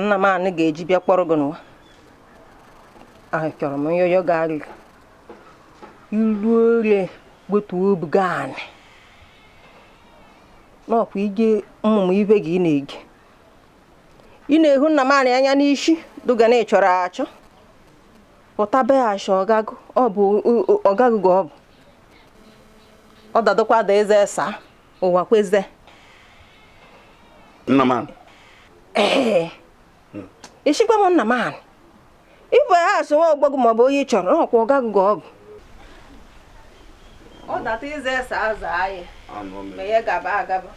Nna m anị ga-eji bịa kpọrọ gị n'ụwa. Achọrọ m yoyo garị. Ilu ore gbetuo obu gị anị. N'ọkwa ije mmụmụ ibe gị na-ege. Ị na-ehu nna m anị anya n'isi duga na ị chọrọ achọ. Pụta be asha ọgagụ ọ bụ ọgagụ gị ọ bụ. Ọ dadokwa da eze saa ụwa kweze. Nna m anị. Ee. Ishikwa m nna m anị. Ibu ya asị nwa ọgbọgụ maọbụ onye ị chọrọ n'ọkwa ọgagụ gị ọ bụ. Ọ data eze saa zaa anyị. Ma ya gaba agaba.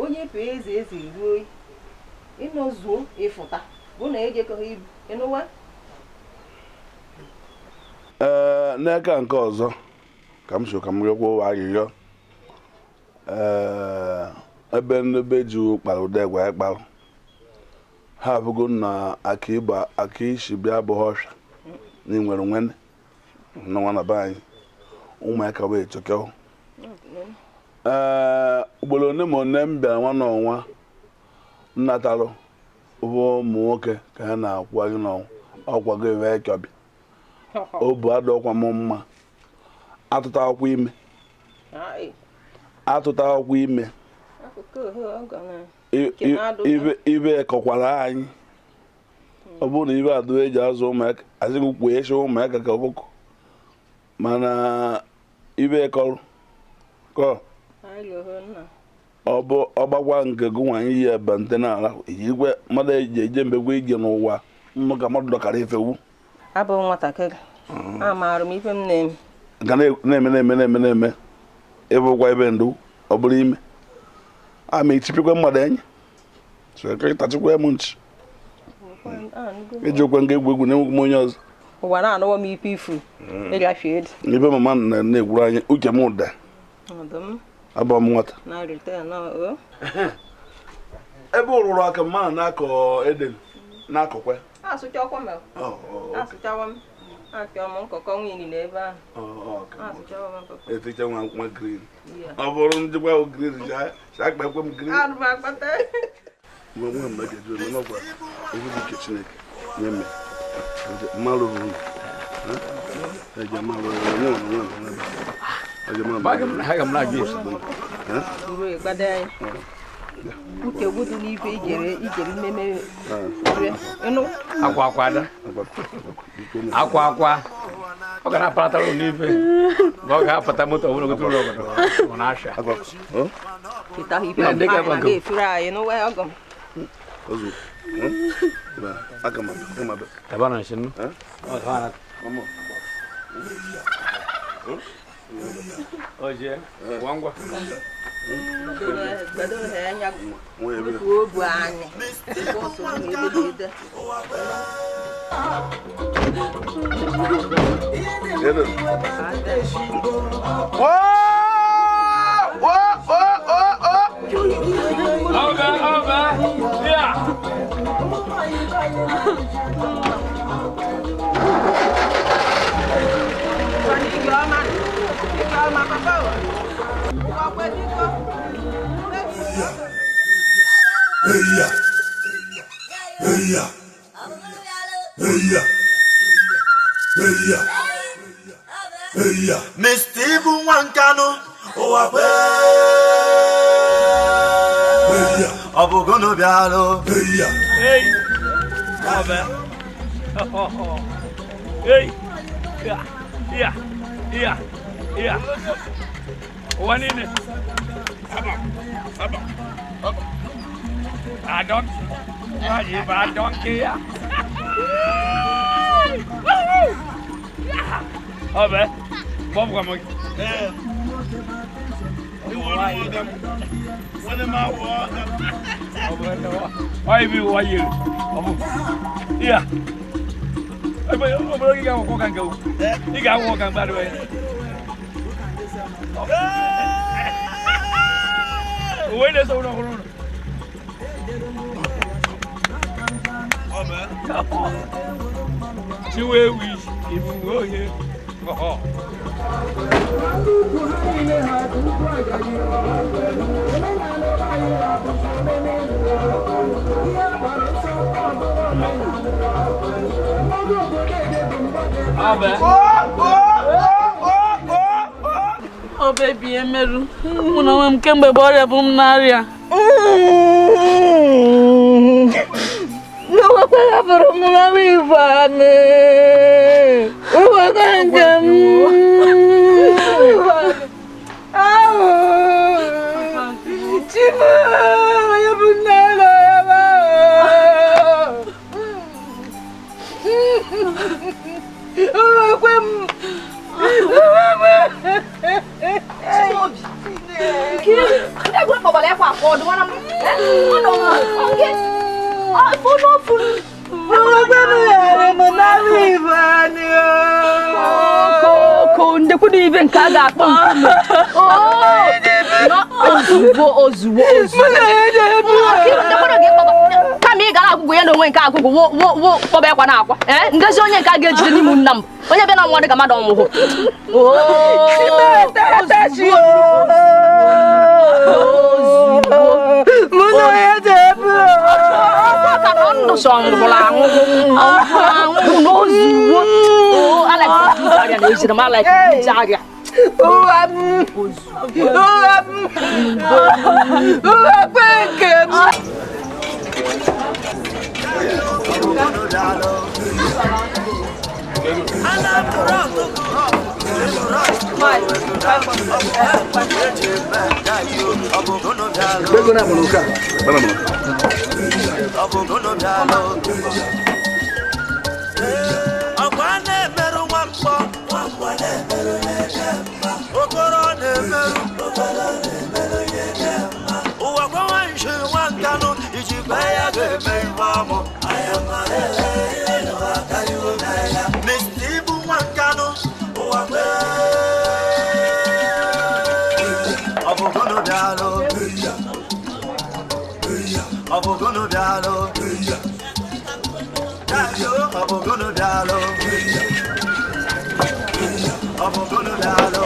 Onye pụ eze eze ruo ịnọzuo ịfụta bụ na ejekọghị ibu ịnụwa. Ee, n'aka nke ọzọ ka m so ka m rịọkwa ụwa arịrịọ. Ee, ebe ndị ji kpara ụda egwe ya kparụ ha abụgo na aka ịgba aka isi bịa abụghị ọfịa na nwere nwene n'ọnwa na be anyị ụmụaka wee chọkọ. Ee, ugboro one ma one m bịara nwa n'ọnwa nnatalụ bụ ụmụ nwoke ka ha na-akwụ anyị n'ọnwa ọkwago ebe ekọbi obu adọkwa m mma atụta akwụkwọ ime atụta akwụkwọ ime ibe kọkwara anyị ọ bụrụ na ibe adụ eji azụ ụmụaka azịghị kwuo echi ụmụaka ka ọkụkọ mana ibe kọrọ kọ ọ bụ ọgbakwa nke gị nwaanyị yi ebe nte n'ala ijikwe mmadụ eji eje mbegwe ije n'ụwa nnụ ka mmadụ dọkara efewu. Abụ nwatakịrị amaara m ife m na-eme ga na-eme na-eme na-eme na-eme ịbụkwa ebe ndụ ọ bụrụ ime ama echipikwa mmadụ enyi so ekịtachikwa m nchi eji okwe nga egwu egwu na-enwegwu m onye ọzọ. Ụwa na-anụwa m ife ifu ịgafe edi ebe mama na-egwuru anyị uche m ụda abụ m nwata ebe ụrụrụ aka mmadụ na-akọ eden na-akọkwa eticha nwa green ọ bụrụ njikwa green akpakwe m green nwa nwa m ga-eju eme n'ọkwa egwu nke Chineke nye me mmalụ ruru eji mmalụ nwa nwa uche gwudu n'ife ijere ijere mmemme akwa akwa ada akwa akwa ọ ga na-apatara ụlọ n'ife ma ọ ga-apata moto ọbụla gote ụlọ obodo ọ na-asha Oje, wangwa. Mr. Ibu Nwankanu, ụwa kwe. Ọ bụ gono bịalụ. Hey. Hey. Yeah. Yeah. Yeah. Ụwa niile. Aba. Aba. I don't. I don't care. Ọ bụ. Bob come. Eh. You want them? When am I walking? I be why you. Yeah. I be go walk and go. You got walk and by the way. Wait a second. Oh man. She will wish if you go here. Oh. Oh baby, emeru. Mụ na onwe m kemgbe bụ ọrịa bụ m n'arịa. N'ụwa hapụrụ m na igwe anị. Ụwa ka njem. Chibu, onye bụ nne ụlọ ya ma. Ụwa kwe m. Nke a ga-akpọ nkume ozugbo ozugbo ozugbo kama ị gara agwụgwụ ya na onwe nke agwụgwụ wo kpọba ekwa na akwa ndezi onye nke a ga-ejide n'ime nna m onye bịa na nwa dị ka mmadụ ọnwụhụ ndụ sọ nwụrụ anwụhụ anwụhụ n'ozugbo alaiki na alaiki arịa.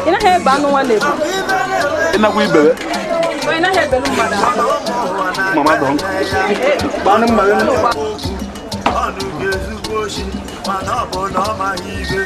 Ị naghị ebe anụ nwa na-ebu. Ị nakwa ibebe. Ị naghị ebelu mmadụ. Mama dọ. Gbanụ mmadụ. Ọnụ ga-ezukwa oshi mana ọ bụ na ọ maghị ibe.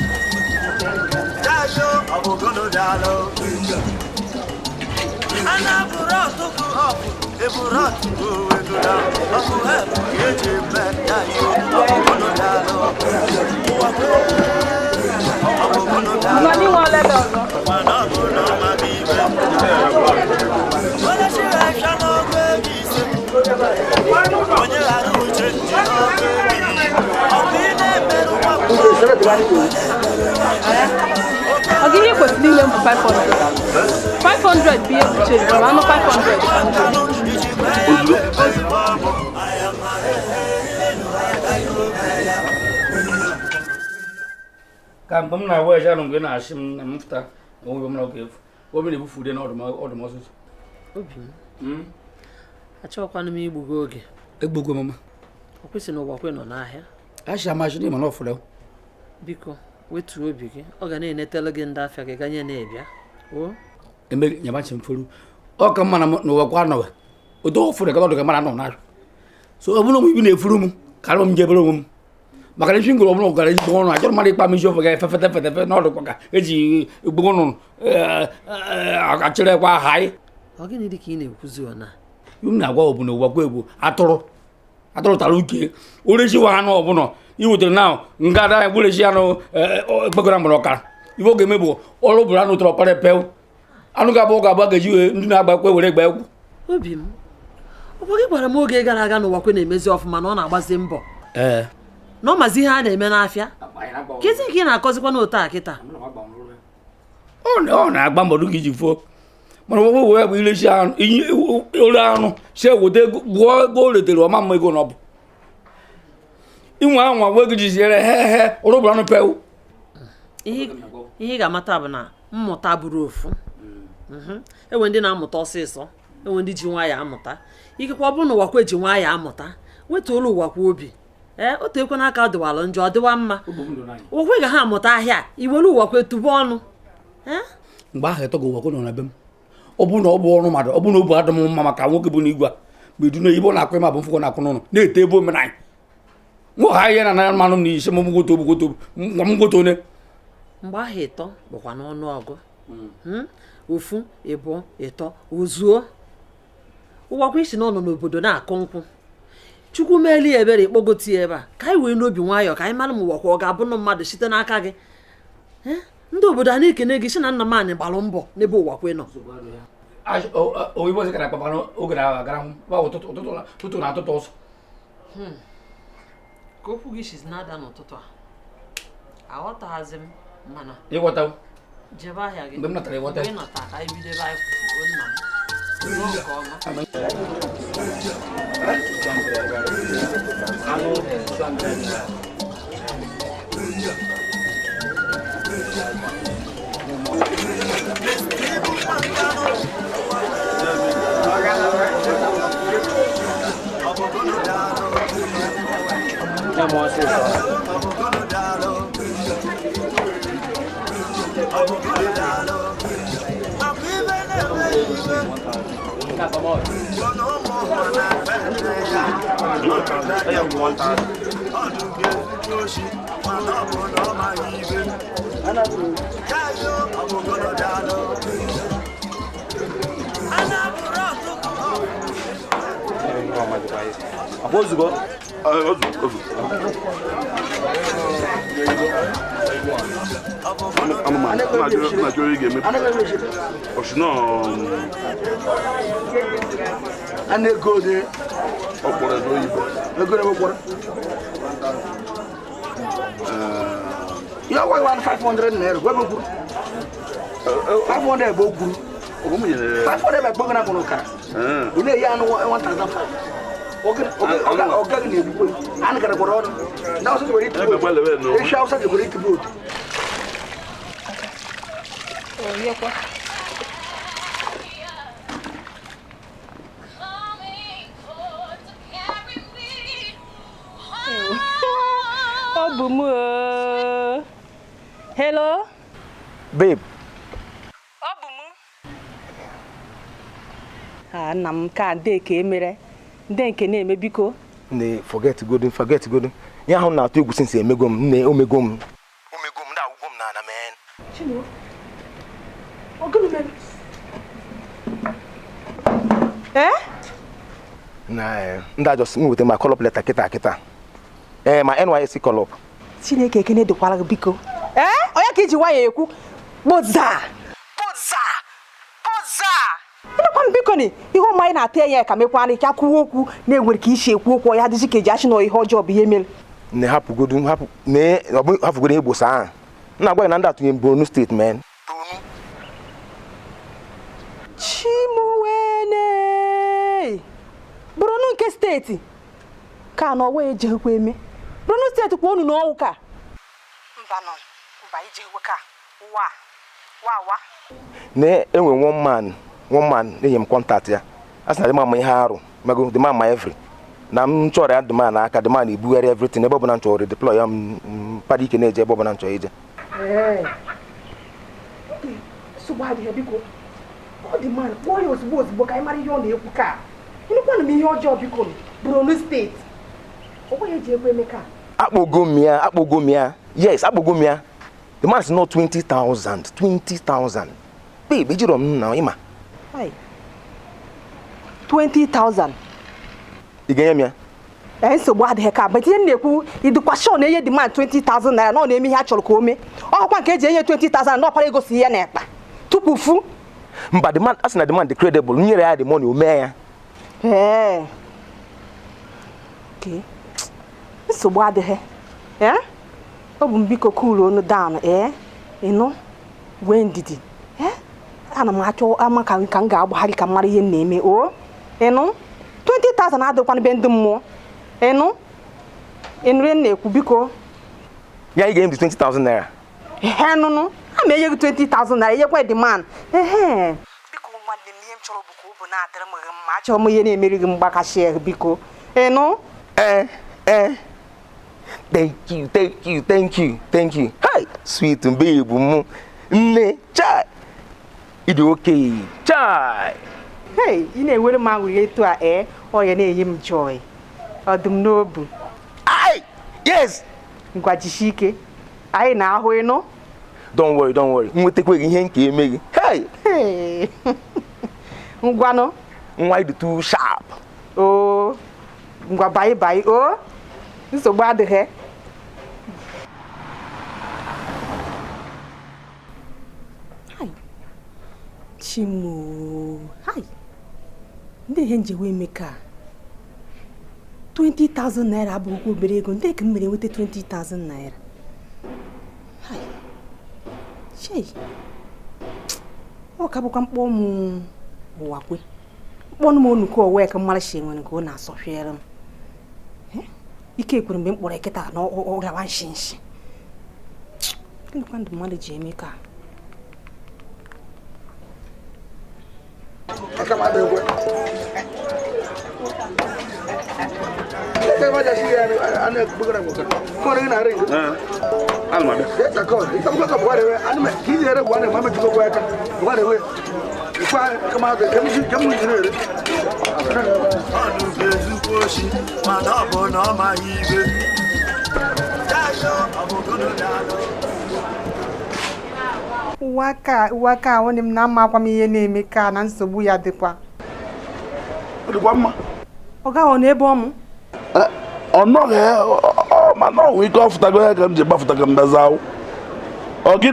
Ọ gị ihe kwesịrị ile m bụ 500. 500 bụ ihe kpuchiri ma anụ 500. Ka mgbe m na-awa eje anụ mgbe ị na-achị m na m fụta onwe m na oge efu obi na-ebufu ude n'ọdụ m ọsụsụ. Obi m achọkwana m igbu gị oge. Egbugo mama. Ọ kwesịrị na ụwa kwe nọ n'ahịa. Achị amachi n'ịma na ọfụrụ. Biko wetuo obi gị, ọ ga na-enetele gị ndị afịa gị ganye na-ebịa. O eme nyamachi mfuru. Ọ ka mma na n'ụwa kwa nọwa. Odo ọfụrụ ka ọdụ ka mara nọ n'ahịa. So ọ bụrụ na ibi na-efuru m ka m jebere onwe m. Maka na isi ngwere ọbụla gara ezigbo ọnụ achọrọ mmadụ ịkpa m isi ofe ga-efe fete fete n'ọdụ kwa ka eji gbogbo ọnụ achịrị kwa ha anyị. Ọ gịnị dị ka ị na-ekwuzi ọ na? M na-agwa ọ bụ na ụwa kwa egwu atụrụ atụrụ tara uke orechi wa anụ ọbụla i wetere na nga ada egburechi anụ ekpekọrọ mgbere ọkara ife ọ ga-eme bụ ọrụ bụrụ anụ tọrọ pere pew anụ ga-abụ ọ ga-abụ ga-eji wee ndị na-agba ekwe were gba egwu. Obi m ọ bụ gị gwara m oge gara aga na ụwa kwe na-emezi ọfụma na ọ na-agbazi mbọ. Ee. Na ọ mazi ihe a na-eme n'afịa. Kezi ka ị na-akọzikwa n'otu a kịta? Ọ na-agba mbọ dịka iji fuo mana ọgwụ wee bụ ilechi anụ olu anụ si eweta gụọ ego o retere ọma mma ego na ọ bụ inwe anwa wee gị jiziere he he ụrụ bụrụ anụ pewu. Ihe ị ga-amata bụ na mmụta bụrụ ofu. Enwe ndị na-amụta ọsịsọ, enwe ndị ji nwayọọ amụta. Ikekwe ọ bụrụ na ụwa kwe ji nwayọọ amụta, wetuola ụwa kwa obi. Ee, otu ekwe n'aka dịwalụ njọ ọ dịwa mma. Ụwa ga ha amụta ahịa iwere ụwa kwe tụba ọnụ. Mgbe ahụ etọgọ ụwa kwe nọ na be m. Ọ bụ na ọ bụ ọrụ mmadụ, ọ bụ na ọ bụ adị m mma maka nwoke bụ n'igwe a ma edu na ibe ọ na-akụ ịma bụ mfụkọ na-akụ n'ụlọ na-ete ebe omenanyị nwa ha ihe na anara mmanụ m n'isi m gwoto gwoto m gwoto one Mgbe ahụ ịtọ bụkwa n'ọnụọgụ. Ofu, ịbụọ, ịtọ, ozuo. Ụwakwa isi na ọ nọ n'obodo na-akụ nkwụ. Chukwu meeli ya ebere ịkpọgote ya ebe a ka anyị wee n'obi nwayọọ ka anyị mara ma ụwakwa ọ ga-abụ na mmadụ site n'aka gị. Ndị obodo a na-ekene gị si na nna m anyị gbalụ mbọ n'ebe ụwakwe nọ. Oyibo sị gara akpakpa oge na-agara ụtụtụ na atụtụ ọsọ. Ka okwu gị si na-ada n'ụtụtụ a aghọtaghazi m mana ịghọta jebe ahịa gị mgbe m natara ịghọta mgbe ị natara ka anyị bido ebe anyị kwụsịrị nna m ruo nke ọma. Ozugbo. You want 500 naira. 500 bogu. 500 by Bogana Bonoka. You know, you 1,500. Okay, Hello? Babe. Ah, nam ka ndeke emere. Ndeke na-eme biko. Ne forget good, forget good. Ya hụ na atụ egwu since emego m, nne omego m. Omego m na agwụgwọ m na ana men. Chino. Ọ gịnị mere? Eh? Na nda just m weta ma call up letter kita kita. Eh, ma NYSC call up. Chineke ekene dịkwara gị biko. Eh? Onye ka iji waya ekwu? Kpoza! Kpoza! Kpoza! Ịnụkwa m biko ni ihe ọma anyị na-ata ya ka mekwana ike akwụwa okwu na-enwere ka isi ekwu okwu ya dịzi ka eji achị na ihe ọjọọ bụ ihe mere. Ne hapụgodu hapụ ne ọ bụ hapụgodu egbosa ahụ. Nna agwa gị na ndị atụnye Borno steeti men. Chimuwene! Borno nke steeti ka na ọwa ejeghịkwa eme. Borno steeti kwa unu n'ọwụ ka. Mba nọ, mba ijeghịkwa ka. Wa, wa wa. Ne enwe one man enye m contact ya. A sị na dị mama ihe arụ, mago dị mama every. Na m chọrọ ya dị man aka dị man ebugharị everything ebe ọ bụla m chọrọ deploy ya m pada ike na-eje ebe ọ bụla m chọrọ ije. Ee. Nsogbu adịghị biko. Ọ dị man kpọọ ya ozugbo ozugbo ka anyị mara ihe ọ na-ekwu ka. Ịnụkwanụ m ihe ọjọọ biko Borno steeti. Ọ gwaghị eji ekwe eme ka. Akpọgo m ya. Yes, akpọgo m ya. The man is not 20,000. 20,000. Babe, ejiro m na ịma. 20,000. Ị ga-enye m ya? Ee, nsogbu adịghị ka but ihe m na-ekwu ịdịkwa sure na enye the man 20,000 naira na ọ na-eme ihe a chọrọ ka o mee. Ọkwa nke eji enye 20,000 na ọkpara ego si ya n'ekpa tupu fu. Mba, the man asị na the man dị credible. M nyere ya the money o mee ya. Ee. Okay. Nsogbu adịghị. Ee? Ọ bụ m biko cool onu down ee? Ịnụ wee ndidi. Ee? Ana m achọ ama ka m ga-agbagharị ka m mara ihe m na-eme o. Ịnụ 20,000 adịkwana be ndị mmụọ. Ịnụ ịnụrụ ihe m na-ekwu biko. Ya ị ga-enye m 20,000 naira. Ehe nụnụ a ma enye gị 20,000 naira enyekwa the man. Ehe. Biko nwanne m ihe m chọrọ bụ ka ọ bụ na-adịrị m mma achọrọ m ihe na-emeri gị mgbakasị biko. Ịnụ? Ee ee. Thank you, thank you, thank you, thank you. Hi, sweet babe m. Nne, chai. Ịdị okay, chai. Hey, ị na-ewere m aṅụrị etu a ee ọ ya na-enye m joy. Ọ dị m n'obu. Ai, yes. Ngwa jisie ike. Anyị na-ahụ ịnụ. Don't worry, don't worry. Nwetakwa gị ihe nke eme gị. Hey! Ngwanụ. Nwa ịdị too sharp. Oo. Ngwa bye bye o. Nsogbu adịghị. Chimo, hi. Ndị ihe njewe eme ka 20,000 naira abụghịkwa obere ego. Ndị ka m mere nweta 20,000 naira. Hi. Chei. Ọ ka bụkwa mkpọ m ụwa kwe. Mkpọnụ m onuko owe ka mara shi nwere nke ọ na-asọfiere m. Ike ekwere mgbe m kpọrọ eketa na ọ gawa nshi nshi. Gịnịkwa ndụ mmadụ ji eme ka? Ụwa ka nwanne m na-ama akwa m ihe na-eme ka na nsogbu ya dịkwa. Ọ dịkwa mma. Ọ gaghị n'ebe ọmụ. Ọ nọghị mana ọ nwee ike ọfụtago ya ka m ji gbafụta ka m daza. Ọ gị?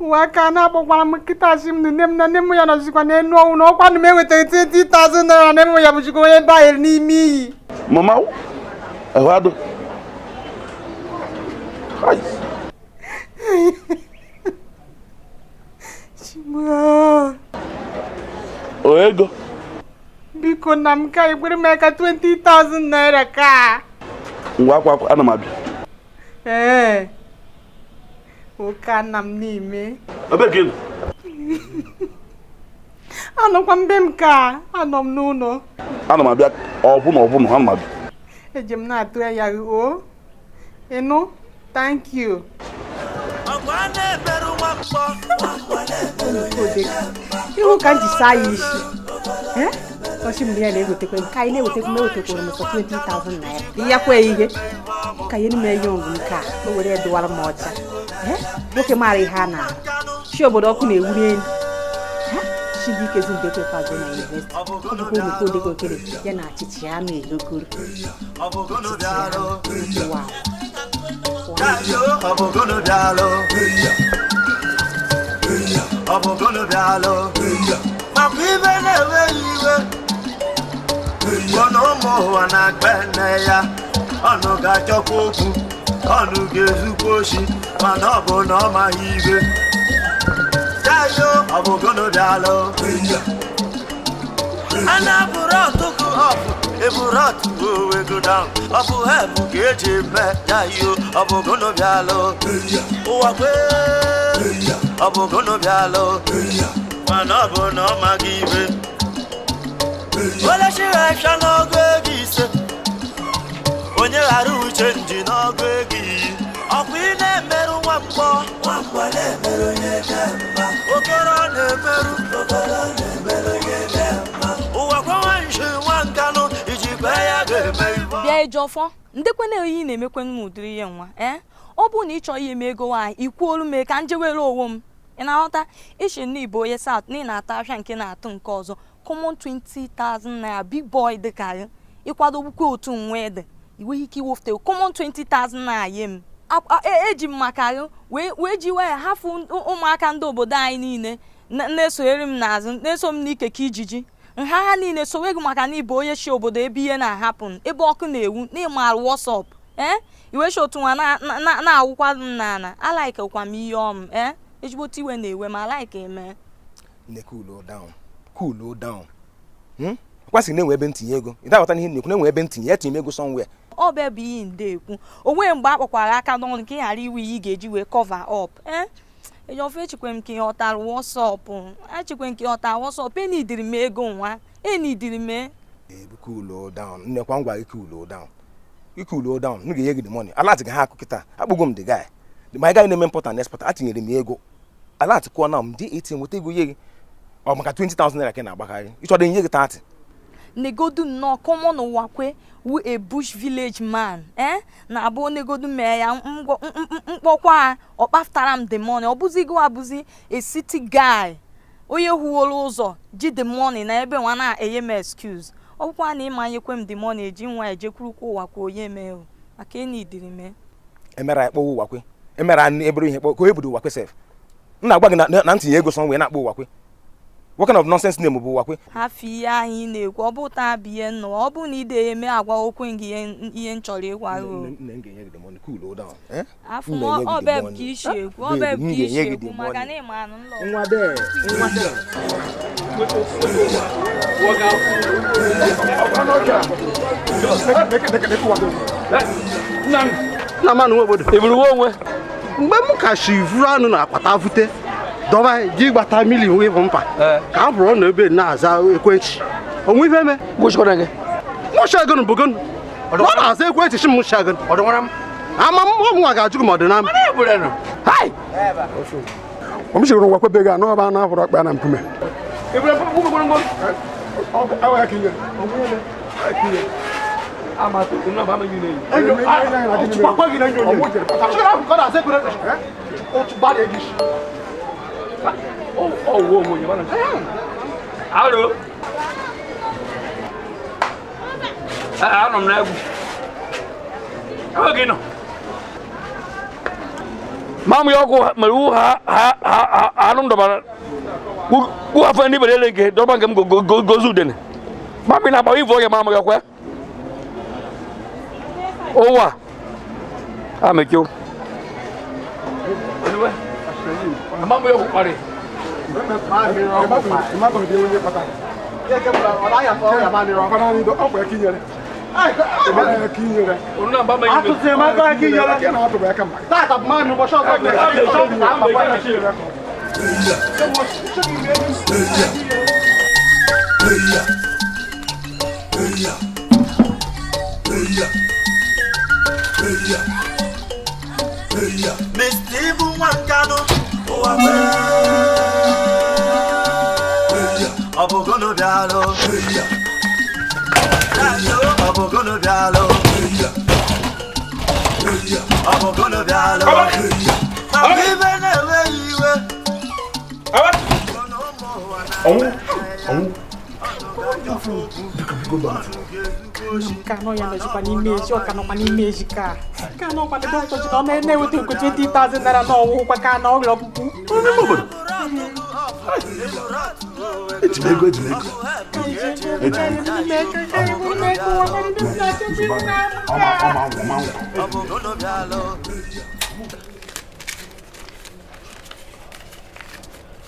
Ụwa ka na-akpọkwara m nkịta chi m nne m na nne m ya nọzikwa n'enu ọnwụ na ọkwa m enwetaghị 20,000 naira na nne m ya bụchikwa onye banyere n'ime iyi. Mama, ahụ adụ. O ego. Biko na m ka ekwere m aka 20,000 naira ka. Ngwa akwa akwa ana m abịa. Ee. Oke nna m n'ime. Ebe ka ị nọ? Anọkwa mbe m ka anọ m n'ụlọ. Ana m abịa ọbụna ọbụna ana m abịa. Eji m na-atụ ya o. Ịnụ, thank you. Ihu ka m ji saa ya isi. Ọsị m ya na-egotekwe m ka anyị na-ewetekwe m ewetekwara m sọ 20,000 naira. Ihe kwa ihe ka ihe n'ime ihe ọgụ nke a o were dụwara m ọcha. Nwoke maara ihe a na-arụ. Chi obodo ọkụ na-ewu n'elu. Chibuike Zindekwe kwago na yunivesiti. Ọ bụkwa Oluko Odegokere ya na achịcha ya na-elokoro. Ụwa. Ọnụ ga-achọkwa okwu, ọnụ ga-ezukwa oshi, mana ọ bụ na ọ maghị ibe. Tayo, ọ bụ gụnụ bịalụ. A na-abụrụ ọtụkụ ọpụ, eburu ọtụkụ owe go down. Ọ bụ hepụ ka eji eme tayo, ọ bụ gụnụ bịalụ. Ụwa kwe, ọ bụ gụnụ bịalụ. Mana ọ bụ na ọ maghị ibe. Olechiri afịa n'ọgụ ego ise. Onye ghara uche nji n'ọgụ ego iyi. Ọkwa ị na-emerụ nwa mgbọ. Okoro na-emerụ. Ụwa kwa nshi nwa nkanụ iji kwe ya ga-eme ibe. Bịa Ejiofor, ndekwana oyi na-emekwanụ m ụdịrị ihe nwa. Ọ bụrụ na ị chọọ ihe m ego nwaanyị, ikwuolu m ka njewere onwe m. Ị na-aghọta? Ishi na ibo onye South na ị na-ata afịa nke na-atụ nke ọzọ. Common 20,000 naira big boy dịka gị. Ịkwadogbukwa otu nwa ede. I nweghị ike iwefute common 20,000 naira nye m. Eji m maka gị wee ji waya hafụ ụmụaka ndị obodo anyị niile na-esonyere m n'azụ na-eso m n'ike ka ijiji nha ha niile sowe gị maka na ịbụ onye si obodo ebe ihe na-ahapụ ebe ọkụ na-ewu na ịmarụ WhatsApp iwechi otu nwa na-awụkwa m n'ala alaikekwa m ihe ọm ezigbote iwe na-ewe m alaike eme. Nne, cool down, cool down. Kwasị na-enwe ebe ntinye ego. Ị na-aghọta ihe na-ekwu na-enwe ebe ntinye, etinye ego somewhere. Ọ bụ ebe ihe nde ekwu onwe mgbe a kpọkwara aka n'ọnụ ka ị ghara iwe ihe ị ga-eji wee cover up. Ejiofor echekwe m ka ị ghọtara WhatsApp, echekwe m ka ị ghọtara WhatsApp, enidiri m ego nwa, enidiri m. Cool down, nne kwa ngwa gị cool down. You cool down, m ga-enye gị the money. Alert ga ha akụ kịta, akpụgo m the guy. My guy na-eme import and export, atinyere m ego. Alert kụọ na m dị 18 nweta ego nye gị. Ọ maka 20,000 naira ka ị na-agbakarị. Ị chọrọ inye gị 30. Negodu nnọọ common Ụwakwe wu a bush village man na abụ negodu mee ya mkpọkwa ọ kpaftara m the money. Ọ bụzigo abụzi a city guy onye huworo ụzọ ji the money na ebe nwa na-enye m excuse. Ọ bụkwa na ịmanyekwe m the money eji nwa ejekwurukwa Ụwakwe onye mee o maka enyi dịrị mee. Emera akpọ Ụwakwe emera ebere ihe kpọ ka o ebudo Ụwakwe sef. M na-agwa gị na ntinye ego sọ wee na-akpọ Ụwakwe. What kind of nonsense name bụ Ụwakwe? Hafi ihe ahụ ị na-ekwu ọ bụ taa bụ ihe nnọọ ọ bụ na ide eme agwa okwe gị ihe m chọrọ ịgwa gị. Afọ ọbẹ ka isi ekwu ọbẹ ka isi ekwu maka na ịma anụ nlọ. Nwa bee nwa bee. Nna m anụ obodo. Eburu onwe. Mgbe m ka si vuru anụ na akpata vute dọba ji gbata mili wee bụ mpa ka m bụrụ na ebe na-aza ekwentị onwe ife eme mụchagon bụgon ọ na-aza ekwentị si m mụchagon ama m nwa ga-ajụ gị ma ọ dị na m ọmụchigoro Ụwakwe be gị anụ ọba anụ ahụrụ akpa na nkume Alo. Anọ m n'egwu. Oge nọ. Mamụ ya ọkụ mere wu ha ha anụ m dọbara. Wu afọ ndị bere ele nke dọba nke m gozu udene. Mamụ na-agba ivu oge mamụ ya kwe. Ụwa. Amekio. Mamụ ya ọkụ kparị. Mr. Ibu Nwankanu Ụwakwe ọ bụ gono bịalụ ọ bụ gono bịalụ ọ bụ gono bịalụ maka ibe na-enweghị iwe. Ọnwụ ọnwụ Ka nọ ya nọzikwa n'ime ezi ọ ka nọkwa n'ime ezi ka nọkwa n'ebe ọtọ ji na ọ na-enweta nke 20,000 naira n'ọnwụ kwa ka na ọrịa ọkpụkpụ. Ejimego ejimego.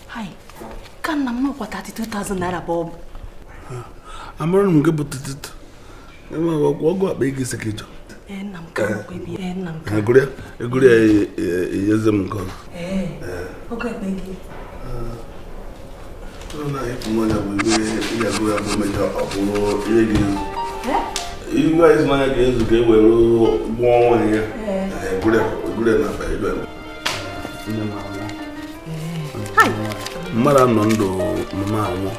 Hai, ka nna m nọkwa 32,000 naira bụ ọ bụ. Amara m nke bụ 32. Ọgụ akpa ego ise ka ị chọrọ. Ee, nna m ka nọkwa ebe ya. Nna m ka. Egoro ya eyeze m nke ọzọ. Ee, ọgụ akpa ego. Ọ na-ekwu mmanya bụ ihe agụ ya bụ mechaa ọ bụrụ ihe ga-ezu. Iwe ịzụ n'anya ga-ezu ka e were gwụọ nwaanyị ya. Egoro ya na akpa ego ya. Mmadụ anọ ndụ mama anwụ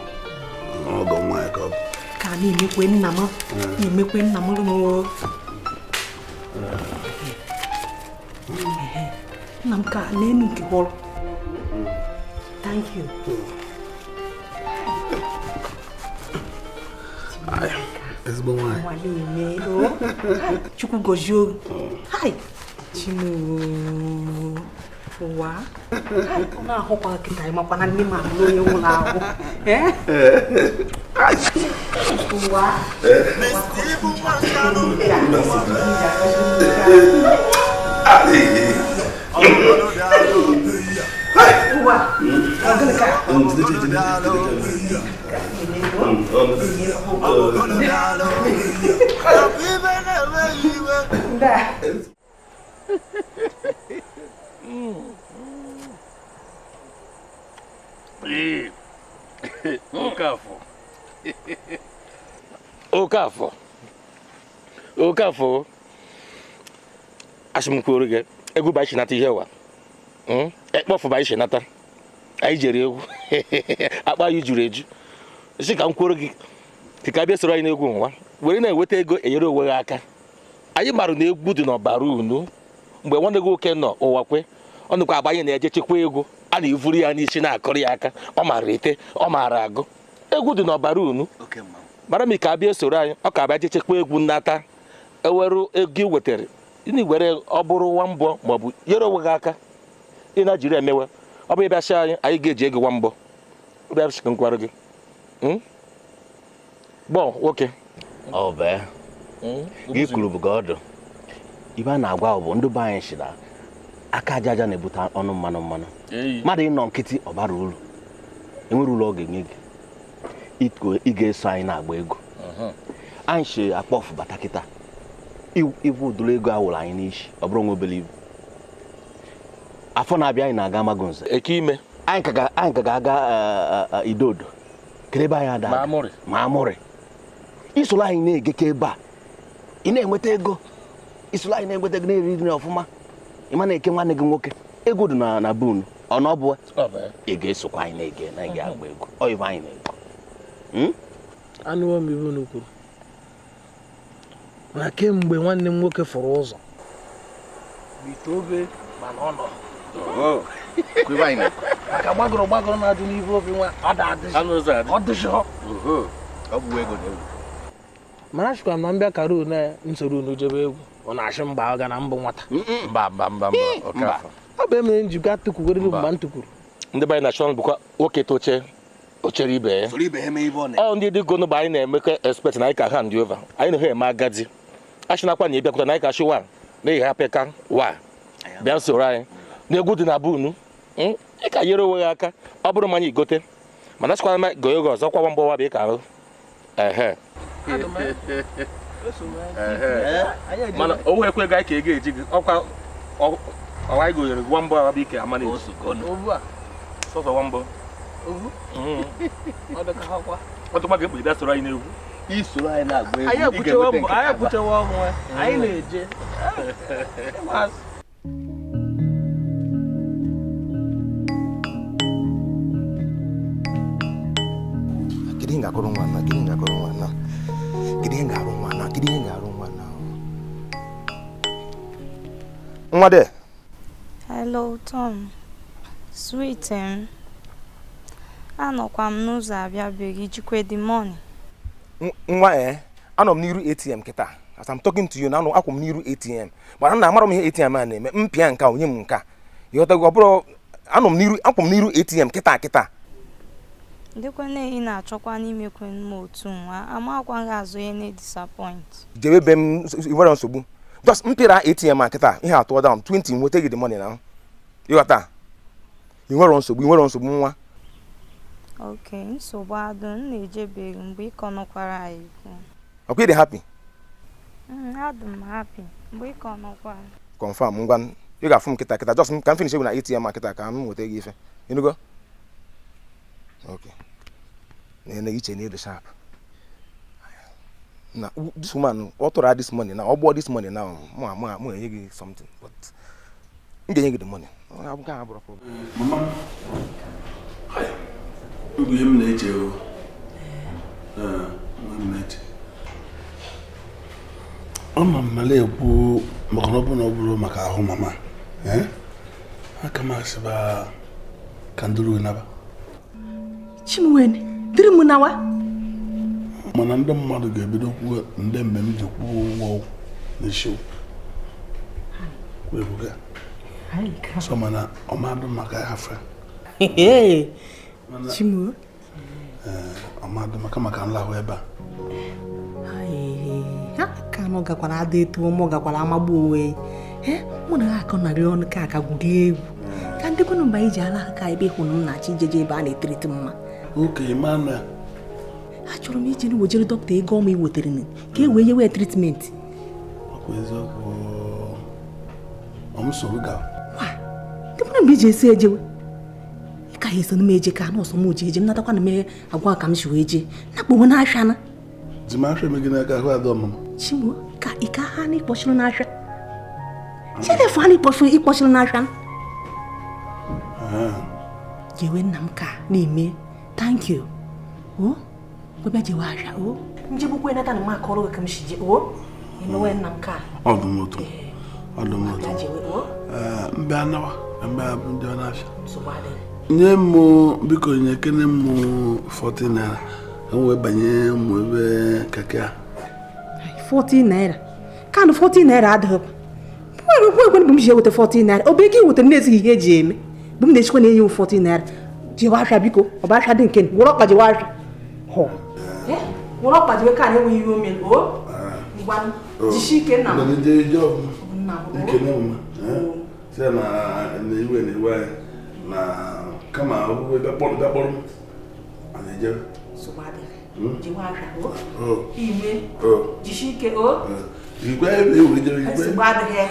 ọgọ nwaanyị ka ọ bụ. Ka na-emekwe nna m na-emekwe nna m rụrụ. Nna m ka n'enu nke hụrụ. Thank you. Ezigbo nwaanyị. Chukwu gozie ogu. Hai! Chimoo. Ụwa. Ọ na-ahụkwa kịta ịmakwa na nne m ahụ onye nwụrụ ahụ. Ụwa. Ụwa. Okafọ. Okafọ. Okafọ. Asị m kwuoro gị egwu bụ anyị si nata ihe wa. Ekpọfụ bụ anyị si nata. Anyị jere egwu. Akpa anyị juru eju. Sị ka m kwuoro gị Ka bịa soro anyị n'egwu nwa were na-enweta ego enyere onwe gị aka. Anyị marụ na egwu dị n'ọbara unu. Mgbe nwanne gị nwoke nọ ụwa kwe ọ nụkwa agba anyị na-eje chekwa egwu a na-evuru ya n'isi na-akọrọ ya aka ọ maara ete ọ maara agụ egwu dị n'ọbara unu. Mara ma ike abịa soro anyị ọ ka abịa je chekwa egwu nnata eweru ego ị wetara ị were ọ bụrụ nwambọ maọbụ nyere onwe gị aka ị na-jiri emewe ọ bụ ịbịasị anyị anyị ga-eji ego nwambọ bịa nkwarụ gị gbọ nwoke ọ bụ gị kwuru bụ ọdụ ibe a na-agwa bụ ndị be anyị si na aka aja aja na-ebute ọnụ mmanụ mmanụ mmadụ ịnọ nkịtị ọ bara uru enwere ụlọ ọ ga-enye gị ị ga-eso anyị na-agba ego anyị si akpọfụ bata kịta ibu ụdụrụ ego awụrụ anyị n'isi ọ bụrụ nwa obere ibu afọ na-abịa anyị na-aga Amagunze eke ime anyị ka ga-aga Idodo kedu ebe anyị ada ma amụrị isoro anyị na-egeke ebe a ị na-enweta ego isoro anyị na-enweta ego na-eri nri ọfụma ị ma na-eke nwanne gị nwoke ego dị na bunu ọ na ọ bụ ị ga-esokwa anyị na-ege na ị ga-agba ego ọ ibe anyị na-ego. Anụwo m ibe unu kwuru na kemgbe nwanne m nwoke fụrụ ụzọ itobe mana ọ nọ maka gbagọrọ gbagọrọ na-adị n'ibe obi nwa ọ dịzị mana achịkwa m na mbịa kara une nsoro unu jebe egwu ọ na-achị mgba ọ ga na mbụ nwata ọ bụ emere njikwa tụkwugoro mgba m tụkwuru ndị be anyị na-achọ bụkwa nwoke toche ochere ibe ya ọ ndị dị gonu bụ anyị na-emekọ expect na anyị ka hand over anyị na ha eme agadi achịnakwa na ịbịakwụta na anyị ka achị wa na ihe apịka wa bịa soro anyị na egwu dị na bunu ị ka nyere onwe gị aka ọ bụrụ mmanya igote mana achịkwana ma goo ego ọzọ kwawa mbọ wa bụ ị ka ahụ ehe mana o nwekwa ego anyị ka ego eji gị ọkwa ọwa anyị gonyere gwa mbọ wa bụ ike ama na-eji sọsọ wa mbọ ọtụkwa ga-ekpu bịa soro anyị n'egwu isoro anyị na-agba egwu anyị ekwuchewa ọnwụ anyị na-eje. Kedu ihe ga-akọrọ nwa na kedu ihe ga-akọrọ nwa na kedu ihe ga-arụ nwa na kedu ihe ga-arụ nwa na nwa de. Hello Tom, sweet m. Anọkwa m n'ụzọ abịabeghị jikwe the money. Nwa anọ m n'iru ATM kịta as I'm talking to you na akwụ m n'iru ATM mana na amara m ihe ATM a na-eme mpịa nka onye m nka ịghọtago ọ bụrụ anọ m n'iru akwụ m n'iru ATM kịta kịta. Ndekwana ị na-achọkwa n'imekwe m otu nwa amakwa gị azụ ihe na-edisappoint. Jebe be m nwere nsogbu just mpịra ATM a kịta ihe atụọ down 20 nweta gị the money na ịghọta ị nwere nsogbu ị nwere nsogbu nwa. Ok, nsogbu adụ m na-ejebeghị mgbe ịkọ nọkwara anyị ikwu. Ọkwa ị dị happy? Adị m happy mgbe ịkọ nọkwara. Confirm ngwa ị ga-afụ m kịta kịta just ka m finish egwu na ATM a kịta ka m nweta gị ife ịnụgo? Ok. Na iche na ịdị sharp. Na this woman ọ tụrụ this money na ọ gbụọ this money na mụ enye gị something but m ga-enye gị the money. Ọ bụ ka ha bụrụ problem. Mama, ihe m na-eche o ama m mara ekwu maka na ọ bụrụ na ọ bụrụ maka ahụ mama aka m asịba ka nduru naba Chinwene dịrị m nawa mana ndị mmadụ ga-ebido kwuo ndị mgbe m ji kwuo ụgwọ n'isi ebuga so mana ọ madụ maka ya afa Chimu ọmadụ maka maka nlahụ ebe a ha ka nọ gakwara ada etu mụ gakwara amagbu onwe mụ na ha akọ narị ọnụ ka aka gwurie egwu ka ndị kwenu mgbe anyị ji ala aka ebe ịhụrụ m na-achọ ijeje ebe a na-etiriti mma. Oke mana achọrọ m ije wejere dọkịta ego ọma i wetere ka e wee nyewe tritmenti. Ọkwa eziokwu ọ m soro ga ndị kwenu mgbe iji esi ejewe ka ha eso m eje ka nọọsụ m ji eje m natakwa na m agwa ka m si wee jee nakpọwe n'afịa na ji m afịa megị n'aka ahụ adọ ọmụmụ Chimu ka ike ha na ịkpọchiri n'afịa cherefu ha na ịkpọchiri n'afịa jewe nna m ka na-eme thank you o Ngwa bịa jewe ahịa o. Njebukwe nata na m akọrọ gị ka m si je o. Ịnụwe nna m ka. Ọ dị m ụtọ. Ọ dị m ụtọ. Bịa jewe o. Ee, mbe anawa, mbe ndị ọ na-afịa. Nsogbu adịghị. Nye m biko nye kene m 40 naira. Ka m wee banye mụ ebe keke a. 40 naira. Kanụ 40 naira adịghị. Pụọ ekwe bụ m ji eweta 40 naira. Ọ bụ ego i wetara na-ezighị ihe eji eme. Bụ m na-echikwa na-enye m 40 naira. Jewe ahịa biko, ọ bụ ahịa dị nke were ọkpa jewe ahịa. Hụ. Were ọkpa jewe ka na-enweghị ihe o mere. O? Ngwa jisie ike nna m. Nna m. Ikene m. Sị na iwe na-ewe anyị na kama ọ bụ ebe kpọrọ m. Anyị ejewe. Nsogbu adịghị. Jewe ahịa o. Ime. Jisie ike o. Igwe ewu ejere igwe. Nsogbu adịghị.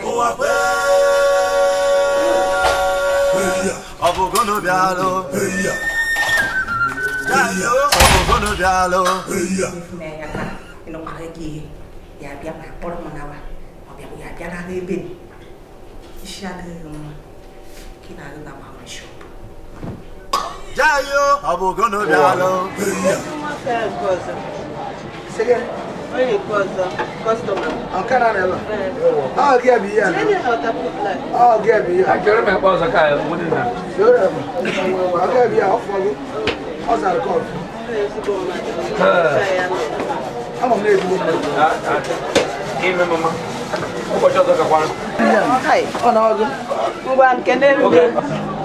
Ọ bụ gono bịalụ. Ọ bụ gono bịalụ. Ịnụkwara gị ihe ya bịa ma kpọrọ m nawa. Ọ bịa ya bịara n'ebe m. Isi adịghị mma. Ka ị na-agụ na mama shop. Jayo, ọ bụ gono bịalụ.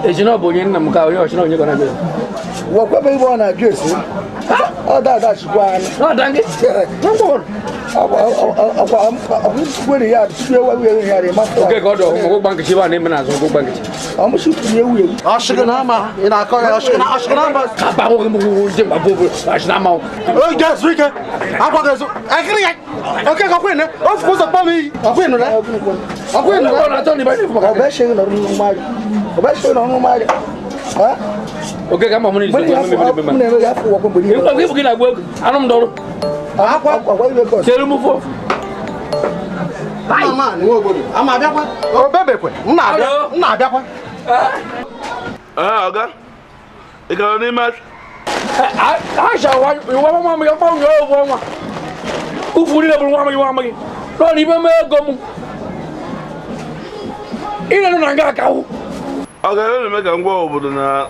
Ejina bụ onye nna m ka onye ọchịna onye gara bịa. Wakwebe ibe ọ na-ajụ esi. Ọ dada chukwu anụ. Ọ da gị? Ọkwa ya tupu ewu ewu ya rị mafọ. Oke ka ọ dị ọhụụ ọgwụgba nkechi ebe a na-eme n'azụ ọgwụgba nkechi. Ọmụsị kwuru ewu ewu. Ọshịgị na ama ị na-akọ ya ọshịgị na ama. Aba ahụghị m ugwu nje mgba bụ ọshị na ama. O ga ezu ike. Akwa ga ezu. Akịrị ya. Oke ka kwene. Ofu ụzọ kpọm iyi. Ọkwa ịnụ na. Ọkwa ịnụ na. Ọ na-atọ n'ịba n'efu maka. Ọ bụ echeghị nọrọ n'ụmụ Ọ bụ echeghị nọrọ n'ụmụ Oke ka mma mụ na-esi M na-eme gị afọ ụwa mgbe niile. Ịbụ gị na-agba ego anụ m dọrọ. Akwa akwa ibe kọs. Chere m fọ. Mama nwe obodo. Ama abịakwa. Obebekwe. M na-abịa. M na-abịakwa. Ee, ọga. Ị gara n'ime ahịa? Aisha wa nwa m ya fọ nwa ofu ọnwa. Ufu niile bụrụ nwa m gị nwa m gị. Nọ n'ime m ego m. Ị na-anụ na nga akawụ. Ọ ga-eme ka ngwa obodo na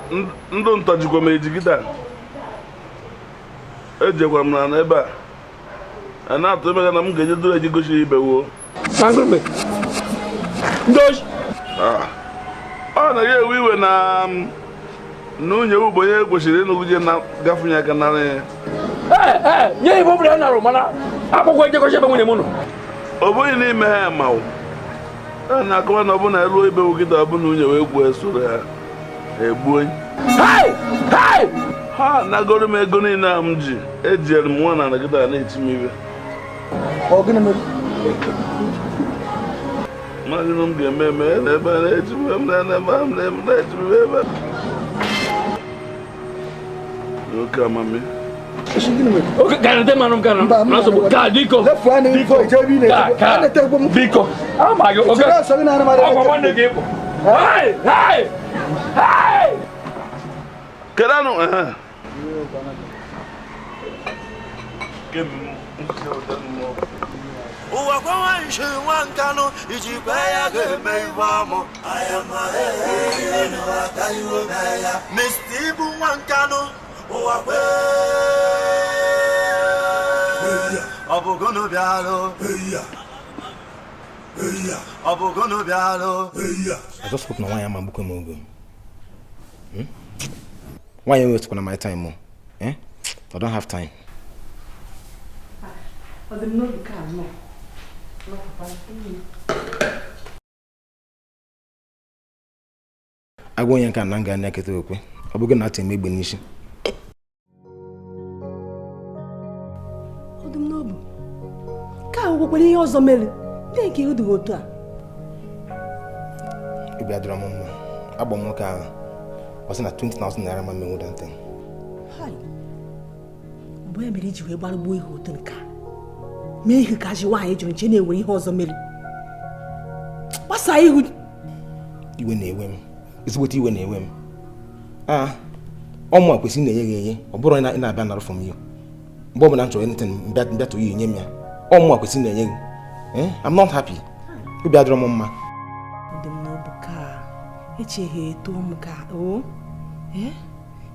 ndụ ntọ jikwa m eji kịta. Ejekwa m na ebe a. Na-atụ ime na m ga-eje duru eji gosi ibe wuo. Ọ na-ewe ewe iwe na nwunye ugbo onye kwesịrị ịnụgide na gafunye aka nara ya. Ee, nye ibe ọbụla narụ mana akwụkwọ ejegosi ebe nwunye m nọ. Ọ bụghị n'ime ha ma a na-akọwa na ọbụna elu ibe wugide ọbụna nwunye wee gwuo soro ha egbuo. Ha nagoro m ego niile a m ji ejiere m nwa na nagide a na-eti m ibe. Mmadụ m ga-eme eme na ebe a na-eti m ebe na ebe a na-eti m ebe. Oke amamihe. Oke ka na manụ ka na nsogbu ka diko diko biko ama gị oke ọgwa nwanne gị bụ hai hai hai kedu anụ Ụwa kwa nshi nwa nkanụ iji kwe ya ga-eme iwe ọmụ. Mr. Ibu nwa nkanụ ụwa kwe. Ọ bụ gono bịalụ. Ọ bụ gono bịalụ. I just hope na nwaanyị ama mgbukwe m oge. Nwaanyị enweghịkwana my time o. Eh? I don't have time. Ọ dị m n'obi ka anọ. Agwa onye nke a na nga na-eketa okwe. Ọ bụghị na atụ eme egbe n'isi. Ọ dị m n'obi. Ka ahụ kwekwere ihe ọzọ mere. Ndị nke ihu dị otu a. Obi adịrọ m mma. Agba m nwoke ahụ. Ọ sị na 20,000 naira ma menwu that thing. Hai. Ọ bụ ya mere iji wee gbarụgbuo ihe otu nke a. Mee ihe ka ajị nwaanyị jụrụ nche na-enwere ihe ọzọ mere. Gbasaa ihu. Iwe na-ewe m. Ezigbote iwe na-ewe m. Ah, ọmụ a kwesịrị na-enye gị enye. Ọ bụrụ na ị na-abịa nara from you. Mgbe ọbụla m chọrọ anything mbịa tụ ya enye m ya. Ọ mụnwa kwesịrị na-enye gị. I'm not happy. Obi adịrọ m mma. Dị m n'obu ka echeghị eto m ka o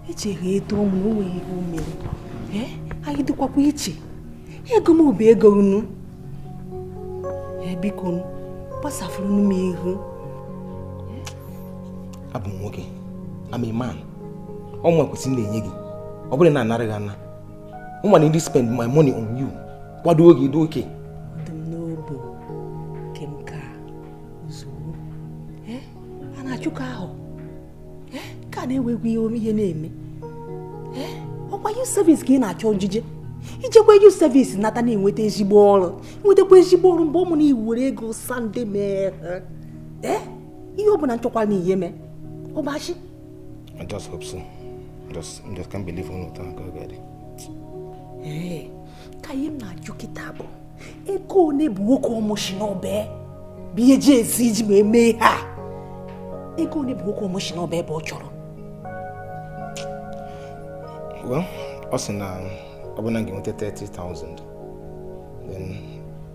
echeghị eto m na o nweghị ihe o mere. Anyị dịkwakwa iche. Ego m bụ ego unu. Biko gbasafuru m ihu. Abụ m nwoke. I'm a man. Ọ mụnwa kwesịrị na-enye gị. Ọ bụrụ na anara gị ana. Ụmụ na ndị spend my money on you. Kwado gị dị oke. Dị m n'obu nke m ka ozugbo. A na-achụkọ ahụ. Ka na-ewegwu ihe na-eme. Ọkwa youth service ka ị na-achọ njije. Ijekwa youth service nata na-enweta ezigbo ọrụ. Nwetakwa ezigbo ọrụ mgbe ụmụ na iwere ego sande mee. Ihe ọ bụla nchọkwa na ihe mee. Ọbachi. I just hope so. I just can't believe all of that God. Ka ihe m na-ajụ kịta bụ ego one bụ nwoke ọmụshi n'ọba bụ ihe ji esi iji ma emee ha. Ego one bụ nwoke ọmụshi n'ọba ebe ọ chọrọ. Well, ọ sị na ọ bụ na m ga-enweta 30,000 then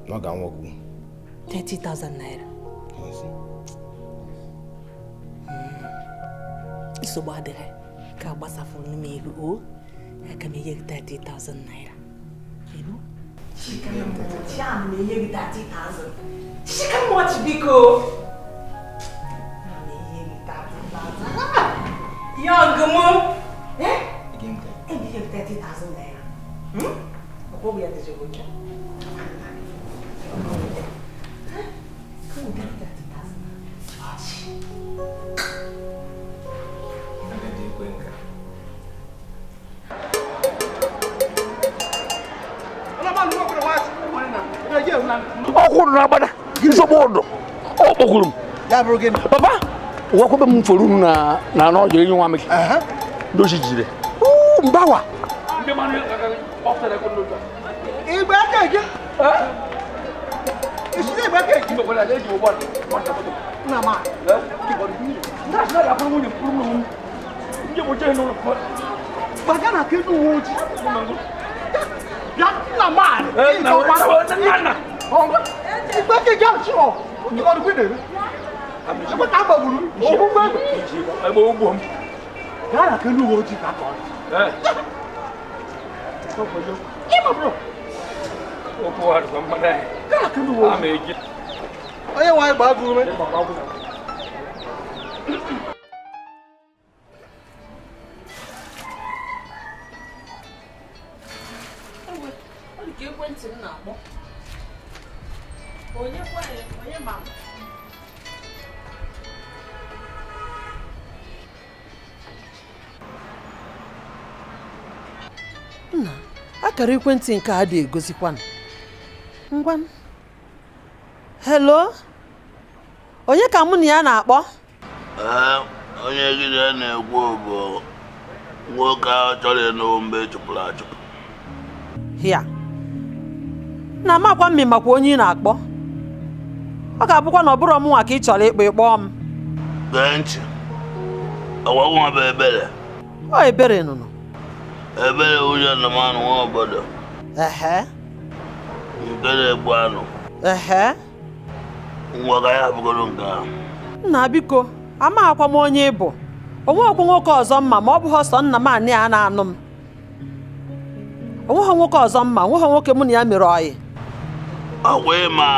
na ọ ga-anwụ ọgwụ. 30,000 naira. Yes. Nsogbu adịghị ka gbasafuru m ihu o aka m enye gị 30,000 naira. Elu? Chika m enye gị 30,000. Chika m ọchị biko. M enye gị 30,000. Ya ọgụ m. Enye gị 30,000 naira. Ọkwọ bụ ya dịzị oche. Come on, 30,000. Ọkwụrụ na-agbada nsogbu ụdọ ọ kpọkwuru m papa ụwakwebe m foro unu na n'ọjọ enyi nwa m gị ndị ochi jide mbawa Onye nwe anyị gbaa gị ume. Ekwentị m na-akpọ. Onye onye ma m? Nna, akara ekwentị nke a dị egosikwanụ. Ngwa. Hello? Onye ka mụ na ya na-akpọ? Onye gị na-ekwu bụ nwoke ahụ chọrọ ịnụ mgbe chụpụrụ achụpụ. Hịa. Na amakwa mmi makwa onye ị na-akpọ. Ọ ga-abụkwa na ọ bụrụ mụnwa ka ị chọrọ ịkpọ ịkpọọ m. Gee ntị. Ọgwa nwa bụ Ebere. Ọ Ebere nụnụ. Ebere ụjọ nnụmanụ nwa obodo. Ehe. Nke na-egbu anụ. Ehe. Ngwa ka ya bụgoro nke ahụ. Nna biko, amakwa m onye ị bụ. Onwekwa nwoke ọzọ mma ma ọ bụghị ọsọ nna m anị a na-anụ m. Onweghị nwoke ọzọ mma, onweghị nwoke mụ na ya mere ọyị. Ọkwa ma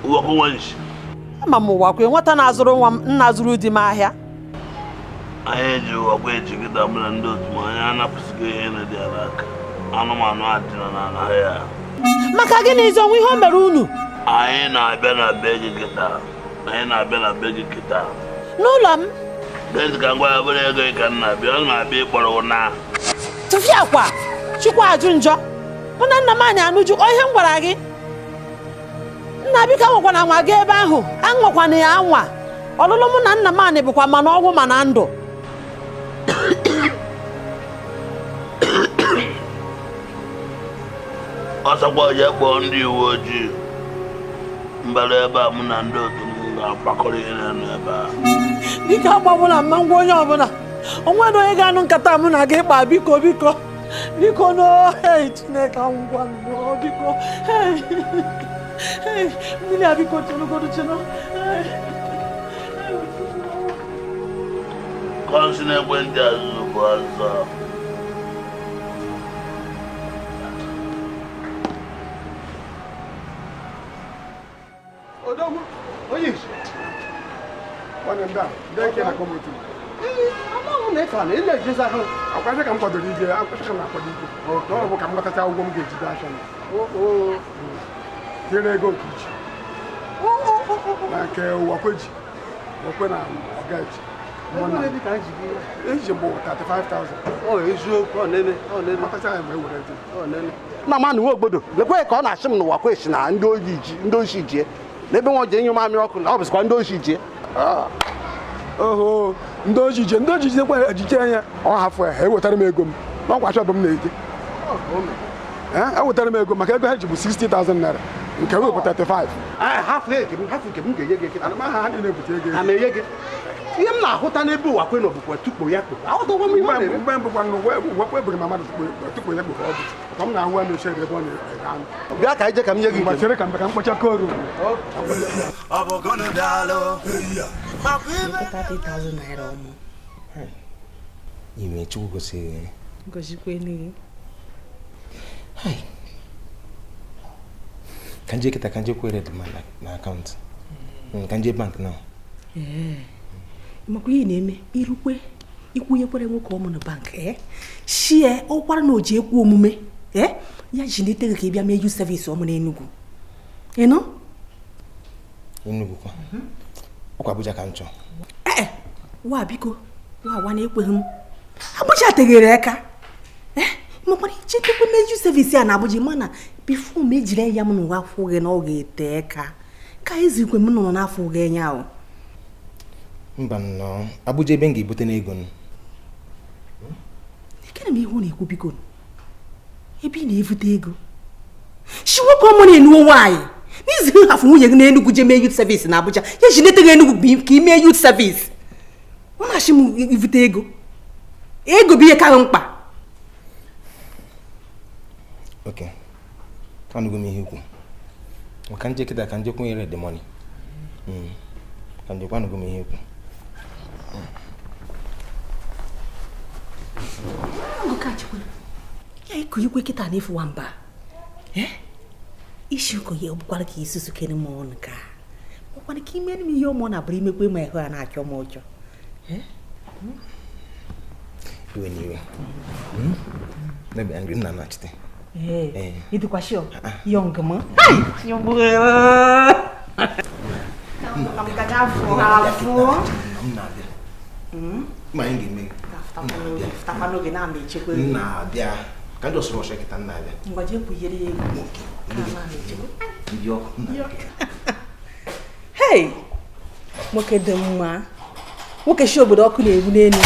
ụwakwe nwa nshi. Ama m ụwakwe nwata na-azụrụ nwa m nna zụrụ di m ahịa. Anyị ji ụwakwe ejigide mụ na ndị otu m anyị anapụsịghị ihe na-dị ya n'aka. Anụmanụ adịna n'ala ya. Maka gịnị izi onwe ihe o mere unu? Anyị na-abịa na be gị kịta. Anyị na-abịa na be gị kịta. N'ụlọ m? Bezi ka ngwa ya bụrụ ego ị ka m na-abịa, ọ na-abịa ịkpọrọ na. Tụfịa akwa! Chukwu ajụ njọ. Mụ na nna m anyị anụju ihe m gwara gị. Nna biko anwakwana anwa gị ebe ahụ, anwakwana ya anwa. Ọlụlụ mụ na nna m anyị bụkwa ma n'ọnwụ ma na ndụ. Ọsọkwa jee kpọọ ndị uwe ojii. Mbara ebe a mụ na ndị otu m ga-agbakọrọ ihe na ebe a. Biko agbagbula mma ngwa onye ọbụla. O nwere onye ga-anụ nkata mụ na gị kpa biko biko. Biko no, hey, Chineke ngwa no, biko. Hey. Hey, mmiri a biko chenu godu chenu. Hey. Kọnsi na-ekwentị azụ bụ azụ. Odogwu, onye isi. Nwanne m daa, ndị ike na-akọ m otu. Amaghị m na ị ka na-ejezi ahụ. Akwasị ka m kwadoro ije, akwasị ka m na-akwado ije. Na ọ bụ ka m gbatacha ụgwọ m ga-ejide afịa m. Tinyere ego nke iji. Na nke ụwakwe ji, ụwakwe na ọga ji. Eji m bụ 35,000. Ọ eziokwu, ọ na-eme, ọ na-eme. Gbatacha ya ma e were dị. Ọ na-eme. Na mmanụ nwa obodo, lekwe ka ọ na-asị m na ụwakwe si na ndị oyi ji, ndị oshi jie. N'ebe nwa ji enyo mamịrị ọkụ na ọ bụzikwa ndị oshi jie. Oho, ndị ojije ndị ojije kwa ejije ya ọ hafụ ya ewetara m ego m n'ọkwa chọbụ m na-eje. Ewetara m ego maka ego ha ji bụ 60,000 naira nke wepụ 35. Hafụ ego m, hafụ nke m ga-enye gị kịta. Ana m aha ha niile ebute ego. Ha na-enye gị. Ihe m na-ahụta n'ebe ụwa kwe na ọbụkwa tukpo ya kpo. Ahụtawa m ihe ọ na-eme. Mgbe mbụ kwa ụwa kwe bụrụ ma mmadụ tukpo ya kpo ka ọ bụ. Ka m na-ahụ ya n'oche ebe ọ na-ere anụ. Bịa ka anyị jee ka m nye gị nke. Chere ka m kpọcha kooru. Ọ bụ gụnụ bịalụ. 30,000 naira ọmụ. Ime Chukwu gosiri. Gozikwa gị. Hai. Ka nje kịta ka nje kwere dị ma na akaụntụ. Ka nje bank na. Ee. Makwa ihe na-eme irukwe ikwunyekwere nwoke ọmụ na bank shie ọkwara na oji ekwu omume ya jilite gị ka ị bịa mee youth service ọmụ n'Enugu. Ị nụ? Enugu kwa. Ọkwa Abuja ka m chọọ. Ee, wa biko, wa na-ekweghị m. Abuja teghere aka. Makwara ichetekwe mee youth service a na Abuja mana bifo m ejiri ya m n'ụwa afọ gị na ọ ga-ete aka. Ka ezikwe m nọ n'afọ gị enya ahụ. Mba nnọọ, Abuja ebe m ga-ebute n'ego m. Ekere m ihe ọ na-ekwu biko. Ebe ị na-evute ego. Shi nwoke ọmụ na-enuo nwaanyị. N'izu hafụ nwunye gị n'Enugu jee mee youth service na Abuja. Ya jilete gị Enugu ka ị mee youth service. Ọ na-achị m ivute ego. Ego bụ ihe karị mkpa. Ok. Anụgo m ihe ikwu. Maka nje kịta ka nje kwunyere the money. Ka nje kwa anụgo m ihe ikwu. Ya ikunyekwe kịta na ịfụwa mba. Isi ụkọ ya ọbụkwara ka isusu kere m ọnụ ka ọkwara ka ime m ihe ọmụ na-abụrụ imekwe ma ịhụ ya na-achọ m ụjọ. Iwe n'iwe. N'ebe angry nna na-achite. Ee, ịdịkwa sure? Young m. Ma anyị ga-eme. Fụtakwa n'oge na-ama echekwa. Nna-abịa. Ka ndị ọsọrọ ọsọ kịta nna-abịa. Ngwa jee kwunyere ya egwu. Ndị ọkụ. Hey! Nwoke dị mma. Nwoke si obodo ọkụ na-egbu n'elu.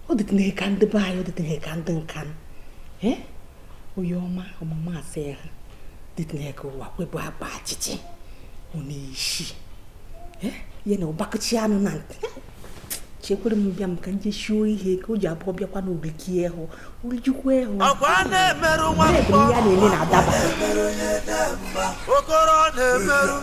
Ọ dịtịnye ka ndị be anyị, ọ dịtịnye ka ndị nka. Onye ọma ọmụma asị ya dịtịnye ka ụwa kwebụ akpa achịchị. Ọ na-eshi. Ya na ụbakọchi anụ na ntị. Chekwere m bịa m ka nje shio ihe ka o ji abụọ bịakwa n'ogige ịhụ orijikwa ịhụ. Ọkwa na-emerụ nwa mkpọ. Ya na-eme na-adaba. Okoro na-emerụ.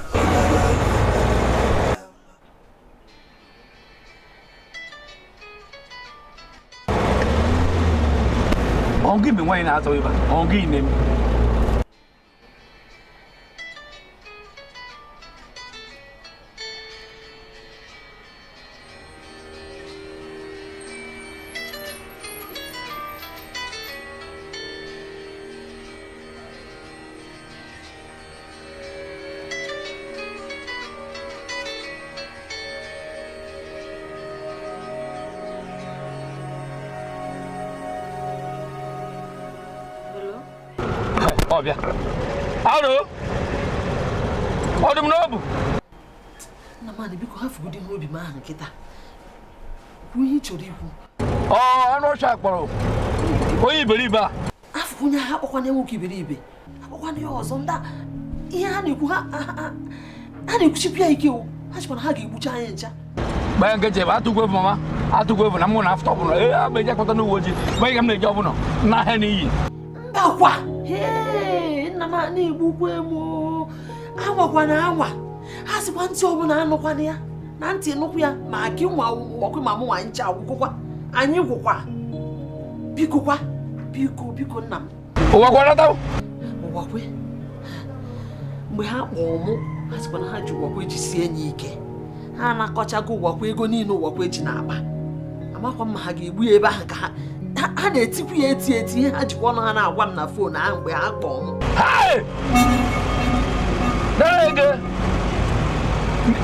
Ọ gị me nwaanyị na-atọ ịba, ọ gị na-eme. Ọbịa. Alo. Ọ dị m n'obu. Nna m adị biko hafugodi ihe obi m ahụ nkịta. Kwuo ihe ị chọrọ ikwu. Ọ anụ ọcha kpọrọ. Onye iberibe a. Afọ onye ha akpọkwana nwoke iberibe. Akpọkwana ya ọzọ ndị ihe ha na-ekwu ha na-ekwuchipụ ya ike o. Ha chịkwa na ha ga-egbucha anyị ncha. Gbanye nke chebe atụkwa efu mama atụkwa efu na mụ na afta ọbụla ee agba eji akpata n'uwe ojii gbanye ka m na-eji ọbụla n'ahịa n'iyi. Mbakwa nna m na-egbukwa m anwakwa na anwa ha sịkwa ntị ọbụla anụkwana ya na ntị nụkwu ya ma gị nwa ọkụ ma mụ nwa nche agwụgwụkwa anyị gwụkwa biko kwa biko biko nna m ụwakwa nata ụwakwe mgbe ha kpọọ mụ ha sịkwa na ha ji ụwakwe ji sie enyi ike ha anakọchago ụwakwe ego niile ụwakwe ji na-akpa amakwa m ma ha ga-egbu ya ebe ahụ ka ha na-etikwu ya eti eti ihe ha jikwa ọnụ ha na-agwa m na foonu ahụ mgbe ha kpọọ m.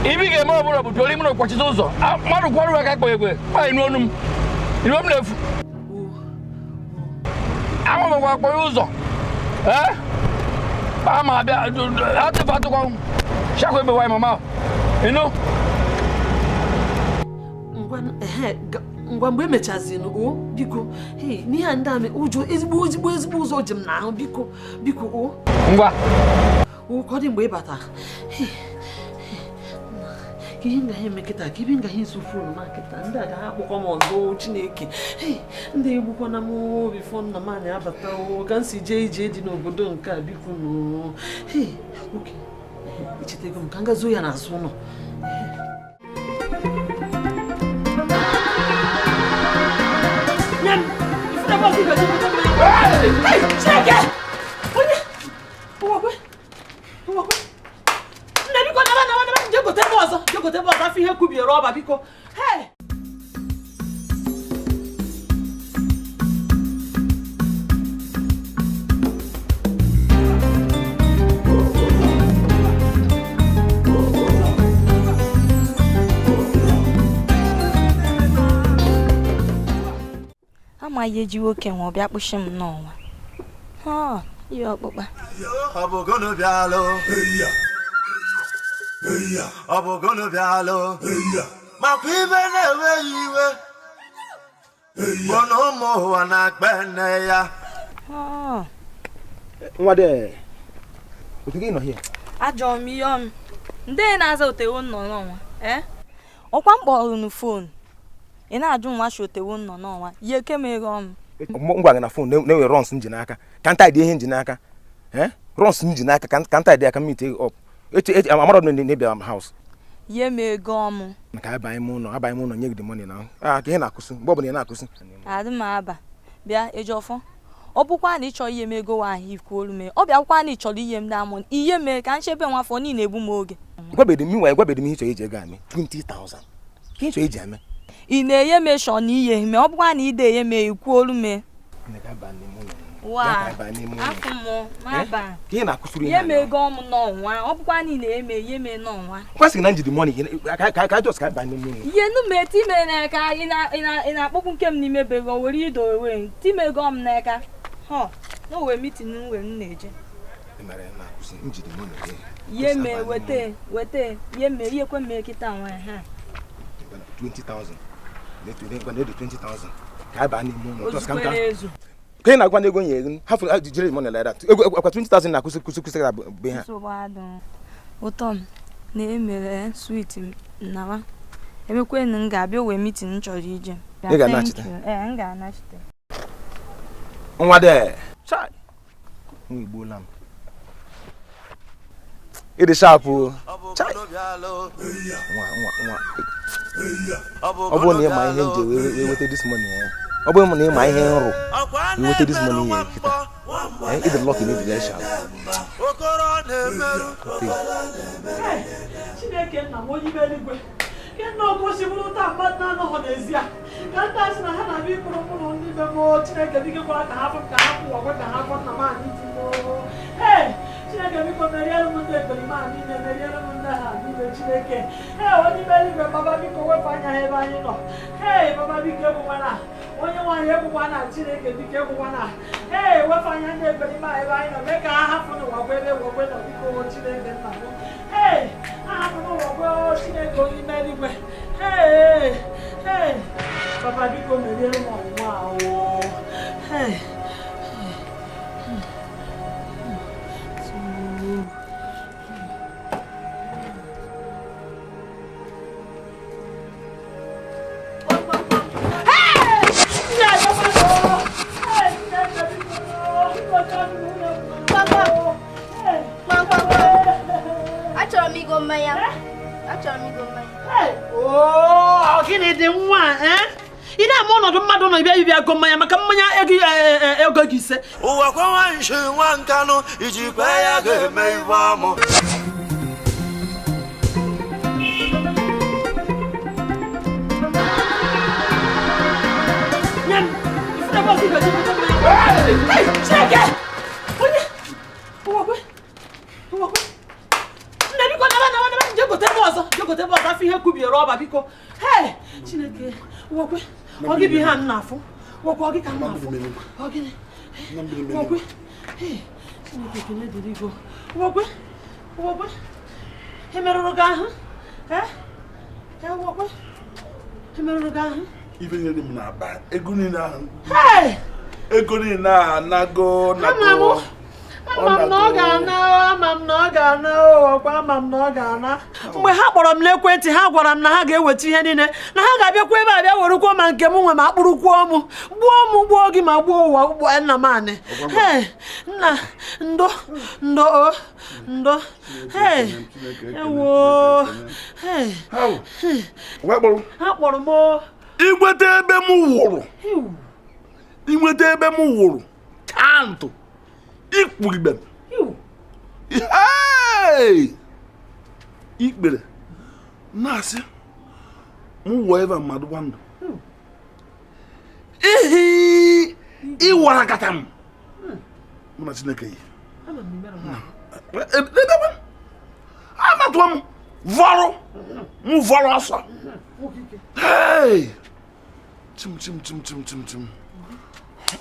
Ibi ga-eme ọbụla bụ tụọrọ ime na ụkwachite ụzọ mmadụ kwọrọ aka kpọ ekwe kpaghị n'onu m iwe m na-efu anwụmakwa akpọghị ụzọ ee ma abịa atụfu atụkwa shakwa ebe nwaanyị mama ịnụ ngwa mgbe emechaziri o biko n'ihe a ndị a ụjọ ezigbo ezigbo ezigbo ụzọ ji m n'ahụ biko biko o ngwa o ka ọ dị mgbe ị bata ihe ngaghị eme kịta ka ibe ngaghị izu foonu ma kịta ndị a gaghị akpọkwa m ọzọ Chineke ndị egbukwana m bifo nna m anyị abata ka m si jee ije dị n'obodo nke a biko nụ oke echetego m ka m gazuo ya n'azụ ụlọ. Ihe kubie rọba biko. Hey! Amaghị eji nwoke nwe ọbịa kpụchi m n'ọnwa. Ha, ihe ọkpụkpa. Ọ bụ gụnụ bịalụ. Ọ bụ gụnụ bịalụ. Makwa ibe na-enweghị iwe bụ na ụmụ ụwa na-akpa nne ya. Nwa de, otu gị nọ here? Ajọ m ihe m. Ndị na-aza otewo nọ n'ọnwa. Ọkwa m kpọrọ unu foonu. Ị na-ajụ nwa shi otewo nọ n'ọnwa. Ihe ke m ego m. Ngwa gị na foonu na-enwe rọns m ji n'aka. Ka nta dị ihe m ji n'aka. Rọns m ji n'aka ka nta dị aka m meet up. Amara na na-ebịa m house. Ye m ego m. Maka abaghị m ụlọ, abaghị m ụlọ nye gị the money na. Ah, ka ihe na-akụsị, mgbe ọbụla ị na-akụsị. Adị m aba. Bịa Ejiofor. Ọ bụkwa na ị chọrọ ihe m ego ahụ ikwuolu m. Ọ bịakwa na ị chọrọ ihe m da mọ. Ihe mee ka nchebe nwa afọ niile egbu m oge. Gwabedị m nwa, gwabedị m ihe ị chọrọ iji ego ame. 20,000. Ka ị chọrọ iji ame? Ị na-enye m eshọ na ihe me ọ bụkwa na ide enye m ikwuolu m. Wa. Afọ m ma ba. Ka ị na-akụsiri ihe m ego m n'ọnwa. Ọ bụkwa na ị na-eme ihe me n'ọnwa. Kwasị na njide money ka just ka banye n'ime. Ihe nu me ti me n'aka ị na-akpọkwu nke m n'ime be go were ido ewe. Ti me ego m n'aka. Ho, no we meeting we m na-eje. Mere na-akụsi njide money. Ihe me wete wete ihe me ihe kwe me kita nwa ha. 20,000. Let 20,000. Ka ba n'ime ụlọ. Just ka m ka ị na-agwa ego nye ego hafụ jiri money like that. Ego akwa 20,000 na kwụsị kwụsị kwụsị be ha. Ụtọ m na-emere sweet nawa. Emekwe na m ga-abịa wee meeting m chọrọ ije. Ị ga-anachite? Ee, m ga-anachite. Nwa de. Chai. Nwa igbola m. Ị dị sharp o. Chai. Nwa nwa nwa. Ọ bụrụ na ị ma ihe nje wee weta this money ya. Ọ bụrụ na ị ma ihe nrụ wee weta this money ya kịta. Ị dị lucky na ị dị very sharp. Chineke nna m onye ime eluigwe. Ke nna ọgụ si bụrụ taa mmadụ na-anọghọ n'ezi a. Ka ndị asị na ha na-abịa ịkpụrụ mkpụrụ ndị be m Chineke biko kwara ka ha fụ ka ha kwụ ọgwe ka ha fụ nna m anyị ti m. Hey! Chineke biko meriere m ndị ekperima a niile meriere m ndị ha niile Chineke. Hey, onye ime eluigwe baba biko wepụ anya ha ebe anyị nọ. Hey, baba biko egbukwana. Onye nwaanyị egbukwana Chineke biko egbukwana. Hey, wepụ anya ndị ekperima ebe anyị nọ mee ka ha hapụ n'ụwa gwa ebe gwagwe nọ biko Chineke nna m. Hey, ha hapụ n'ụwa gwa Chineke onye ime eluigwe. Hey, hey, baba biko meriere m ọnwụnwa a o. Hey. ego mmanya maka mmanya ego ego gị ise. Ụwa kwa nwa nshi nwa nkanụ iji kwe ya ga-eme ife ọmụ. Chineke! Onye! Ụwakwe! Ụwakwe! Nne biko naba naba naba jee gote ebe ọzọ jee gote ebe ọzọ afọ ihe kubie rọba biko. Hei! Chineke! Ụwakwe! Ọ gị bụ ihe a m na-afụ? Ụwakwe ọ gị ka m na-afụ? Ọ gịnị? Ụwakwe! Hei! Chineke ekele dịrị gị. Ụwakwe! Ụwakwe! E merụrụ gị ahụ? Ee? Ee ụwakwe! E merụrụ gị ahụ? Ife nyere m n'akpa ego niile ahụ. Hei! Ego niile ahụ anago nago. Ama m na ọ ga-ana, ama m na ọ ga-ana, ọkwa ama m na ọ ga-ana. Mgbe ha kpọrọ m n'ekwentị ha gwara m na ha ga-eweta ihe niile na ha ga-abịakwa ebe a bịa werekwuo ma nke m nwe ma akpụrụkwuo m gbuo m gbuo gị ma gbuo ụwa ugbo nna m anị. Hei, nna ndo ndo o ndo hei ewo hei. Ha kpọrọ m o. Inweta ebe m wụrụ. Inweta ebe m wụrụ. Kantụ. Ikpurigbe m. Hey! Ikpere. Na-asị m wụọ ebe mmadụ gwa ndụ. Ihi! Ịwarakata m. Mụ na Chineke yi. Amatụọ m. Vọrọ. M vọrọ ọsọ. Hey! Chim chim chim chim chim chim.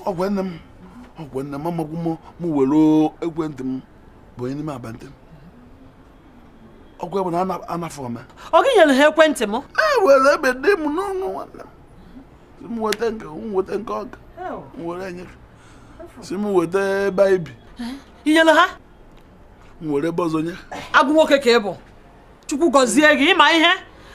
Ọgwụ nne m. Ọgwụ nne m amagwu m m were ekwentị m bụ onye n'ime abalị m. Ọgwụ bụ na anafọ m. Ọ gị nyere ha ekwentị m? E were ebe dị m n'ọnụ nwanne m. Si m weta nke m weta nke ọka. M were nye. Si m weta ebe anyị bi. I nyere ha? M were ebe ọzọ nye. Agụ nwoke ka ị bụ. Chukwu gọzie gị ịma ihe.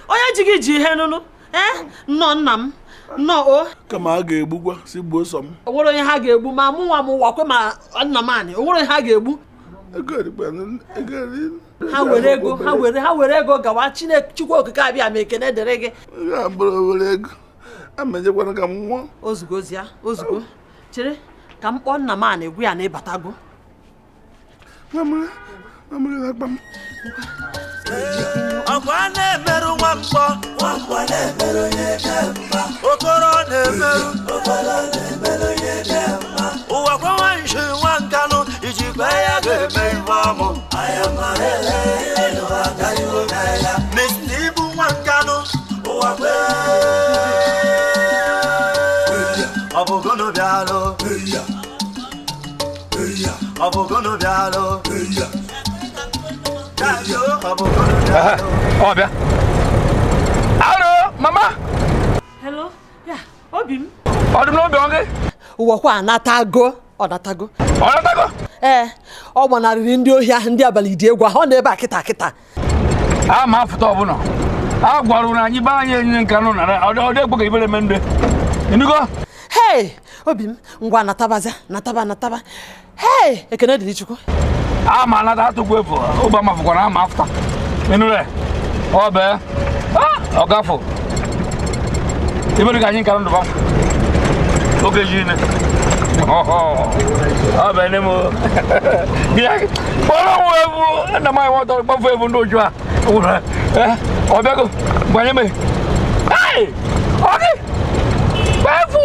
Onye ji gị ji ihe nụnụ. Ee, nnọọ nna m. Nnọọ o. Kama a ga-egbukwa si gbuo sọ m. O nwere onye ha ga-egbu ma mụ nwa m wakwe ma nna m anị. O nwere onye ha ga-egbu. Ha were ego, ha were ego gawa Chineke Chukwu okike abịa ma ekene dịrị gị. Ya bụrụ were ego. Amejekwana ka m nwụọ. Ozugbo ozia, ozugbo. Chere ka m kpọọ nna m anị gwa ya na ịbatago. Mama, mama na-akpa m. Ọkwa na-emerụ nwamkpọ, nwamkpọ na-emerụ onye dị mma. Okoro na-emerụ, okoro na-emerụ onye dị mma. Ụwa kwa nwa nshi nwa nkanụ iji kwe ya ga-eme ife ọmụ. Mr. Ibu nwa nkanụ, ụwa kwe. Ọ bụ gụnụ bịalụ. Ọ bụ gụnụ bịalụ. Ọ bịa. Alo, mama. Hello. Ya, obi m. Ọ dị m n'obi ọ gị? Ụwa kwa anatago, ọ natago. Ọ natago? Ee, ọ gbanarịrị ndị ohi ahụ ndị abalị dị egwu ahụ, ọ nọ ebe a kịta kịta. A ma afụta ọbụna. A gwara na anyị be anyị enyi nka nụ nara, ọ dị egwu ka ibere eme ndị. Ịnụgo? Hei, obi m, ngwa natabazia, nataba nataba. Hei, ekene dịrị Chukwu. Ama anata atụkwu efu, ụba mafụkwara ama afụta. Ịnụre? Ọ bee. Ọ gafụ. Ibere ka anyị nka ndụ ba. Oge ji ine. Ọ bụ ene m. Kpọrọ m ebu, nna m anyị nwata kpọfụ ebu ndị oju a. Ọ bịago, gbanye m. Hey! Ọ gị! Kpọfụ!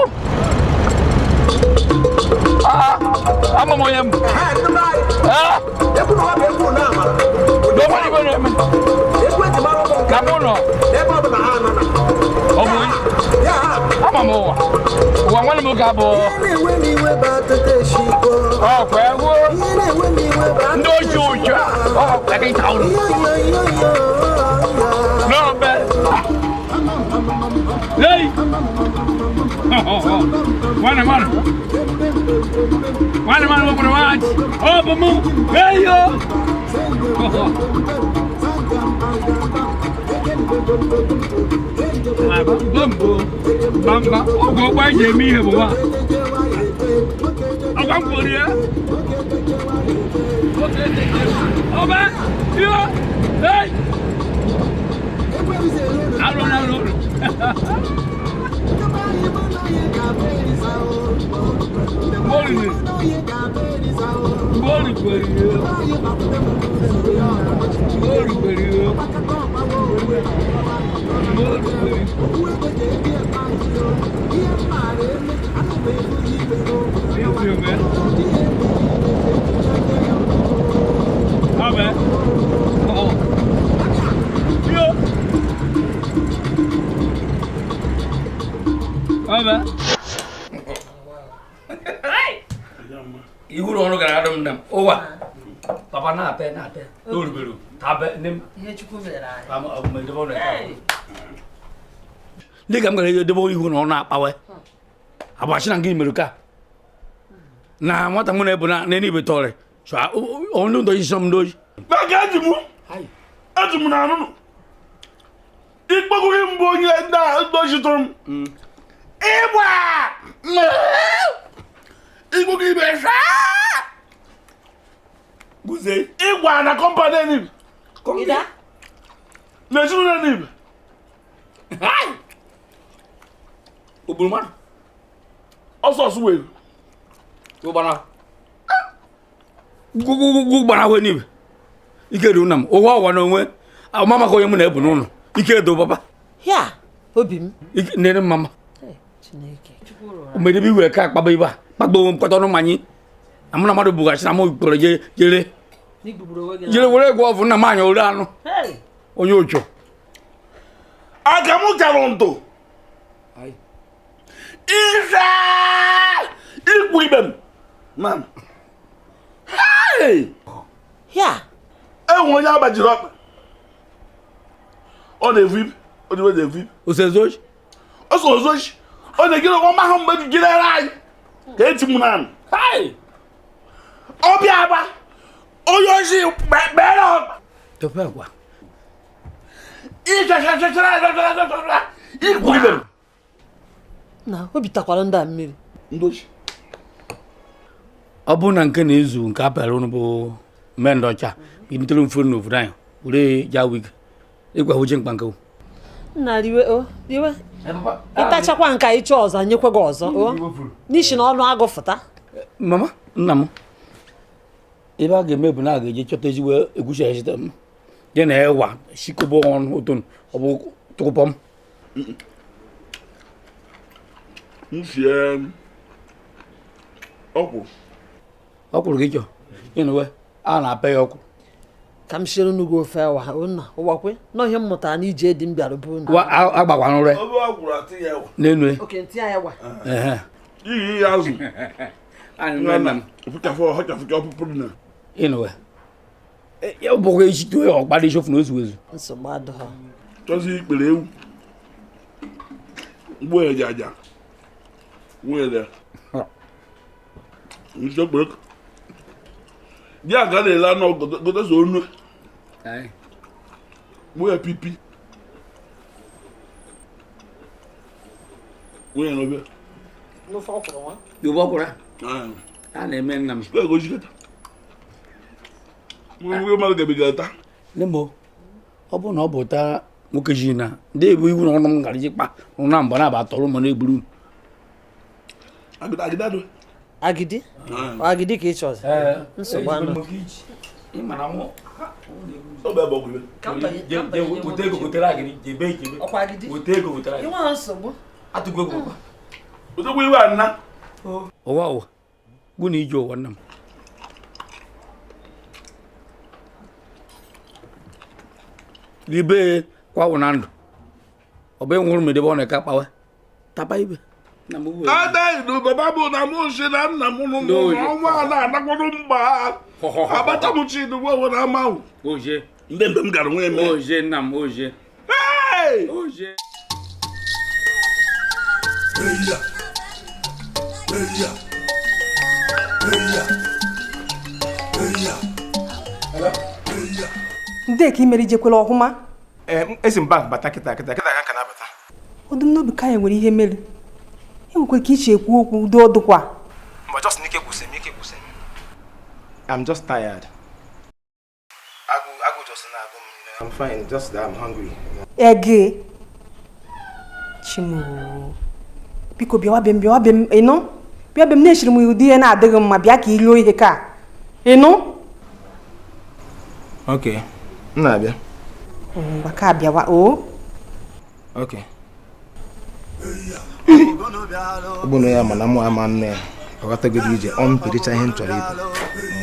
Ama m onye m. Ka mụ nọ. Ọ bụ onye? Ama m ụwa. Ụwa nwanne m ga-abụ. Ọ kwa egwu. Ndị oji ụjọ. Ọ kwa gị ta ụlọ. N'ọbẹ. Lei. Nwanne mmadụ. Nwanne mmadụ nwekwara nwaanyị. Ọ bụ mụ. Eyo. Bambo, bamba, ọgwụ ọgwụ anyị ji eme ihe bụ nwa. Ọgwa m kwuru ya. Ọba, iyo, hey! Alụ na alụ. Iwuru ọrụ gara adụ m nna m ụwa papa na-ate na-ate n'oruberu tabe nne m ndị ka m gara edebe ihu na ọnụ akpawe agbachi na nke imeru ka na nwata mụ na-ebu na n'ebe tọrị ọnụ ndụ isi m ndoji maka eji m na anụnụ ikpegụghị mbụ onye ndoji tụrụ m ịgba igbo ibe guze ịgwa na kọmpanị enib na ezinụlọ enib ogburu mmadụ ọsọ ọsọ wee gwugwugwu gbara ahụ enib ike dị nna m ụwa ụwa na onwe mama ka onye mụ na-ebu n'ụlọ ike do papa ya obi m nere mama mgbe ebe iwe ka akpaba ibe a kpagbo onwe m kpata ọnụ mmanya na mụ na mmadụ bughachi na mụ kpọrọ jere jere were egwu ọfụ nna m anya ore anụ onye ụchụ aka m chara ntụ ife ikwu ibe m mam ya enwe onye agbajiri ọkpa ọ na-evu ibe ọ na-evu ibe osezochi osezochi ọ na-egide ọma ahụ mgbe jidere anyị ka eti m naanị ọbịa agba onye ozi kpere ọkpa ikwu ibe m na obi takwara ndị a mmiri ọ bụrụ na nke na-ezu nke apịara ụnụ bụ mmendị ọcha ibitere mfe n'obodo anyị were ja wig ịgwa hụje mkpa nke nna riwe o riwe ịtachakwa nka ịchọ ọzọ nyekwa gị ọzọ o n'ihi na ọnụ agụ fụta mama nna m ebe a ga-eme bụ na a ga-eje chọta ezigbo egusi echeta m je na ewa shikobo ọnụ otu ọ bụ tụkpọ m m ọkwụrụ ọkwụrụ gị chọ ịnụwe a na-apị ya ọkwụrụ ka m siere unu gị ofe ewa nna ụwakwe na ihe m mụtara na ije dị m bịara bụ unu agbakwana ụra n'enu iyi ya azụ ịnụwe ya bụkwa echite ya ọkpara ichofu na ozu ezu nsogbu adịghọ chọzi ikpere ewu mgbe eji aja nwere nchekwa di a ga na-ele anụ gotezo onu nwunye pipi nwunye n'obe n'ofe ọkwụrụ a na-eme nna m nne ọ bụrụ na ọ bụ taa nwoke ji na ndị ebu iwu na ọnụ m gara iji kpa na mgbe na-aba tọrọ m na-egburu agidi agidi ka ị chọzi nsogbu anụ ụwa ụwa gụ na ije ụwa nna m ribe kwa na ndụ ọ bụ ịnwụrụ m edebe ọ na-eke akpawa tapa ibe Ada baba bụ na mụ si na nna m ọnwa a na-anakwado mgba agbata m chi dugbo na amanwụ ndị mgbe m gara nwee mee oje nna m oje oje Ndị ka imere ijekwela ọhụma esi m bank bata kịta kịta kịta ka na-abata ọdụm n'obi ka ya nwere ihe mere enwekwara ka iche ekwu okwu udo ọdụkwa. But just n'ike kwụsị m, ike kwụsị m. I'm just tired. Agụ just na-agụ m. I'm fine, just that I'm hungry. Ege. Chimoo. Biko bịawa be m, bịawa be m, ịnụ? Bịa be m na-eshiri m ụdị ihe na-adịghị mma, bịa ka i rie ihe ka. Ịnụ? Ok, m na-abịa. Ngwa ka bịawa o. Ok. Ọ bụ na ya mana mụ ama nne ya ọghọtagodo ije ọ m piricha ihe m chọrọ ịbụ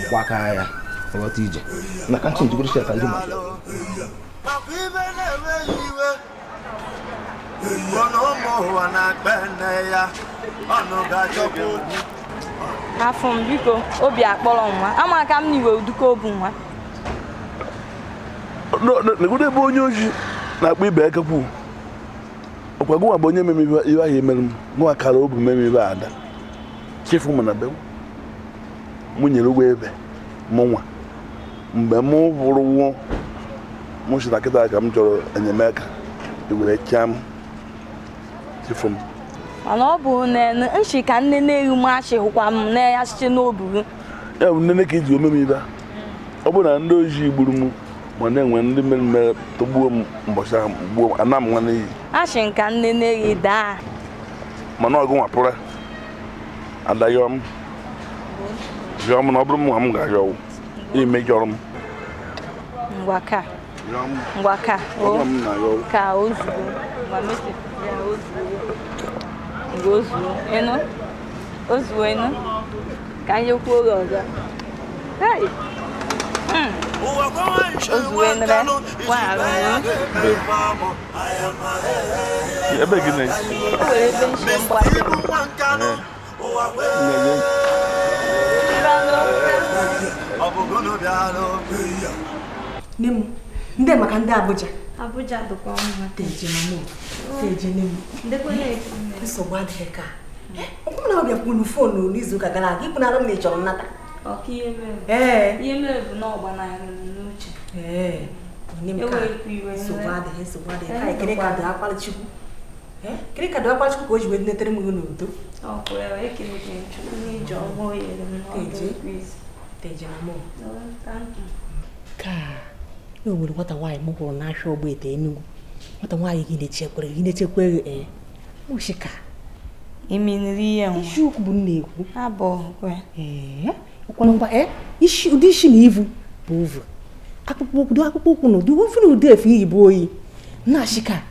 mgbaka ya ọghọta ije na ka ntị njigoro sheta ndị maka afọ m biko obi akpọrọ nwa ama aka m n'iwe uduka obu nwa negodo ebe onye oji na-akpọ ibe ekekwu ọkwa gụnwa bụ onye meme ibe ahụ emere m gụnwa kara obu meme ibe ada chefu m na be m nyere ụgbọ ebe mụ nwa mgbe m bụrụ nwụọ mụ chịta kịta ka m chọrọ enyemaka ewere chaa m chefu m mana ọ bụ nshi ka nne na-ewu m achị hụkwa m na ya site n'obu ya bụ nnene ka iji omeme ibe ọ bụ na ndị ojii gburu m ma na-enwe ndị mere mere tọgbuo m mbọchị ahụ gbuo m ana m nwa n'iyi achị nka nne na-eyi daa mana ọgụ nwapụra ada yọọ m yọọ m na ọ bụrụ m nwa m ga-ayọ imejọrọ m ngwa ka ngwa ka ka ozugbo ngwa mesepụ ya ozugbo ngwa ozugbo ịnụ ozugbo ịnụ ka anyị kwuo oge ọzọ. Hey! Ebe gị na nne m ndị maka ndị Abuja. Abuja dịkwa mma. Teje mama, teje nne m. Nsogbu adịghị ka. Ọ bụrụ na ọ bịakwuru foonu n'izuụka gara aga, ịkwụnara m na ị chọrọ nnata. Ọka ihe mere. Ihe mere bụ na ọ gbanarị m n'uche. Ee. Nne m ka. Nsogbu adịghị, nsogbu adịghị. Ka ekele ka dị akwara Chukwu. Kere ka dị akwara Chukwu ka o ji wee netere m gị n'udo. Ọ kwere ekele gị Chukwu n'ije ọma o nyere m n'ọdụ. Teje mama. Ka e nwere nwata nwaanyị m hụrụ n'ahịa Ogbete Enugu. Nwata nwaanyị gị na-echekwere gị na-echekwere ee. Mụshika. Iminiri ihe nwa. Isiokwu bụ m na-ekwu. Abụ kwe. Ee. Ụkwara ngwa ee isi ụdị isi na ivu bụ ovu. Akpụkpọ ụkwụ akpụkpọ ụkwụ na ụdị ovu na ụdị efe iyi bụ oyi. Na-ashika.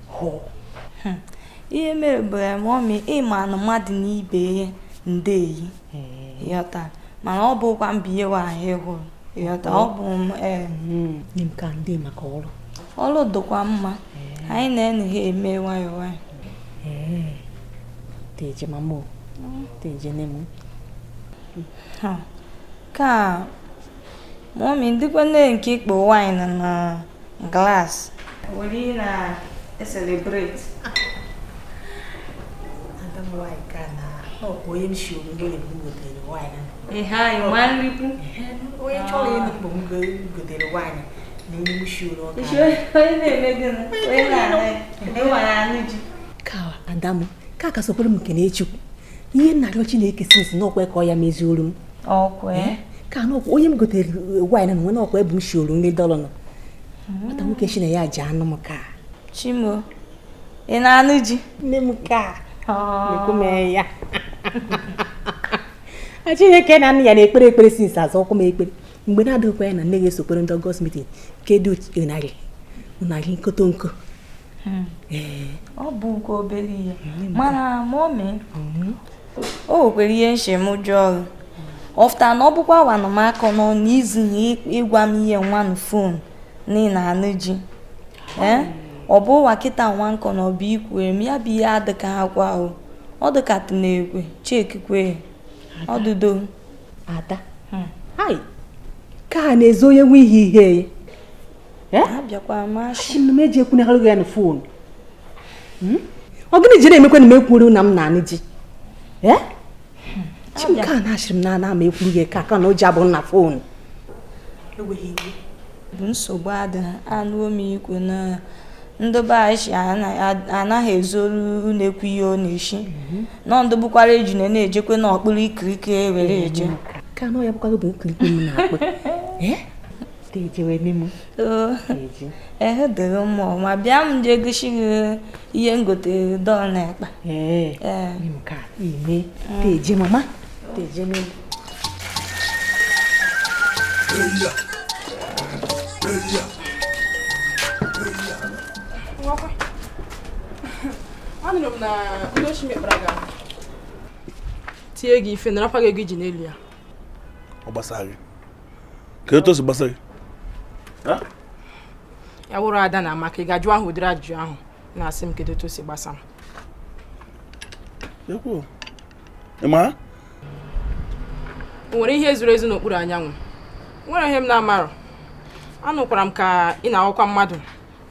Hụ. Ihe mere bụ mọmị ịma na mmadụ na ibe ihe ndeyi. Ịghọta. Mana ọ bụkwa mbụ ihe nwaanyị hụrụ. Ịghọta ọ bụ m ee. Nne m ka ndị maka ọrụ. Ọrụ dịkwa mma. Anyị na-enu ha eme nwayọọ nwayọọ. Ee. Teje mama. Teje nne m. Ha. Ka mọmị ndịkwa nne nke ikpo wine na glass. Were na celebrate. Ada m nwaanyị ka na ọ bụ onye m shi obodo oyibo gotere wine. Ihe anyị nwa nrikwu. Onye chọrọ ịnụ bụ m gotere wine na onye m shi ụlọ ọka. Onye na-eme gịnị? Onye na-anụ ji. Ka ada m ka ka sokwere m nkene Chukwu. Ihe nna arịọ Chineke sinsi n'ọkwa ka ọ ya mezioro m. Ọkwa. Ka n'ọkwa onye m gotere wine na nwe n'ọkwa ebu m shi olu nri dọlọ nọ. Nwata nwoke shi na ya ji anụ m ka. Chimo, ị na-anụ ji? Nne m ka. Ekwu m ya. Chineke na nne ya na-ekpere ekpere sinsi azụ ọkwa m ekpere. Mgbe na-adịghịkwa ya na nne ga-esokwere ndị Ọgọst meeting kedu ụnarị ụnarị nkoto nko. Ọ bụkwa obere ihe mana mọmị o nwekwara ihe nche m jụọ ọrụ ọfụta na ọ bụkwa wanụmakọ nọ n'izu na ịgwa m ihe nwa na fon na ị na-anụ ji ọ bụ ụwa kịta nwa nkọ na ọ bụ ikwere m ya bụ ihe adịka akwa o ọ dịka na-ekwe chekikwe ọdụdo ada ka na-ezo onye nwe ihe ihe abịakwa masị m eji ekwunagharị ya na fon ọ gịnị jere emekwa na m ekwuru na m na-anụ ji Chimka na ashịrị m na ana m ekwuru gị ka aka na o ji abụ na fon bụ nsogbu adịghị anụ omikwu na ndị be anyị anaghị ezoru na-ekwu ihe ọ na-eshi nọ ndụ bụkwara ejune na-ejekwe n'ọkpụrụ ikirikiri were eje ka anọ ya bụkwa bụ ikirikiri m na-akpụ Ehe dịrị mma ma bịa m jee gosi gị ihe m gotere dọọ na ekpa. Ee. Nke a ime teje mama teje mama. Anụrụ m na ndị oshi mekpara gị ahụ tie gị ife narakwa gị ego iji n'elu ya. Ọ gbasara gị? Ka etu o si gbasa gị? Ya wụrụ Ada na Amaka, ị ga-ajụ ahụ ụdịrị ajụjụ ahụ na-asị m kedu etu o si gbasa m. O nwere ihe zuru ezu n'okpuru anyanwụ? Nwere ihe m na-amarọ. Anụkwara m ka ị na-aghọkwa mmadụ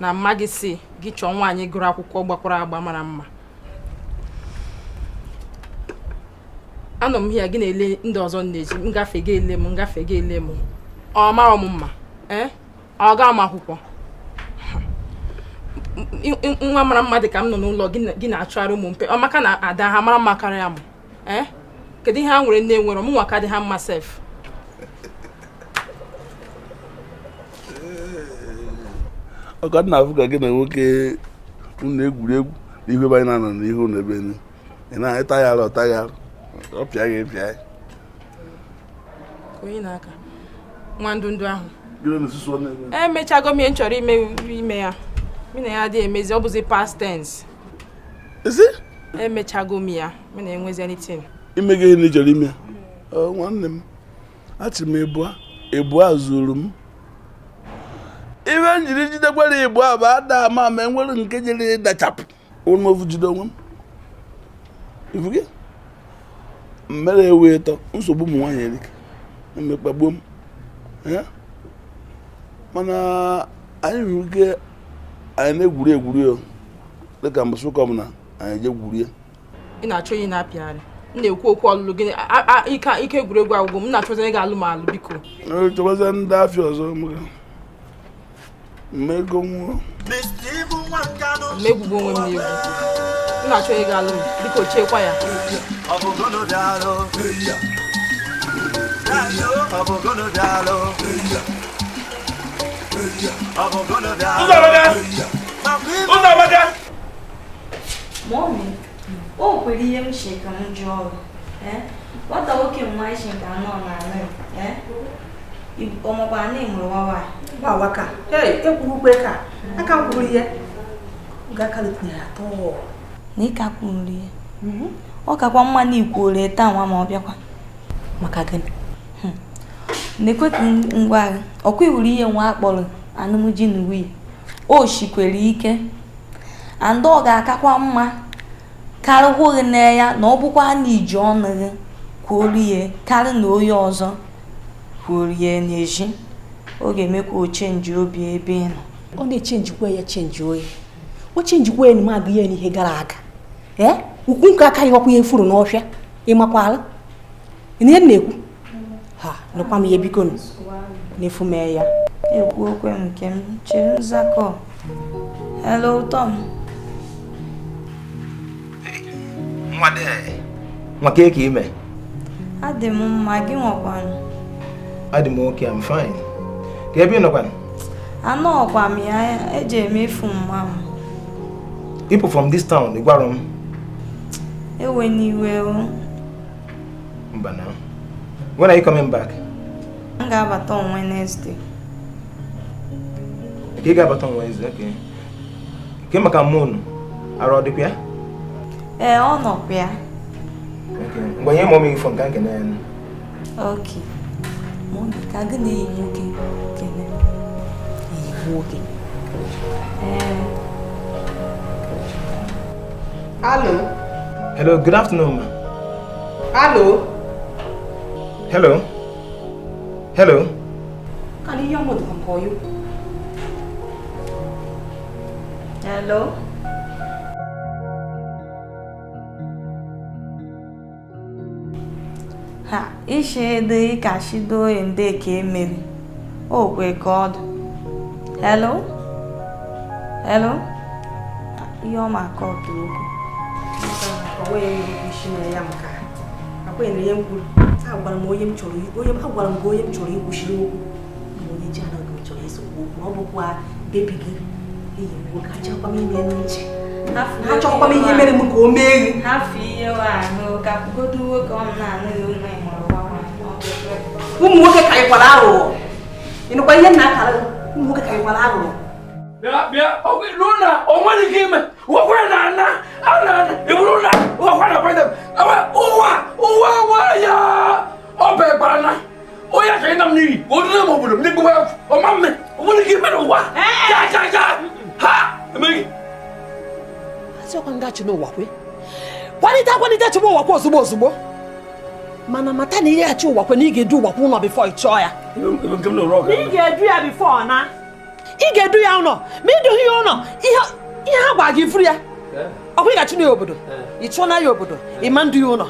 na mma gị si gị chọọ nwaanyị gụrụ akwụkwọ gbakwara agba mara mma. Anọ m hịa gị na-ele ndị ọzọ na-eji ngafe gị ele m ngafe gị ele m. Ọ marọ m mma, ee? Ọ ga m akwụkwọ. Nwa mara mma dị ka m nọ n'ụlọ gị na-achọgharị ụmụ mpe. Ọ maka na Ada ha mara mma karịa m. Ee? Kedu ihe ha nwere nne nwere mụ nwa ka dị ha mma sef. Ọ ka dị na-afụ ka gị na nwoke unu egwuregwu na ihu ebe anyị na-anọ n'ihu na ebe ị na-ịta ya arụ ọta ya arụ ọ pịa gị pịa ya. Onye na-aka nwa ndụ ndụ ahụ emechago m ihe m chọrọ ime ya. Mụ na ya adịghị emezi, ọ bụzi past tense. Emechago m ya, mụ na enwezi anything. Ime gị ihe ị chọrọ ime ya? Nwanne m, achị m ịbụa zuru m. Ibe njiri jidekwara igbo a bụ ada ama ma enwere nke jere ịdachapụ ụmụofu jide onwe m. Ifu gị? Mmere ewu ịtọ nsogbu ụmụ nwaanyị erike mmekpagbuo m. Mana anyị nwere ike anyị na-egwuri egwuri o dịka mbọsị ụka ọbụla anyị je gwurie. Ị na-achọ ihe na-apịgharị. M na-ekwu okwu ọlụlụ gị ike egwuregwu agwụgwụ m na-achọzi ịga alụ m alụ biko. Chọbazie ndị afịa ọzọ mmego nwụọ. Mmegwugbu onwe m n'egwu. M na-achọ ịga alụ m biko chekwa ya. Mọmi, o kwere ihe m si ka m jụọ ọrụ. Nwata nwoke nwa isi nke anọ na-alụ ya. Ọmọkwa na enwere wawa. Wawaka. Hey, ekwurukwe ka aka m kwuru ihe. Ga-akalitinyere atọ. Na ị ka kwuru ihe. Ọ kakwa mma na ikwuore taa nwa ma ọ bịakwa. Maka gịnị? Na-ekwe ka ngwa gị ọkwa iwuru ihe nwa akpọrọ anụmji na nwunye. O shikwere ike. And ọ ga-akakwa mma karịkwa gị na ya na ọ bụkwa na iji ọnụ gị kwuoru ihe karị na onye ọzọ kwuoru ihe n'ezi. Ọ ga-emekwa o chenji obi ebe ị nọ. Ọ na-echenjikwa ya chenji oyi. O chenjikwa ya na m agụ ya n'ihe gara aga. Ee, ukwu nke aka ya ọkwa ihe furu n'ọfịa. Ị makwala? Ị na ihe m na-ekwu? Ha, nụkwa m ihe biko nụ. N'efu mee ya. Ekwu okwe m nke m chere nzakọ. Hello, Tom. Nwa ka eke ime? Adị m mma, gị nwakwanụ? Adị m okay, I'm fine. Ka ebe ị nọkwanụ? Anọkwa m ya, eji emefu mma m. People from this town, ị gwara m? Ewe n'iwe o. Mba na. When are you coming back? M ga-abata on Wednesday. Ị ga-abata on Wednesday, okay. Ke maka mụ arụ ọ dịkwa ya? Ee, ọ nọkwa ya. Okay. Ngwa nye mọmị gị fon ka nkene ya. Okay. Mọmị, ka gị na enyi nwoke kene. Enyi nwoke? Ee. Hello. Hello, good afternoon, ma. Hello. Hello. Hello. Kali ihe ọmọdụ ka nke ọyụ. Hello. Ha, ishe dị ka shido ende ka emeri. O kwe ka ọ dị. Hello. Hello. Ihe ọma aka ọtụ okwu. Agwara m onye m chọrọ ikwuchiri okwu na onye ji anaghị na-ekwu okwu ọ bụkwa bebi gị enyi m nwoke achọkwa m ime n'uche achọkwa m ihe mere m ka o mee gị ụmụ nwoke karịkwara aghụghọ ịnụkwa ihe nna akara ụmụ nwoke karịkwara aghụghọ bịa lụna o nwere ike ime ụwa na ana ana iburu na ụwa na president ụwa ụwa ụwa ya ọ bụ ekpana onye ka ịna m n'iyi oduna m obodo m ndị gbugbo ọma mme o nwere ike ime n'ụwa ja ja ja ha emeghị asịkwa ngachi n'ụwa kwe kwalite akwalite chụgbu ụwa kwe ozugbo ozugbo mana mata na ihe achị ụwa kwe na ị ga-edu ụwa kwe ụlọ bifo ị chọọ ya ị ga-edu ya bifo na ị ga-edu ya ụlọ ma idughị ya ụlọ ihe ha gwa gị furu ya ọkwa ị ga-achụ na ya obodo ị chụọ na ya obodo ị ma ndu ya ụlọ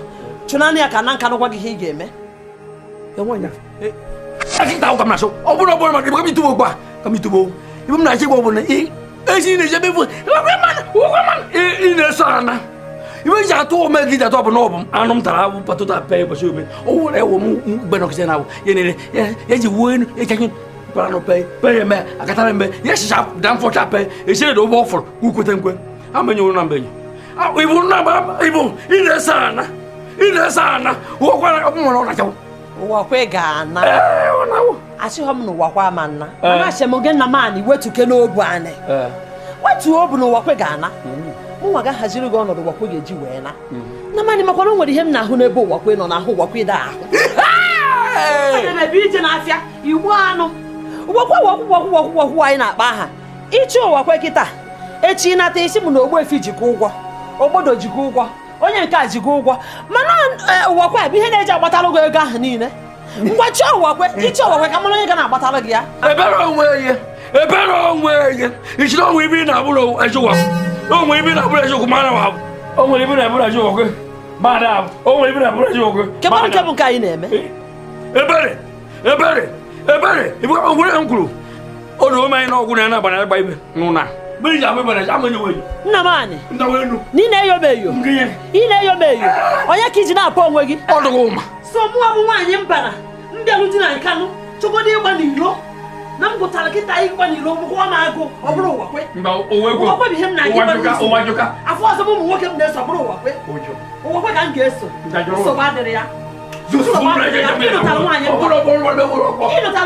chụnanị ya ka na nka gwa gị ihe ị ga-eme ọ bụrụ maka ebe itugbo gba ka m itugbo ibe m na-achị gwa ọ bụ na ezi na-eje ebe ị na-eso ana ibe ji atụ ome gị ji atụ ọ bụ na ọ bụ anụ m tara abụ patụta pe ụbọchị obe o were ewu m mgbe nọkịta na abụ ya na-ere ya ji wuo elu echaghị parano pe pe me akatara mbe ya sisa dan fọcha pe esere do bo fọrọ ukwete nkwe amenye na mbenye ibu na ibu ị na-esa ana ụwa ọ bụ na ọ na-achawụ ụwa kwe ga-ana achịghọ m na ụwa kwa ama nna mana achị m gị nna m anị wetuke n'obu anị wetuo obu na ụwa kwe ga-ana mụnwa ga-ahaziri gị ọnọdụ ụwa kwe ga-eji wee na na manị makwana o nwere ihe m na-ahụ n'ebe ụwa kwe nọ n'ahụ ụwa kwe da ahụ ebe ije n'afịa igbu anụ ụwakwe ụwakwe anyị na-akpa aha ịchụ ụwakwe kịta echi nata isi m na ogbuefi jikọ ụgwọ ogbodo jikọ ụgwọ onye nke a jikọ ụgwọ mana ụwakwe bụ ihe na-eji agbatalụ gị ego ahụ niile ngwa chọọ ụwakwe ịchọ ụwakwe ka mara onye ga na-agbatalụ gị ya ebere onwe ya ichiri onwe ibe ị na-abụrụ ejụwa onwe ibe ị na-abụrụ ejụkwu mara ma onwe ibe na-abụrụ ejụkwu mara onwe ibe na-abụrụ ejụkwu kebụ nke bụ nke anyị na-eme ebere ebere ebere ibu ogwure m kwuru o na ome anyị n'ọgwụ na na-agba na agba ibe n'ụna mmiri ji abụ ibe na ama enyewe nna m anyị na ị na-eyo m eyo ị na-eyo m eyo onye ka iji na-apụ onwe gị ọ dụghị ụma so mụọ bụ nwaanyị mbara mbịalụ di na nkanụ chọgodo ịgba n'ilo na m gụtara kịta ịgba n'ilo mụkwa m agụ ọ bụrụ ụwakwe ụwakwe bụ ihe m na-aga ịgba afọ ọzọ m ụmụ nwoke m na-eso bụrụ ụwakwe ụwakwe ka m ga-eso nsogbu adịrị ya ịnụtara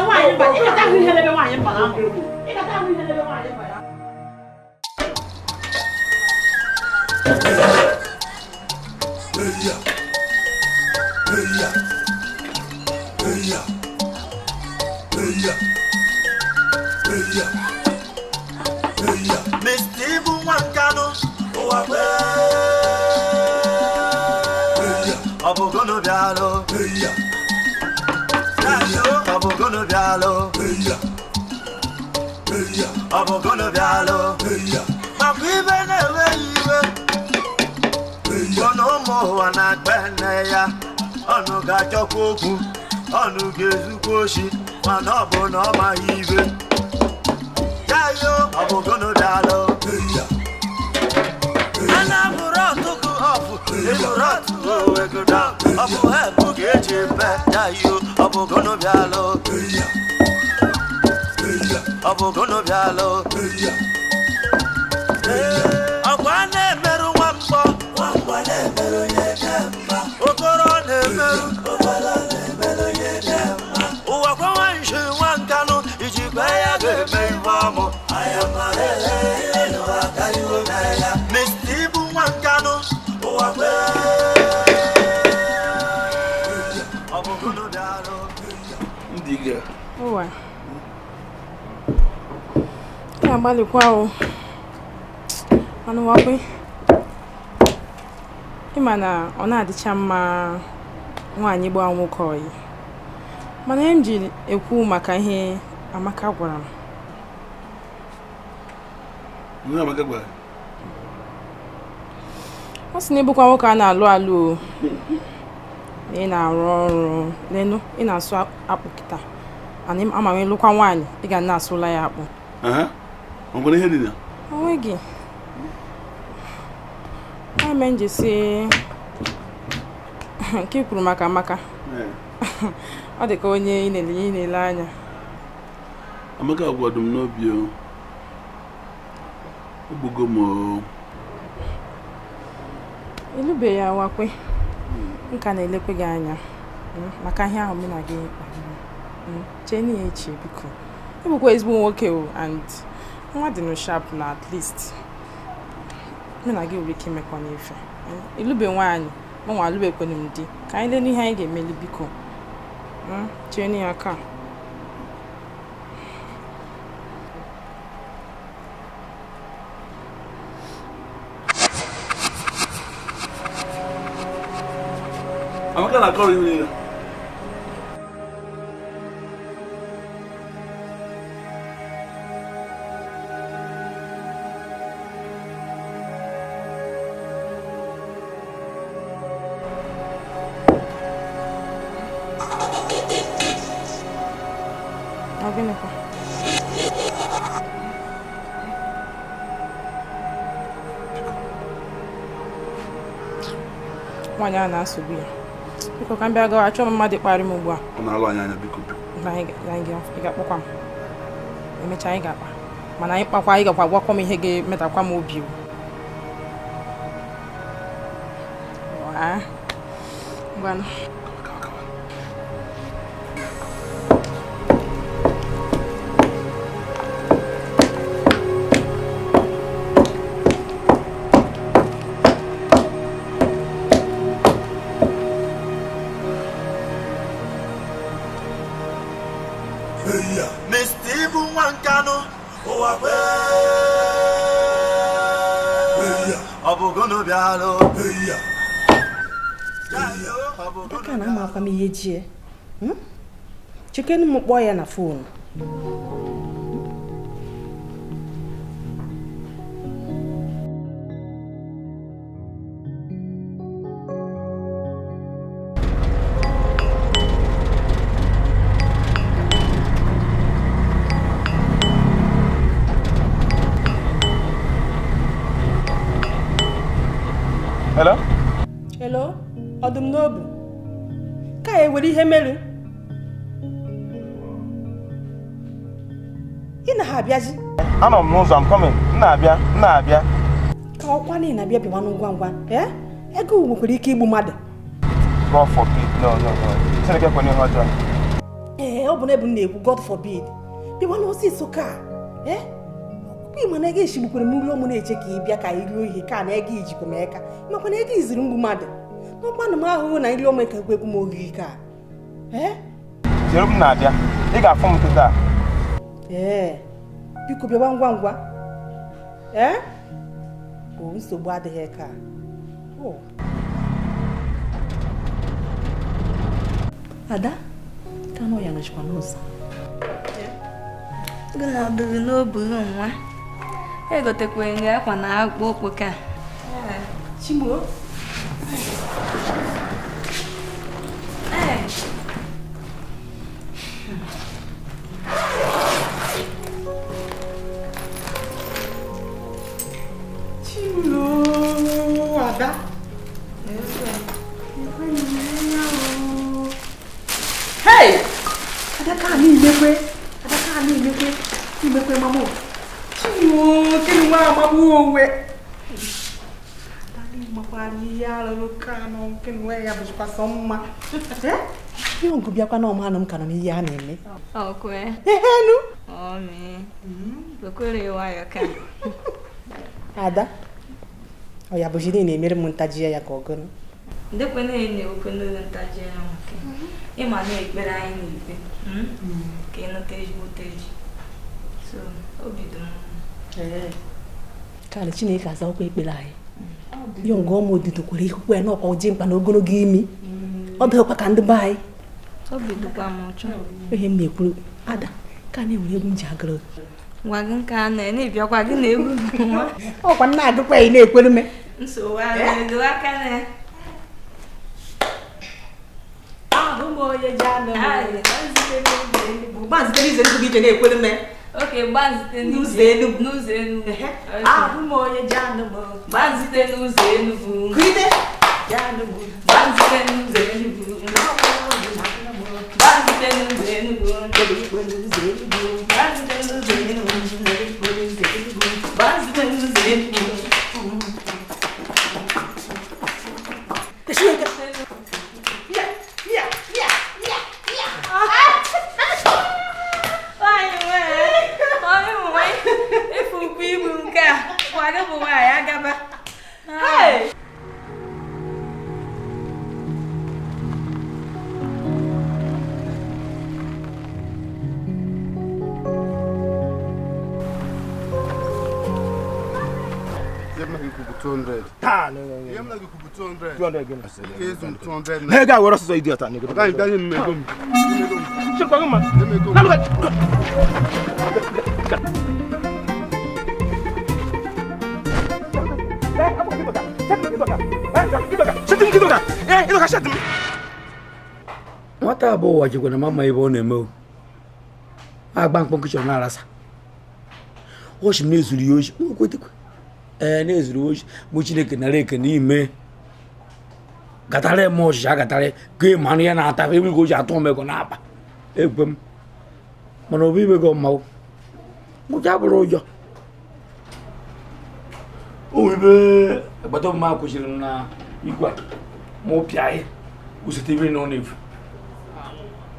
nwaanyị mba ịgata ahụ ihe n'ebe nwaanyị mba na ịgata ahụ ihe n'ebe nwaanyị mba ya. Mr. Ibu Nwankanu ụwa kwe ọ bụ gono bịalụ ọ bụ gono bịalụ ọ bụ gono bịalụ maka ibe na-enweghị iwe ọnụ ụmụ ụwa na-akpa nne ya ọnụ ga-achọkwa okwu ọnụ ga-ezukwa oshi mana ọ bụ na ọ maghị ibe yayo ọ bụ gono bịalụ ana bụrụ ọtụkụ ọfụ eburu ọtụ owego down ọ bụ hepụ ka eji eme yayo ọ bụ gono bịalụ ọ bụ gono bịalụ ọkwa na-emerụ nwa mgbọ okoro na-emerụ ụwa kwa nwa nshi nwa nkanụ iji kwe ya ga-eme ihe ọmụ Mr. Ibu Nwankanu ụwa kwe ọ bụ gono bịalụ ndị ga ụwa ị na-agbalịkwa o mana ụwakwe ịma na ọ na-adịcha mma nwaanyị gbaa nwoke ọyị mana ihe m ji ekwu maka ihe Amaka gwara m ọ sị na ịbụkwa nwoke a na-alụ alụ o na ị na-arụ ọrụ n'enu ị na-asụ akpụ kịta ama m ịlụkwa nwaanyị ị ga na-asụla ya akpụ onwe gị eme m ji si nke i kwuru maka Amaka ọ dị ka onye ị na-ele anya. Amaka agwado m n'obi o. Ogbugo m o. Elubeghị awakwe. M ka na-elekwe gị anya maka ihe ahụ mụ na gị kpara. Chee n'ihe echi biko. Ị bụkwa ezigbo nwoke o and nwa dị nụ sharp na at least. Mụ na gị nwere ike imekwa n'ife. Ilube nwaanyị, mụ nwa alụbekwenu m di. Ka anyị lee n'ihe anyị ga-emeli biko. Chee n'ihe aka. Amaka na-akọrọ iwe niile. Ọ gịnịkwa? Nwaanyị a na-asogbu ya. Biko ka m bịa gawa, achọọ m mmadụ ịkparị m ugbu a. Ọ na-alụ anyị anya biko biko. Ị ga-akpọkwa m. Emechaa anyị ga-akpa. Mana anyị kpakwa anyị gakwa gwakwa m ihe ga-emetakwa m obi. Ngwanụ. Aka na ama akwa m ihe jie. Chikenu m kpọọ ya na foonu. Hello? Hello? Ọdụm n'obu. Ka e were ihe merụ. Ị na ha abịazi? Anọ m n'ụzọ, I'm coming. M na-abịa, m na-abịa. Ka ọkwa na ị na-abịa bịawa ngwa ngwa. Eh? Ego nwekwara ike igbu mmadụ. God forbid. No, no, no. Chineke ekwe n'ihe ọjọọ. Ee, ọ bụ na ebu m na-ekwu God forbid. Bịawa n'ọsịsọ ka. Eh? Ị ma na ego eshigbukwere m ụlọ m na-eche ka ị bịa ka ị rie ihe ka na ego ijikwa m eka. Makwa na ego iziri mgbu mmadụ. N'ọkwanụ m ahụhụ na nri ọma ka egwu m ogige ka. Ee? Chere m na-abịa. Ị ga-afụ m kịta. Ee. Biko bịawa ngwa ngwa. Ee? O nsogbu adịghị ka. O. Ada, ka nọ ya nọchikwa n'ụzọ. Gị na ọdụrụ n'obu nwa. Egotekwere gị akwa na akpụ ụkwụ ka. Chimo. Chimo, Ada. Hey! Ada ka na-emekwe. Ada ka na-emekwe. Imekwe mama. Chimo, kini nwa amagbu onwe. Ada na-emakwara ihe alụrụ ka nọ nke nwe ya bụzikwa sọ mma. Ihe ọgụ bịakwa na ọma anụ m ka nọ n'ihe a na-eme. Ọkwe. Ehenu. Ọ mee. Wekwere nwayọ ka. Ada. Ọ ya bụzi na emere m ntaji ya ka ọ gụrụ. Ndekwe na-enye okwe n'ụlọ ntaji ya nwoke. Ịma na ekpere anyị na-ekpe. Ka ị nụta ezigbote ji. So, obi dị m. Ka Chineke azakwa ekpere anyị. Ya ngọ ọma odido kwere ikwukwe na ọkwa oji mkpa na ogologo imi. Ọ dịghịkwa ka ndị be anyị. Obi dịkwa m ụtọ. Ihe m na-ekwuru, Ada, ka na-ewere egwu m ji agụrụ. Ngwa gị nke a na-ebịakwa gị na egwu nwa. Ọkwa nna agụkwa ị na-ekwere me. Nsogbu adịghị aka na. Ahụ m onye ji anụ m. Gbazite n'ụzọ Enugu ije na-ekwere me. Okay, gbazite n'ụzọ Enugu. N'ụzọ Enugu. Ahụ m onye ji anụ m. Gbazite n'ụzọ Enugu. Kulite. Ji anụ m. Gbazite n'ụzọ Enugu. Gbazite n'ụzọ Enugu. Gbazite n'ụzọ Enugu. 200. Taa no. Ihe m na-ekwu bụ 200. 200 gịnị? Ezu m 200 na. Ego a were ọsọsọ idiot a na ego. Ọ gaghị bịa nye m ego m. Chekwa gị ma. Nye m ego m. Nwata abụọ ụwa jikwa na mama ebe ọ na-eme o. Agba mkpọnkụ chọrọ na-arasa. Ọchị m na-ezuru ya ochi. Okwetekwe. Ee, na-ezuru ochi. Mụ Chineke nara eke n'ime. Gatara m ọchịcha agatara ka ị manụ ya na-ata ebe ka o ji atụ m ego na-akpa. Ekwe m. Mana obi ibe gị mmanwụ. Ngwụcha bụrụ ụjọ. O ibe agbata obi m akwụsịrị m na igwe a. Ma ọ pịa ya. Usete ebe nọ n'efu.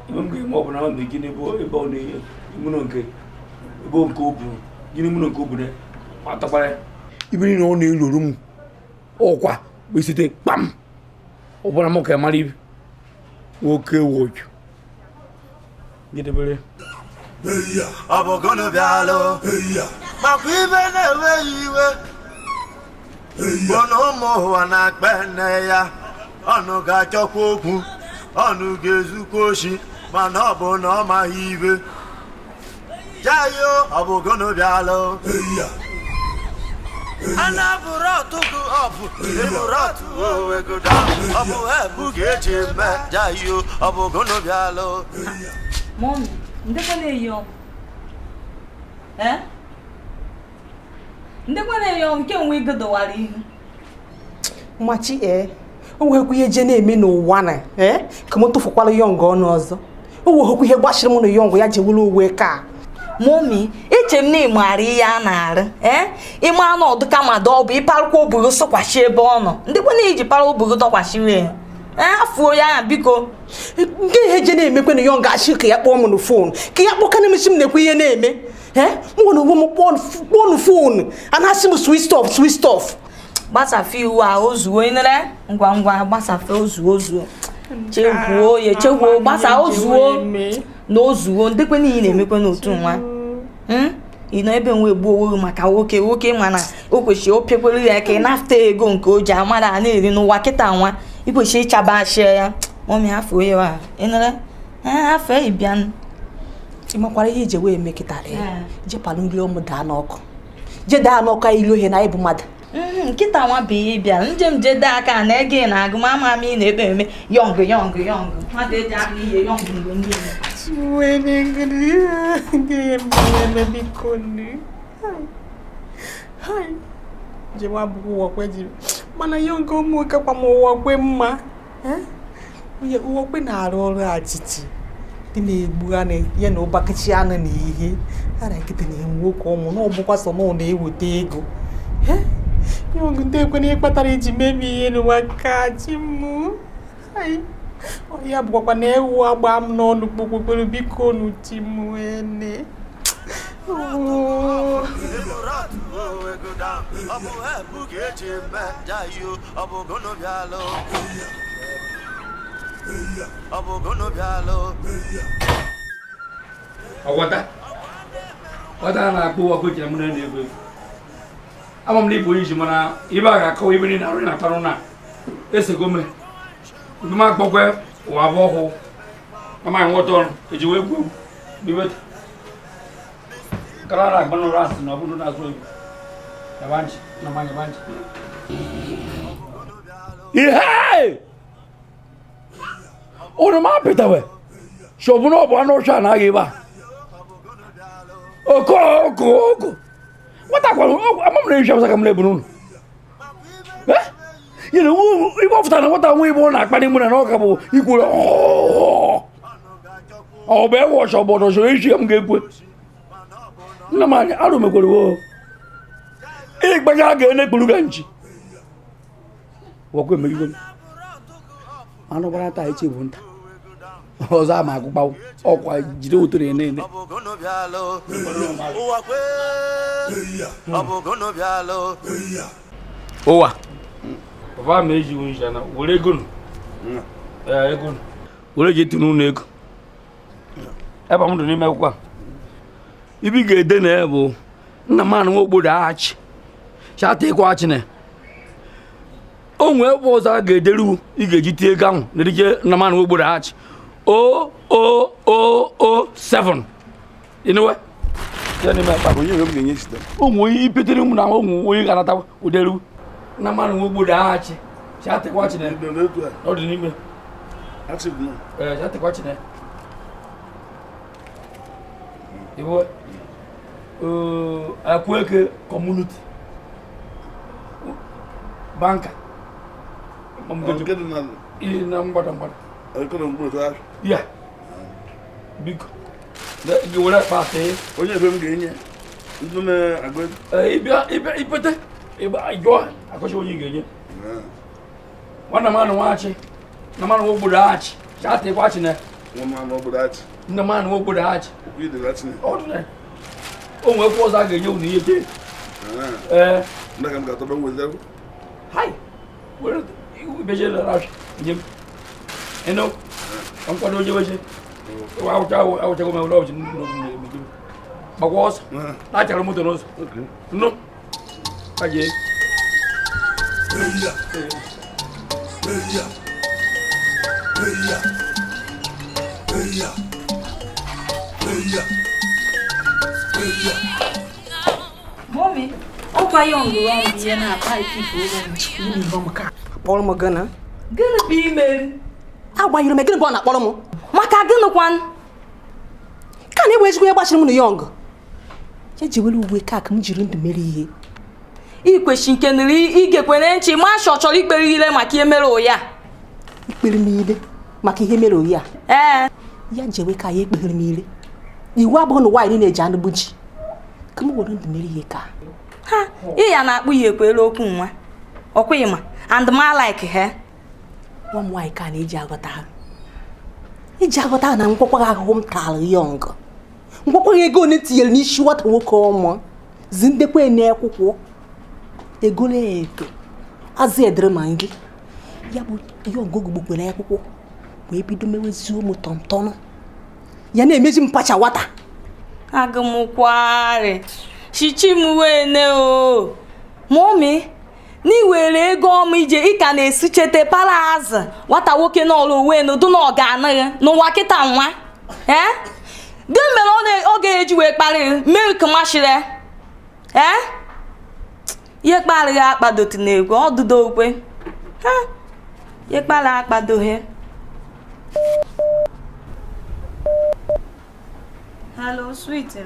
Ibe m ga-eme ọ bụ na ọ na-eji n'ebe ọ na-eme nke ebe nke o buru gịnị mụ na nke o buru atakwara ya. Ibe niile ọ na-eloro m ọkwa bụ site kpam ọ bụla m ka mara ibe nwoke woju gịdebere ọ bụ gụnụ bịalụ makwa ibe na-enweghị iwe bụ na ụmụ ụwa na-akpa nne ya ọnụ ga-achọkwa okwu ọnụ ga-ezukwa oshi mana ọ bụ na ọ maghị ibe jayo ọ bụ gụnụ bịalụ a na-abụrụ ọtụgụ ọbụ ịbụrụ ọtụ owe godo ọ bụ ebu ga-eji eme jayo ọ bụ gụnụ bịalụ. Mọmi, ndekwa na-eyi ọm. Eh? Ndekwa na-eyi ọm nke nwe ego dọwara ihu. Machi o nwekwa ihe je na-eme n'ụwa na ka m tụfukwara yọng ọnụ ọzọ. O nwekwa ihe gbachiri m na yọng ya jewuru uwe ka. Mọmi, eche m na ị maara ihe a na-arụ. Ịma ọnọdụ kama dọ bụ ịparụkwa obugo sọkwachi ebe ọ nọ. Ndekwa na-eji para obugo dọkwachiri ya. Afụo ya biko. Nke ihe je na-emekwe na yọng achị ka ya kpọọ m na fon. Ka ya kpọka na emechi m na-ekwe ihe na-eme. M nwere onwe m kpọọ na fon. A na-asị m switch off, switch off. Gbasafe iwu a ozuo nere ngwa ngwa gbasafe ozuo ozuo. Chekwuo ya chekwuo gbasa ozuo na ozuo ndekwe niile na-emekwe n'otu nwa. Ị nọ ebe nwe gbuo onwe maka nwoke nwoke mana o kwesịrị o pịakwere ya ka ị nafta ego nke o ji amara a na-eri n'ụwa kịta nwa ị kwesịrị ịchaba achịa ya. Mọmi afọ ya wa ị nere afọ ịbịa. Ị makwara ihe ije wee mee kịta je palụ nri ọmụ daa n'ọkụ. Je daa n'ọkụ anyị ilu ohe na ịbụ mmadụ. Nkịta nwa bụ ihe bịara njem je dee aka na ego ị na-agụ ma ama m ị na-ekpe eme yọng yọng yọng mmadụ eji ahụ ihe yọng mgbe niile. Njem abụghị ụwa kwe jiri mana yọng ụmụ nwoke kwa m ụwa kwe mma. Ụwa kwe na-arụ ọrụ achịchị dị na-egbu ya na ụbakịchi anụ na ihe a na nkịta na-enwe nwoke ụmụ na ọbụkwa sọ na ọ na-eweta ego. Yọng ndị ekwena ihe kpatara iji mebi ihe n'ụwa ka chi m. Ya bụkwakwa na ewu agba m n'ọnụ kpokpokporo biko n'uchi m ene. Ọgwọta ọta na-akpụ ụwa kwechara mụ na na-egwu egwu. Ama m na ịbụ onye isi mana ibe a ga-akọwa ibe niile arụ na-akparụ na esego me mgbe m akpọkwe ụwa abụọ ọhụụ amaghị nwọta ọrụ eji wee gbuo egwu kara na agba n'ụra asị na ọ bụrụ na-azụ egwu yabanchi na ma yabanchi ihe ụnụ ma apịtawe shọbụ na ọ bụ anụ ọcha na agha ebe a oko oko oko nwata kwara ama m na-eji awụsa ka m na-ebu n'ụlọ yere igbe ọfụtara na nwata nwa igbo ọ na-akpa n'ime na ọka bụ ikwere ọ bụ ewe ọchọ bụ ọchọ echi ka m ga-ekwe nna m anya arụ mekwere o ịgbaja ga na-ekpuru ga nchi wakwa emegide m anụ gbara taa echi bụ nta ọzọ ama akụkpaw ọkwa jide ụtụrụ ene ene. Ụwa papa m ejighị nja na were ego ego were ji etinye ụlọ ego ebe m dị n'ime akwụkwọ a ibi ga-ede na ya bụ nna m anụ nwa okpodo achị chata ịkwa achị na O nwee ebe ọzọ a ga-ederu ị ga-eji tie ego ahụ na-erije Nnamani Nwogboro Achị o o o o 7 ịnụwe ụmụ onye ipetere ụmụ na ụmụ onye ga-anata ụderu Nnamani Nwogboro Achị chatekwa Chineke ọ dị n'ime chatekwa Chineke iwe Akweke community banka ya biko were akpa onye ebe m ga-enye ndị na-agụ ịbịa ipete jụọ akọcha onye ị ga-enye nwanne m anụ nwachi na mmanụ Nwogboro Achị chatekwa Chineke Nnamani Nwogboro Achị o nwee kwụ ọzọ a ga-enye unu ihe tee hai were nye m ịnụ ka m kwado ojeweje awụchago m ewere ọbụchi gbakwa ọsọ na-achara moto n'ụzọ nụ aje Mọmi, ọkwa ya ọngụrụ ọngụ ihe na-apa ife kpọrọ m gịnị? Gịnị bụ ime? Agbanyere m gịnị bụ ọ na-akpọrọ m? Maka gịnị kwan? Ka na-ewe ezigbo ihe gbachiri m na yọng. Ya ji were uwe ka m jiri ndụ mere ihe. Ikweshi nke nri igekwere nchi ma ashọ chọrọ ikpere ile maka ihe mere oya. Ikpere m ile maka ihe mere oya? Ee. Ya jewe ka ya ekpeghere m ile. Iwu abụghị na nwaanyị na-eji anụ bụ ji. Ka m were ndụ mere ihe ka. Ha, ị ya na-akpụ ya ekwere okwu nwa. Ọkwa ịma and ma like he. Nwa m nwaanyị ka na-eji aghọta ha. Iji aghọta na nkwakwa gị ahụhụ m tara yọng. Nkwakwa gị ego one tinyere n'isi nwata nwoke ọma. Zi ndekwa ene akwụkwọ. Ego na-eto. Azụ edere ma gị. Ya bụ yọng gbukwere akwụkwọ. Wee bido mewezi ụmụ tọmtọnụ. Ya na-emezi mpacha nwata. Agụmkwarị. Chichi m wee o. Mọmi, n'iwere ego ọma ije ị ka na-esi chete para azụ nwata nwoke n'ọrụ onwe n'udu na ọ ga-anaghị n'ụwa kịta nwa. Ee? Gịnị mere ọ ga-eji wee kparị milk mashire? Ee? Ihe kparịghị akpadotu na-ekwe ọdụdo okwe. Ha? Ihe kparị akpadoghị. Hello, sweet.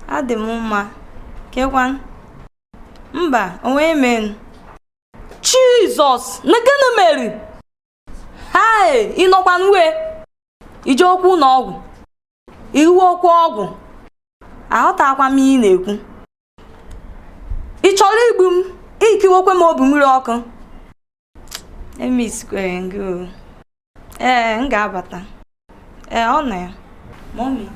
Adị m mma. Kekwan? Mba, onwe men. Jesus, na gịnị mere? Hai, ị nọkwa n'uwe? Ije okwu na ọgwụ. Iwu okwu ọgwụ. Aghọtakwa m ihe ị na-ekwu. Ị chọrọ igbu m? Ikiwokwe m obi mmiri ọkụ. Emisikwere gị o. Ee, m ga-abata. Ee, ọ nọ ya. Mọmi,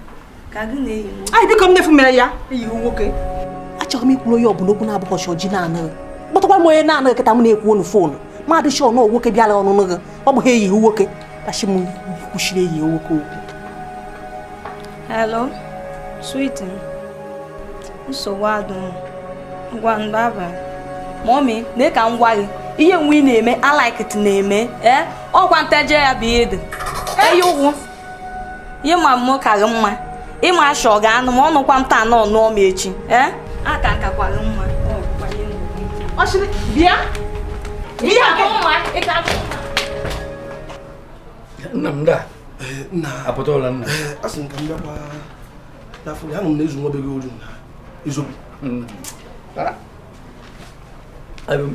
ka gị na-eyi nwoke. Ai, biko m nefu mere ya, eyi nwoke. Achọrọ m ikwuru onye ọbụla okwu na-abụghị ọchọ ji na-anaghị. Kpọtakwa m onye na-anaghị kịta m na-ekwu onu foonu. Ma adịghị ọnụ nwoke bịara ọnụnụ gị. Ọ bụ ha eyighị nwoke. Kachi m kwuchiri eyi nwoke okwu. Hello, sweet. Nsogbu adịghị. Ngwa ndaba. Mọmi, nee ka m gwa gị. Ihe nwe ị na-eme, I like it na-eme. Ee, ọkwa nteje ya bụ ihe dị. Eyi ụgwụ. Ihe ma m ka gị mma. Ịma ashọ ọ ga-anụ ma ọ nụkwa m taa nọ nụọ m echi. Ee? Aka nkakwara mma. Ọchịrị, bịa. Bịa mma, ị ka nna m da. Nna apụtala nna. Asị m ka m bịakwa n'afọ ya anụ m na-ezu nwa be gị olu na izogbu.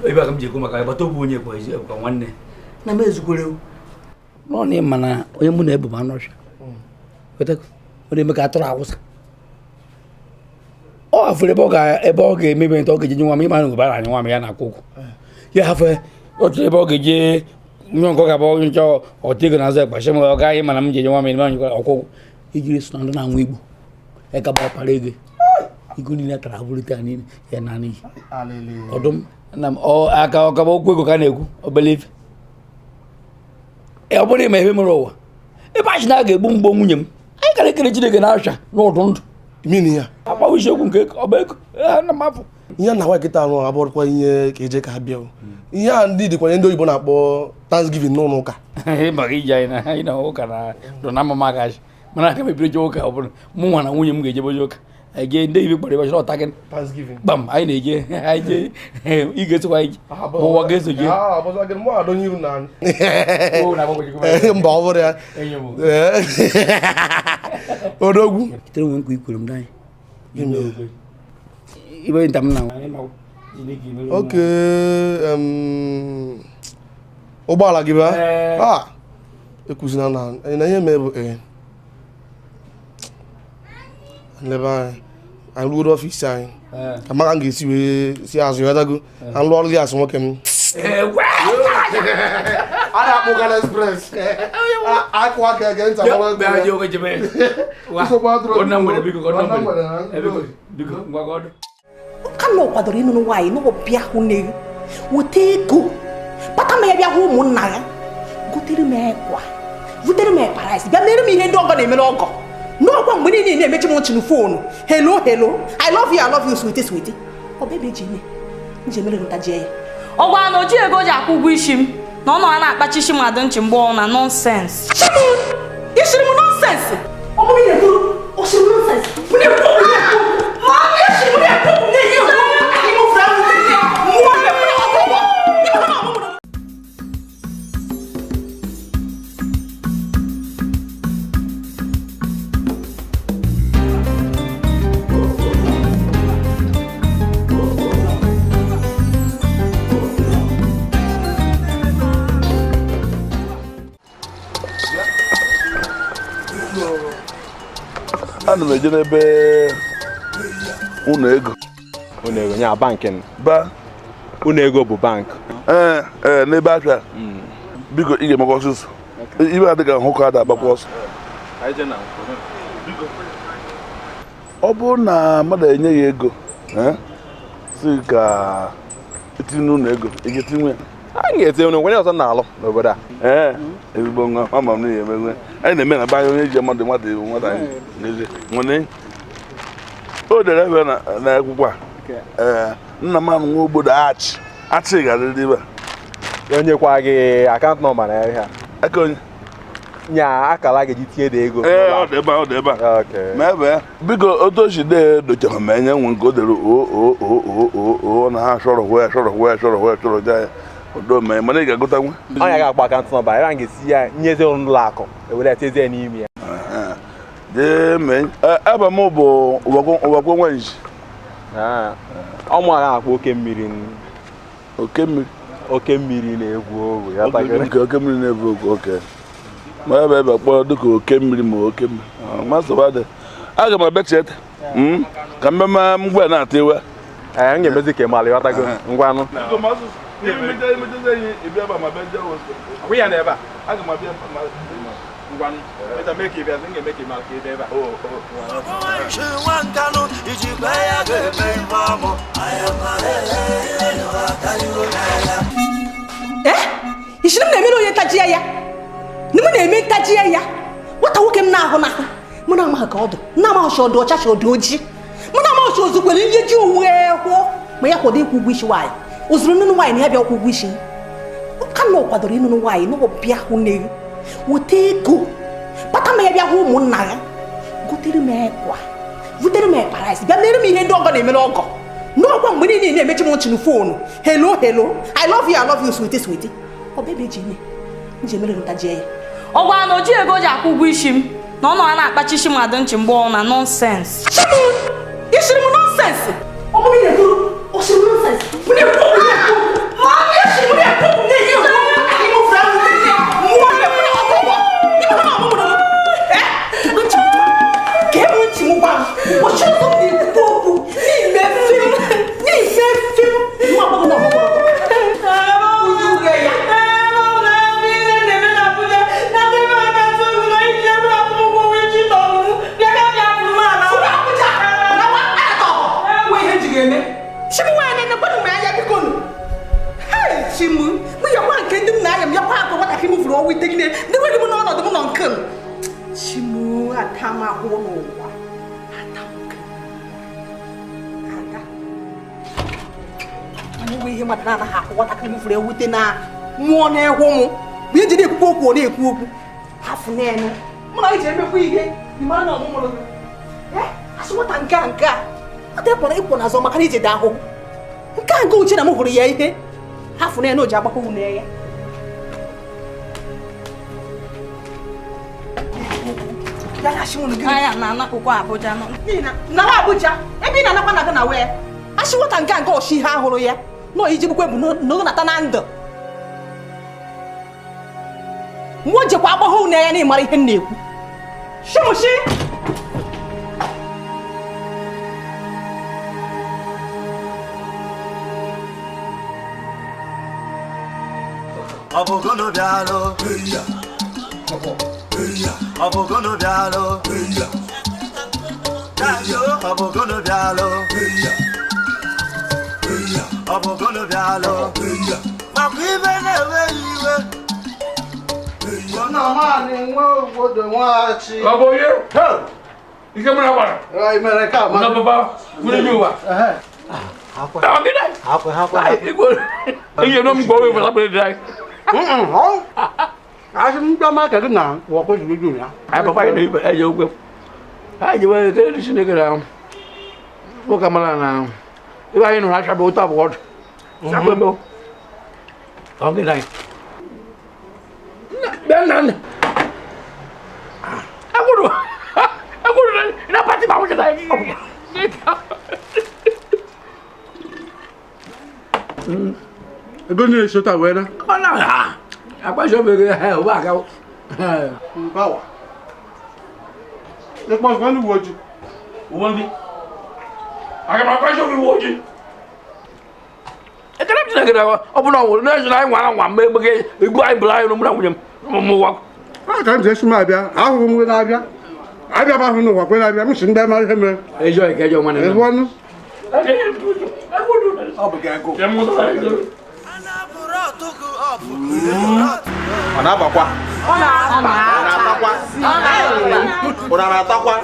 Ebe a ka m ji ekwu maka agbata obi onye kwa nwanne. Na m ezukwere nọ na ịma na onye mụ na-ebu m anụ ọhịa. Ọ na-eme ka atụrụ awụsa. Ọ hafere ebe ọ ga-emebe nta ọ ga-eje nwa m ịma na ụbara anyị nwa m ya na-akwụ ụgwọ. Ya hafe otu ebe ọ ga-eje nye nke ọ ga-abụ onye nchọ ọtụ ego na-azụ ekpa m ọ gaghị mana m ji eje nwa m eme anyị ọkwụ ụgwọ ijiri so na ndị na-anwụ igbo ya ka bụ ọkpara ego ego niile tara abụrụta niile ya na n'iyi ọdụm nna m aka ọkaba okwu ego ka na-ekwu obele ife ọ bụrụ ịma ebe mere ụwa ebe achị na a ga-egbu mgbo nwunye m anyị gara ekele Chineke na-acha n'ọdụ ndụ mmiri ya agbawa isiokwu nke ọba ego na m afọ Ihe na nwa kịta anụ abụrụkwa ihe ka eje ka ha bịa. Ihe a ndị dịkwa ndị oyibo na-akpọ Thanksgiving n'ụlọ ụka. Maka ije anyị na ụka na dọ na mama agachi. Mana aka mebiri je ụka ọ bụrụ mụ nwa na nwunye m ga-ejebe ụka. Anyị ga ndị ibe kpọrọ ịbachara ọta gị. Thanksgiving. Gbam anyị na-eje anyị je ị ga-esokwa anyị. Ụwa ga-eso je. Mba ọ bụrụ ya. Odogwu. Kitere nwe nkwa ikwere m n'anyị. Ibe nta m na. Okay, ụgbọala gị ba? Ah, ekwuzina na ihe mee bụ lebe anyị anyị ruo ọfịs anyị ka maka m ga-esi wee si azụ ya dago anyị lụọ ọrụ gị asụ nwoke m. A na-akpọ Ghana Express. Akụ aka ege ntị agbara. Ka na ọ kwadoro ịnụnụ nwaanyị na ọbịa hụ nne weta ego kpata m ya bịa hụ ụmụnna ya gotere m ekwa vutere m paris bịa mere m ihe ndị ọgọ na-emere ọgọ n'ọkwa mgbe niile na-emechi m ntị na foonu hello hello I love you sweetie sweetie ọ bụ ebe eji ime nji emere nta jee ya. Ọ gwara na o ji ego ji akwụ ụgwọ isi m na ọ nọ na-akpachi isi mmadụ nchi mgbe ọ na nọnsensị. Isiri m nọnsensị ọ bụrụ na ekwuru o siri m nọnsensị m na-ekwu okwu ma esiri m na-ekwu okwu na-enye Ana m eje n'ebe ụlọ ego. Ụlọ ego nya bank ba. Ụlọ ego bụ bank. Ee n'ebe afịa. Biko ị ga-emekwa ọsịsọ. Ibe adịghị ahụ ka ada agbakwa ọsọ. Ọ bụrụ na mmadụ enye ya ego, si ka etinye n'ụlọ ego, ị ga-etinye ya. A ga-etinye ụlọ onye ọzọ na-alụ n'obodo a. Ee, ezigbo nwa ama m na ihe eme. Anyị na-eme na be anyị onye ji mmadụ mmadụ nwata anyị n'ezie. Nwere o dere ebe na akwụkwọ a. Ee, nna m anụ nwa obodo achị achị ga-adịrị ebe a. Onye kwa gị akaụntụ nọmba na ya. Aka onye nya akara ga-eji tinye dị ego. Ee, ọ dị ebe a, ọ dị ebe a. Ma ebe biko otu o si dee dochara ma enye nwe nke o dere o o o o o o na ha shọrọ hwe shọrọ hwe shọrọ hwe shọrọ ja ya. Odo mee mana ị ga-agụta nwe. Ọ ya ga-akpọ akaụntụ nọmba ya ga-esi ya nyezi ụlọ akụ ewere ya tezie n'ime ya. Jee mee aba m bụ ụwakwo nwenji. Ọ mụ agha akpọ oke mmiri. Oke mmiri. Oke mmiri na-egwu ogwu ya takịrị. Oke mmiri na-egwu ogwu oke. Ma ebe ebe kpọrọ dịka oke mmiri ma oke mmiri. Masọba dị. Aga m abịa cheta. Ka mmemme mgbe na-ata iwe. Ee, m ga-emezi ka ị mara ịghọtago ngwanụ. Ishiri m na-emere onye ntaji ya na m na-eme ntaji ya nwata nwoke m na-ahụ n'ahụ mụ na amaghị ka ọ dụ na amaghị ọchị ọdụ ọcha ọdụ ojii mụ na amaghị ọchị ozukwere ihe ji uwe kwụọ ma ya kwado ịkwụ ụgwọ isi nwaanyị ozuru nnụnụ nwaanyị na ya bịa kwụ ụgwọ isi ka na ọ kwadoro ịnụnụ nwaanyị na ọbịa hụ nne weta ego kpata m ya bịa hụ ụmụnna ya gotere m ekwa vutere m paris bịa mere m ihe ndị ọgọ na-emere ọgọ n'ọkwa mgbe niile na-emechi m ntị na foonu hello hello I love you sweetie sweetie ọ bụ ebe eji ime nji emere nta jee ya. Ọ gwara na o ji ego ji akwụ ụgwọ isi m na ọ nọ na-akpachi isi mmadụ nchi mgbe ọ na nọnsensị. Isiri m nọnsensị ọ bụrụ na ekwuru o siri m nọnsensị m na-ekwu okwu na-ekwu ma esiri m na-ekwu okwu na-enye ihe mmadụ na-anaghị ahụ nwatakịrị m furu ewute na mmụọ na-egwu mụ bụ ihe jide ekwukwu okwu ọ na-ekwu okwu hafụ n'elu mụ na iji emekwa ihe ị mara na ọmụmụrụ gị asị nwata nke a nke a nwata ịkwọ ịkwọ n'azụ maka na ije dị ahụhụ nke a nke uche na m hụrụ ya ihe hafụ n'elu o ji agbakọ unu ya Anya na-anakpụkwa Abuja nọ. Na Abuja ebe ị na-anakwa na gị na wee asị nwata nke a nke ọchị ihe ahụrụ ya nọ iji bụkwa bụ n'oge na ndụ mgbe o jekwa agbọghọ unu ya na ịmara ihe m na-ekwu shimushi Ọ bụ gụnụ bịalụ? Ọ bụ gụnụ bịalụ? Ọ bụ gụnụ bịalụ? Ọ bụ gụnụ bịalụ? Maka ibe na-enweghị iwe. Nna m anyị nwe obodo nwaghachi. Ọ bụ onye? Ike mụ na gbara. Ị mere ka ama. Na papa, mụ na ụwa. Ihe nọ m gwa wee fasa kpere dị anyị. Asị m bịa ma ka gị na Ụwakwe juru juru ya. Anyị papa anyị na-ebe eje okwe. Anyị ji wee kele Chineke na nwoke mara na ebe anyị nụrụ acha bụ ụtọ abụọ ọdụ. Sakwa ebe ọ gị na anyị. Bịa nna nna. Agwụrụ agwụrụ na pati ma nwụchata anyị. Ego niile sota wee na. Ọ na akpasị ofe gị ha ụba aka. Bawa. Ịkpọsịkwa ndị uwe ojii. Uwe ndị? Aga m akpasị ofe uwe ojii. Ekele m Chineke na ọ bụ na ọ nwụrụ na-esi na anyị nwara nwa mgbe egbe egbu anyị bụrụ anyị n'ụmụ na nwunye m mụwa. A ka m ji esi m abịa, ahụhụ m na-abịa. Abịa m ahụ n'ụwa kwe na-abịa, m si ndị mara ihe mere. Ejọ ike ejọ nwanne m. Ebe ọnụ. Ọ bụ gị agụụ. Ọ na-abakwa? Ọ na-atakwa? Ọ na-atakwa?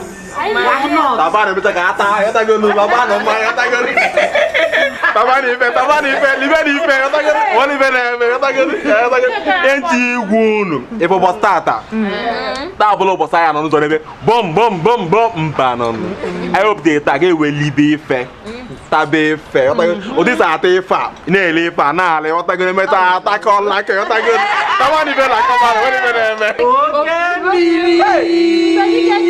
Taba na-emecha ka ata, ịghọtago olu, baba na mma, ịghọtago olu. Taba na ife, taba na ife, libe na ife, ịghọtago olu, ọ libe na-eme, ịghọtago olu, ịghọtago olu. Eji igwe unu, ịbụ ụbọchị tata. Taa bụla ụbọchị anyị nọ n'ụzọ n'ebe bọm bọm bọm bọm mba nọ nụ. Anyị wepụtara taa ga-ewelibe ife. Tabe ife, ịghọtago olu. Ụdị sa ata ife a, na-ele ife a, na-ala, ịghọtago olu, emechaa atakọla aka, ịghọtago olu. Taba na ife na-akọba na, ife na-eme. Oke mmiri!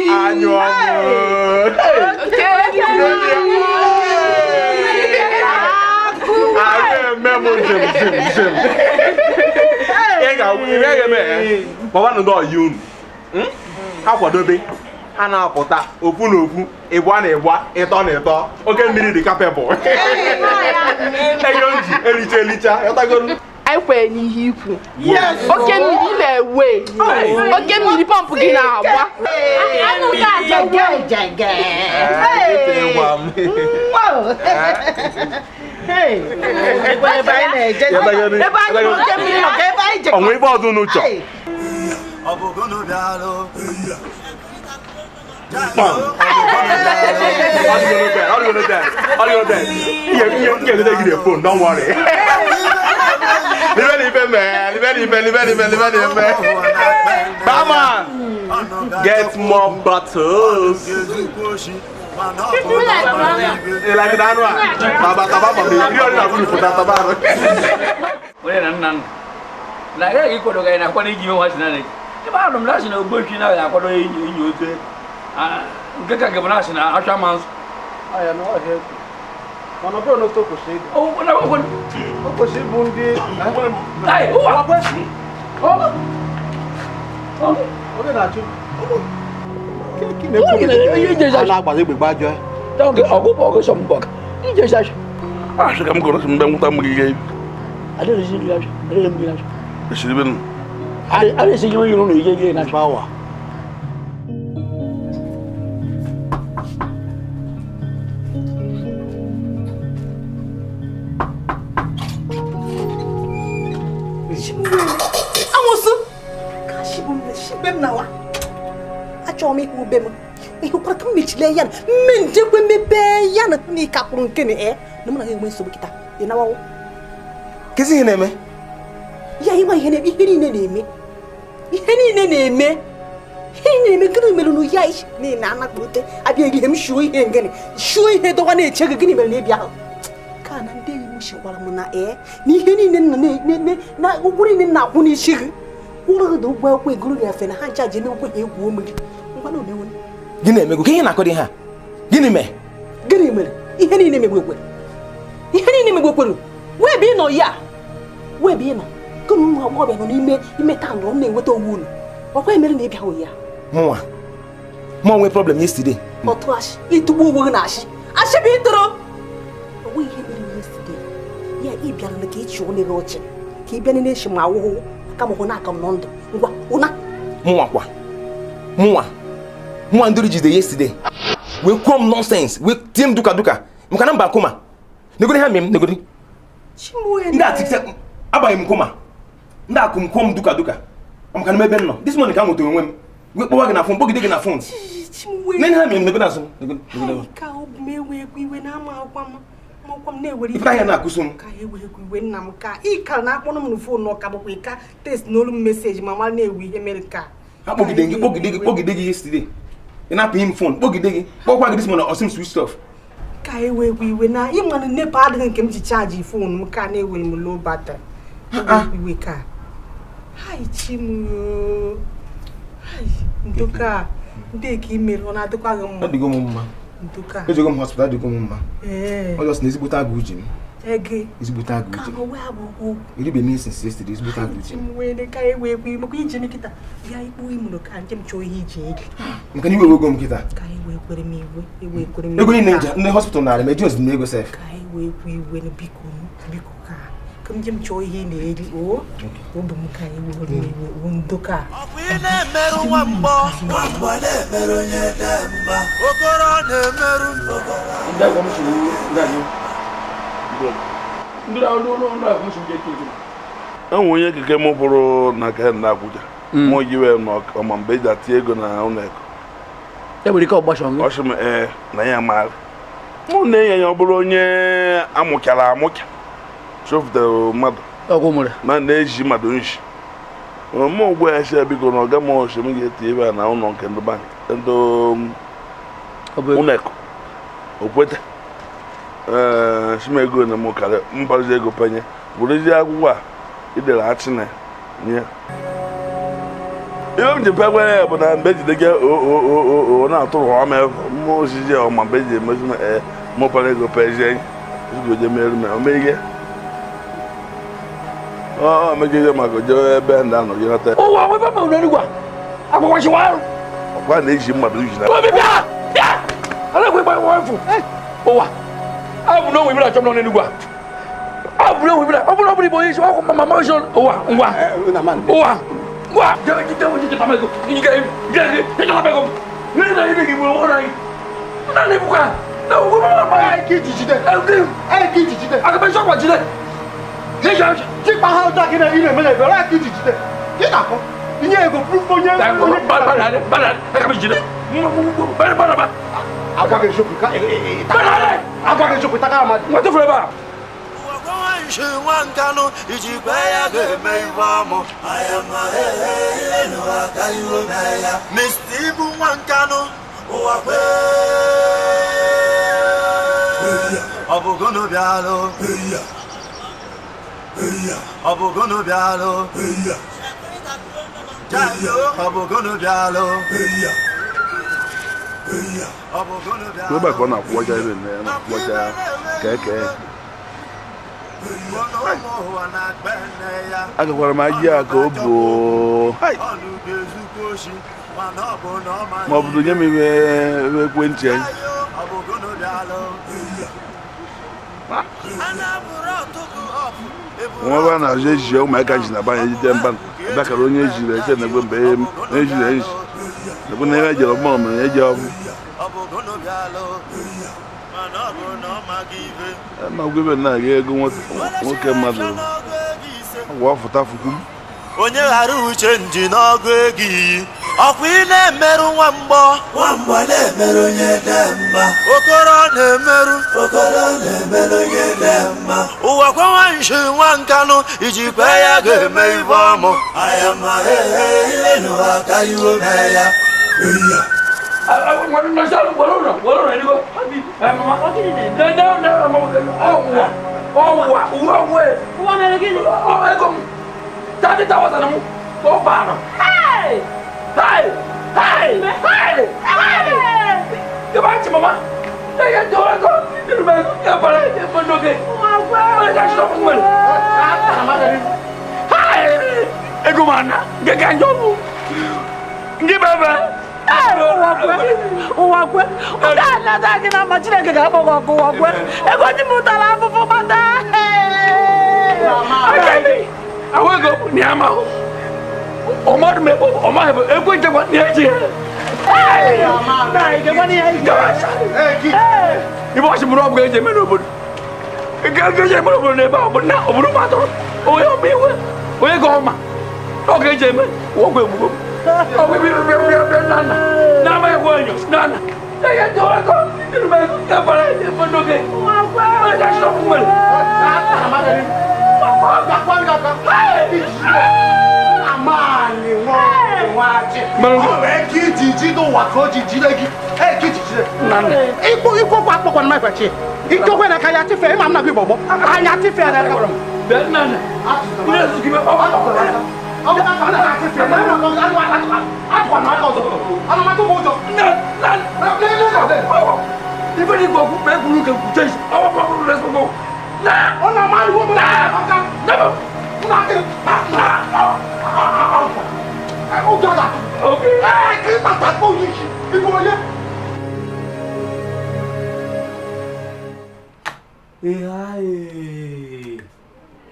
Anyụ ọnwụ. Eme m njem njem njem. Ị ga-eme baba na ndị ọyị unu. Ha kwadobe, ha na-apụta ofu na ofu, ịgba na ịgba, ịtọ na ịtọ. Oke mmiri dị kapebụl. Ego nji elicha elicha, ịghọtagolu. Anyị kwere n'ihe ikwu. Oke mmiri na-ewe. Oke mmiri pọmpụ gị na-agba. Onwe ibe ọzọ unu chọ. Ọ bụ gụnụ bịalụ? Phone, don't worry. Barman, get more bottles. You like that one? Taba, taba, taba. You already have to taba. Onye na nna na agaghị ịkwado gị na-akwado iji nwa si na ebe ahụ m na-asị na ogbochi na akwado inyi ote nke ka nke bụ na-asị na achọ ama nsọ. Mana ọ bụrụ na otu o kwesịrị ịdị. O kwesịrị ịbụ ndị Oge na-achụ. A na-agbazi egbe gbajọọ. Asị ka m gọrọ sị mgbe nwụta m gị ihe. Esiri be nụ. Amụsụ ka shibe m nawa achọrọ m ịhụ ube m ịhụkwara ka m mechile ya na mme njekwe mepee ya na na ịkakwuru nke na e na mụ na gị enwe nsogbu kịta ị nawawo Kezi ihe na-eme? Ya ịma ihe na-eme, ihe niile na-eme. Ihe niile na-eme. Ihe niile na-eme gịnị mere na ya ishi niile anakpute abịa eri ihe m shuo ihe ngịnị shuo ihe dọwa na-eche gị gịnị mere na ịbịa ahụ ka na ndị enyi m shikwara m na ee na ihe niile nọ na ụgwọ niile na-akwụ n'isi gị ụlọ gị dị ụgwọ akwụkwọ egoro gị afe na ha ncha ji n'ụgwọ ha egwu ome gị ngwa na omewe. Gịnị emego? Ka ihe na-akọ dị ha? Gịnị mee? Gịnị mere? Ihe niile megbekwere. Ihe niile megbekwere. Wee bụ ịnọ ya. Wee bụ ịnọ. Gịnị ụmụ agbọghọbịa nọ n'ime ime taụn ọ na-enweta onwe unu. Ọkwa emere na ịbịa hụ ya. Mụnwa. Mụ nwe problem yesterday. Ọtụ ashị. Ịtụgbu onwe gị na ashị. Ashị bụ ịtụrụ. O nweghị ihe mere yesterday. Ya ị bịara na ka ị chịọ onye gị ọchị. Ka ị bịa na-eshi ma awụhụ aka m hụ na aka m nọ ndụ. Ngwa, ụna. Mụnwa kwa. Mụnwa. Mụnwa ndụrụ jide yesterday. We kwuo m nonsense. We tie m duka duka. Maka na mba koma. Negodi ha mem negodi. Ndị a tikse abaghị m koma. Ndị akụ m kwuo m duka duka. Maka na m ebe m nọ. This morning ka m nwetara onwe m. We kpọwa gị na phone, kpọgide gị na phone. Nene ha mem negodi azụ. Negodi. Ka ọ bụ m ewe egwu iwe na ama akwa m. Amakwa m na-ewere ife ahịa na-akụso m. Ka ewe egwu iwe nna m ka ị ka na-akpọrọ m na phone na ọka bụkwa ịka test n'olu m meseji ma mara na-ewe ihe mere ka. Akpọgide gị kpọgide gị kpọgide gị yesterday. Ị na-apụ m phone kpọgide gị kpọkwa gị this morning ọsị m switch off. Ka ewe egwu iwe na ịma na nepa adịghị nke m ji chaji phone m ka na-ewere m low battery. Iwe ka. Hai chi m. Hai ndoka ndị ka imere ọ na-adịkwa gị mma. Adịgo m mma. Ndoka. Ejego m hospital adịgo m mma. Ee. Ọ just na ezigbote agụ ji m. Ege. Ezigbote agụ ji m. Ka ọ wee abụ okwu. Eribe m since yesterday ezigbote agụ ji m. Wee ka ewe egwu iwe maka ije nkịta bịa ikpu imụrụ ka njem chọọ ihe iji eri. Maka na iwe ewego m nkịta. Ka ewe kwere m iwe, ewe kwere m iwe. Ego niile nje ndị hospital narị m ejighị m ego sef. Ka ewe ekwe iwe na biko biko ka ka njem chọọ ihe ị na-eri o. Obi m ka ewe kwere m iwe o ndoka. Ị na-emerụ nwa mgbọ, nwa mgbọ na-emerụ onye dị mma. Okoro na-emerụ ndị agwa m soro ndị anyị. Ndị ahụ ndị ahụ m soro etu etu. Enwe onye keke m bụrụ na ka na Abuja. Mụ jiwe na ọma mgbe eji ati ego na ụlọ ego. E nwere ike ọgbasọ m. Ọ sị m ee na ya maara. Mụ na-enye ya ọ bụrụ onye amụchara amụcha. Chọfụtara mmadụ. Ọgwụ mụrụ. Na na-eji mmadụ nshi. Mụ gwa ya sị biko na ọga m ọsị m ga-eti ebe a na ụlọ nke ndị bank ndị ụlọ ego. O kweta. Ee, sị m ego na m karịa mbazi ego penye. Werezie akwụkwọ a idere achị na nye. Ihe m ji pekwa ya bụ na mgbe ejide gị o na-atụrụ ha m mmụọ osisi ọ ma mgbe eji emezi m ee mụpara ego pezie ezigbo je merụ m o mee ihe ọ megide maka jee ebe ndị anọ gị nata. Ụwa nwebe ma unu enugwu a akwụkwọ arụ. Ọkwa na-eji mmadụ iji na. Obi bịa bịa ala ekwe gba efu ụwa abụ na onwe ibere achọ m nọ n'enugwu a. Abụ na onwe ibere ọ bụrụ ọ bụrụ igbo onye isi ọkụ mama mama isi ụwa ngwa ụwa ngwa Mr. Ibu Nwankanu, ụwa kwe. Ọ bụ gụnụ bịalụ. Ọ bụ gụnụ bịalụ. Ọ bụ gụnụ bịalụ. Ọ bụ gụnụ bịalụ. Ebe a ka ọ na-akwụwacha ebe nne ya na-akwụwacha keke. Agakwara m aji a ka o bụ ma ọ bụrụ nye m ibe ekwentị anyị. Nwa ebe a na-azụ ejiji ụmụaka ji na banye ejide mba abịakara onye ejiri eche na egbe mgbe ejiri eji ekwe na ihe ejere ọgbọ mere eji ọbụ ma gwa ebe na-aga ego nwoke mmadụ agwa fụta fukwu m. Onye ghara uche nji n'ọgụ ego iyi Ọkwa ị na-emerụ nwamgbọ nwamgbọ na-emerụ onye dị mma okoro na-emerụ okoro na-emerụ onye dị mma ụwa kwa nwanshi nwa nkanụ iji kwe ya ga-eme ibe ọmụ ayama ihe n'ụwa ka iwe mee ya. Hey! Hey! Hey! Hey! Mama!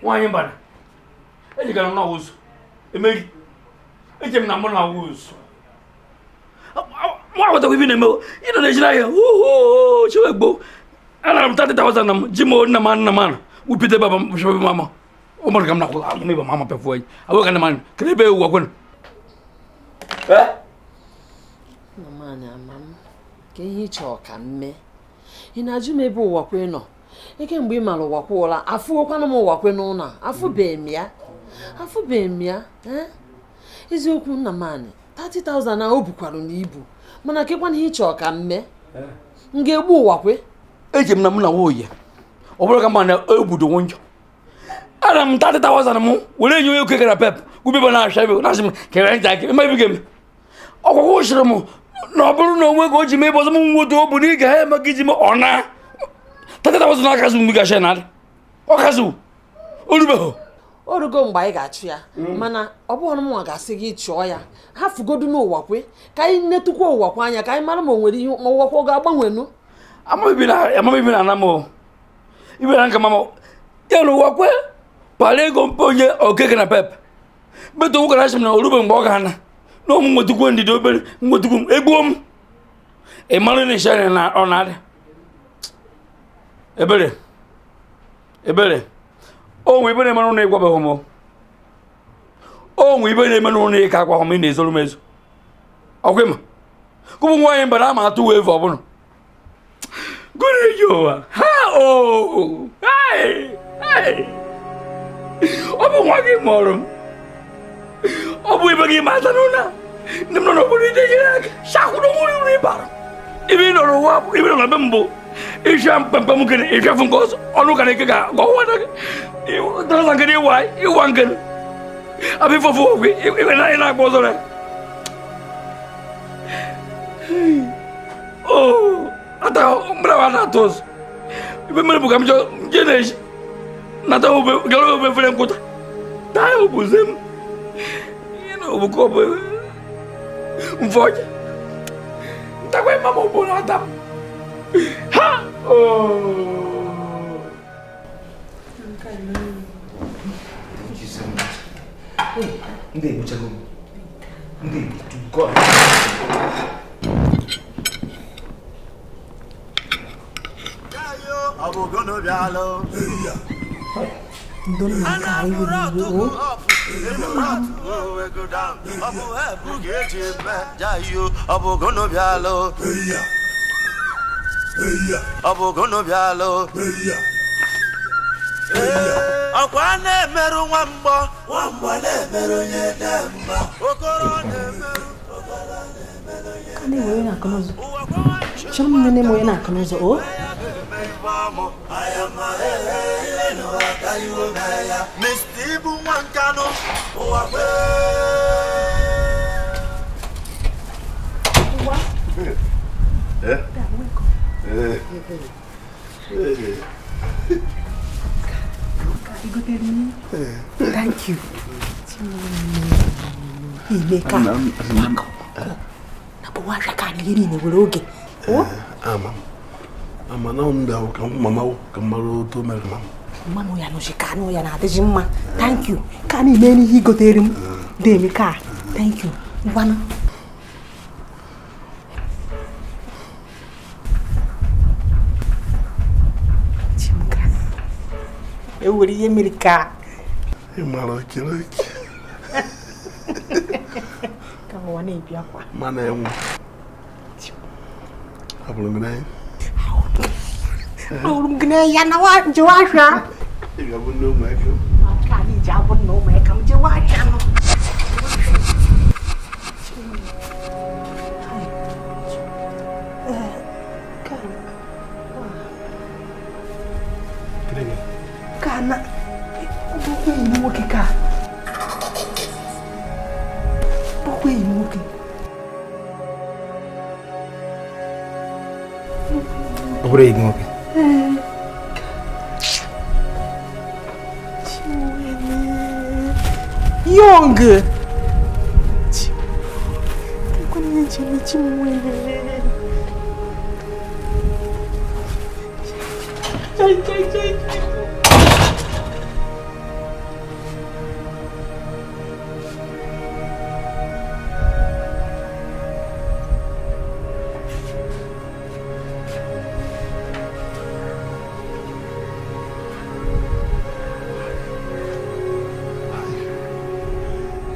Nwaanyị mbara ejigara m na ụzọ emeri eje m na mụ na ụzọ nwa aghọtakwa ibi na-eme ịnọ na-ejiri ahịa ooo chewe gboo anara m 30,000 na m ji m nna m nna m wupite baba m shebe mama ụmụrụ ka m na-akwụ amụ ịba mama pefu anyị abụghị ka nna m kedu ebe ewu akwụna ka ihe ị chọọ ka m mee ị na-ajụ m ebe ụwa kwe nọ eke mgbe ị mara ụwa kwe ụla afụokwanụ m ụwa kwe n'ụlọ a afụbeghị m ya eziokwu nna m anyị 30,000 na o bukwara n'ibu mana kekwana ihe ị chọọ ka m mee m ga-egbu ụwa kwe eji m na mụ na nwunye ọ bụrụ ka mma na egbudo njọ ana m 30,000 m were enye onye oke gara pep ubebe na-acha ebe na-asị m kere nta aka eme ebe ọgwụgwụ sịrị m na ọ bụrụ na onwe ka o ji mee ebe ọzọ m nwotu o bụ na ị ga eme ka iji m ọ na 30,000 na-akazụ mgbe gacha na ọ kazụ orubeghị orugo mgbe anyị ga-achụ ya mana ọ bụghị mụnwa ga-asị gị chụọ ya ha fugodu n'ụwa kwe ka anyị netukwa ụwa kwe anya ka anyị mara ma o nwere ihe ma ụwa kwe ọ ga-agbanwenu amabibi na ana m ibe na nka mama ya na ụwa kwe pala ego mpe onye okeke na pep beto nwoke na-asị m na orube mgbe ọ ga-ana na ụmụ nwetukwu ndidi obere nwetukwu m egbuo m ị mara na ịsha na ọ na-adị ebere ebere o nwe ibe na-eme n'ụlọ ịgwabeghị m o nwe ibe na-eme n'ụlọ ịka akwa m ị na-ezoro m ezo ọkwa ịma kụbụ nwaanyị mba na ama atụ wee evu ọbụla gụrụ eji ụwa ha o ọ bụ nwa gị mụrụ m ọ bụ ibe gị mata n'ụlọ ndị m nọ n'obodo ide nyere aka shakwụrụ nwere uru ịbara ibe ị nọ n'ụwa ibe nọ na be mbụ ịchịa mkpamkpa m kere ịchịafụ nke ọzọ ọnụ ka na-eke ga ọwa na nkere ịwa ịwa nkere abịa ifọfụ ogwe ị na-agba ọzọ na o ata mgbere wa na-atụ ọzọ ibe mere bụ ka m chọọ nje na-eji nata obe gara obe fere nkwụta taa ya obuze m ihe na obuko bụ mfe ọcha ntakwa ịma m obodo ata m ha oh. Thank you so much. Ndị egbuchago m. Ndị to God. Ndonna nke a iwe n'iwe o. Ọ bụ hebu ga-eji eme jayo, ọ bụ gono bịalụ. Ọ bụ gono bịalụ. Ọkwa na-emerụ nwa mgbọ, nwa mgbọ na-emerụ onye dị mma. Okoro na-emerụ. Ka na-ewere na-akụ n'ụzọ. Chọrọ m nene m onye na-akụ n'ụzọ, o? Mr. Ibu Nwankanu, ụwa Eh? Thank you. Emeka. Na bụ ahịa ka anyị niile were oge. Ama ama na m bịa ka mama ka m mara otu mere mama. Mama ya nọchi ka anụ ya na-adịghị mma. Thank you. Ka anyị mee n'ihe igotere m. Dị Emeka. Thank you. Ngwanụ. Ewere ihe mere ka ị mara okere oke. Ka ụwa na-ebi akwa. Mana enwe. Abụrụ m n'anya. Ahụrụ m gị n'anya na njewe ahịa. Ị ga-abụ nne ụmụaka. Ka anyị ji abụ nne ụmụaka m jewe ahịa nọ. Ka na ọ bụ enyi m nwoke ka. Bụkwa enyi m nwoke. Ọ bụrụ enyi nwoke. Young.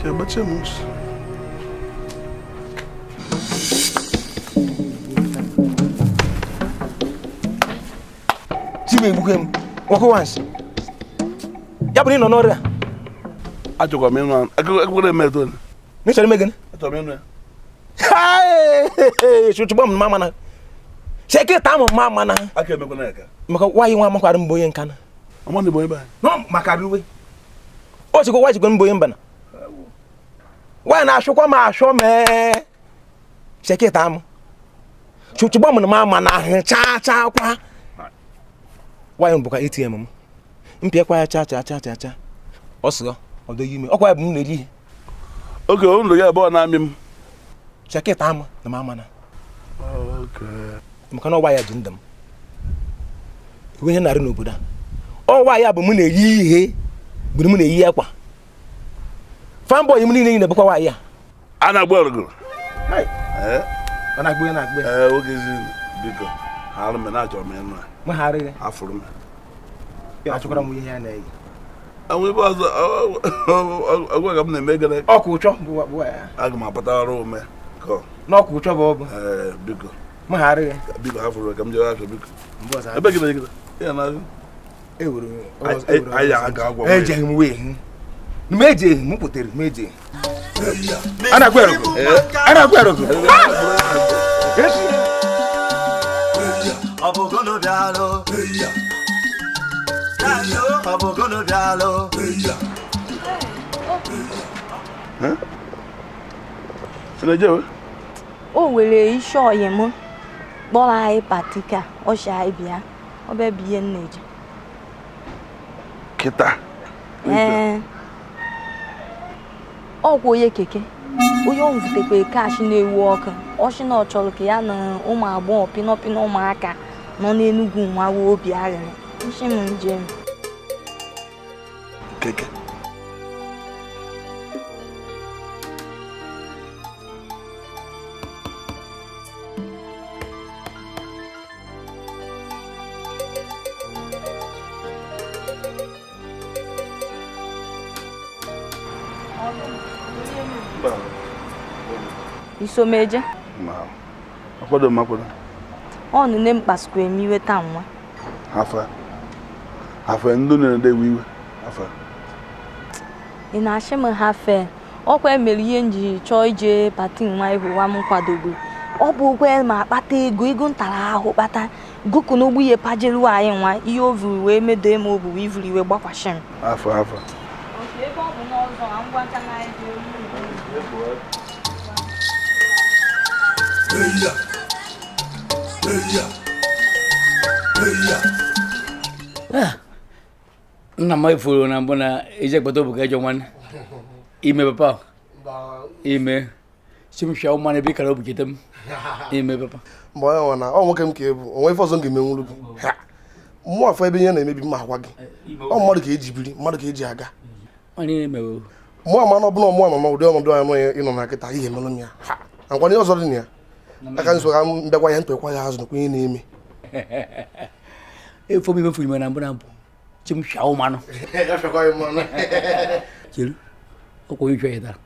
Zobaczymy. Chimebukem, nwoke wansi. Ya bụ na ị nọ n'ọrịa. Achọkwa m ịnụ akwụkwọ eme eto. Na ị chọrọ ime gịnị? Achọrọ m ịnụ ya. Chụchụgba m mama na. Sekịta m mama na. Aka emekwana ya ka. Maka nwaanyị nwa amakwara mbụ onye nka na. Ọma na bụ onye be anyị. No, maka uwe. O chekwa nwaanyị jikwa mbụ onye mba na. Nwaanyị na-achụkwa m achọ mee. Sekịta m. Chụchụgba m mama na ahụ chaa chaa kwa. Nwaanyị bụkwa ATM m. Mpịakwa ya chaa chaa chaa chaa chaa. Ọ sịrọ, ọ dọghị ime. Ọkwa ya bụ m na-eri ihe. Oge ụlọ ya abụọ na-amị m. Sekịta m na mama na. Maka na ọwa ya ji ndụ m. Iwe ihe na-arị n'obodo a. Ọwa ya bụ m na-eyi ihe bụ m na-eyi akwa. Fanboy m niile na-ebukwa nwaanyị a. A na-agba ọrụgụrụ. Ọ na-agba ya na-agba ya. Ee, oge ezi biko. Ha arụ m na achọrọ m ịnụ ya. M ha arịghị. Afụrụ m. Ya achọkwara m ihe ya na-eyi. Àwọn ibe ọzọ ọgwa ka m na-eme gịnị? Ọkụ ụchọ bụ ya. Aga m apụta ọrụ ume. N'ọkụ ụchọ bụ ọ bụ. Ee, biko. M ha arịghị. Biko hafụrụ ka m jere afọ biko. Ebe gị na gị? Ya na ewuru. Anyị aga agwa m. Ejeghị m wee. M ejeghị m pụtere m ejeghị. A na-agwa erụgụ. A na-agwa erụgụ. Ọ bụ gono bịalụ. Ọ bụ gono bịalụ. O nwere isi oyi m kpọrọ anyị patika ọsha anyị bịa ọ bịa bụ ihe nneji. Kịta. Ee. Ọkwa onye keke onye ọ vutekwa kash na-ewu ọkụ ọchị na ọ chọrọ ka ya na ụmụ agbọghọ pinọpinọ ụmụaka nọ n'Enugwu nwawa obi aghịrị nshi m njem. Keke. Iso m eje? Akwado m akwado. Ọ nne m kpasukwa m iwe taa nwa. Afa. Afa ndị na-ede iwe. Afa. Ị na-achị m hafe. Ọkwa emere ihe m ji chọọ ije pati nwa ịhụwa m kwadogo. Ọ bụ okwe ma akpata ego ego ntara ahụ kpata gụkụ n'ogbu ihe pajeru anyị nwa ihe o vuru wee medo m obu ivuru iwe gbakwasị m. Afa afa. Ebe ọ bụ n'ọzọ ngwa ncha na anyị nna m efuru na mbụ na eje kpata obu ka ejọ nwanne ime papa ime simsha ụmanụ ebe kara obu cheta m ime papa mgbe onye nwa na ọ nwoke m ka ebu onwe ife ọzọ m ga-emenwuru gị mmụọ afọ ebe ihe na-emebi mma agwa gị ọ mmadụ ka eji biri mmadụ ka eji aga mụọ ama na ọbụla ọmụọ nọ n'ụdị ọnọdụ anyị ịnọ na kịta ihe emelụ m ya nakwa ihe ọzọ dị na ya aka nso ka m bịakwa ya ntụkwa ya azụ nakwa ihe na-eme efo m imefu ime na mbụ na mbụ chimsha ụmanụ cheru ọkwa onye chọọ ya dara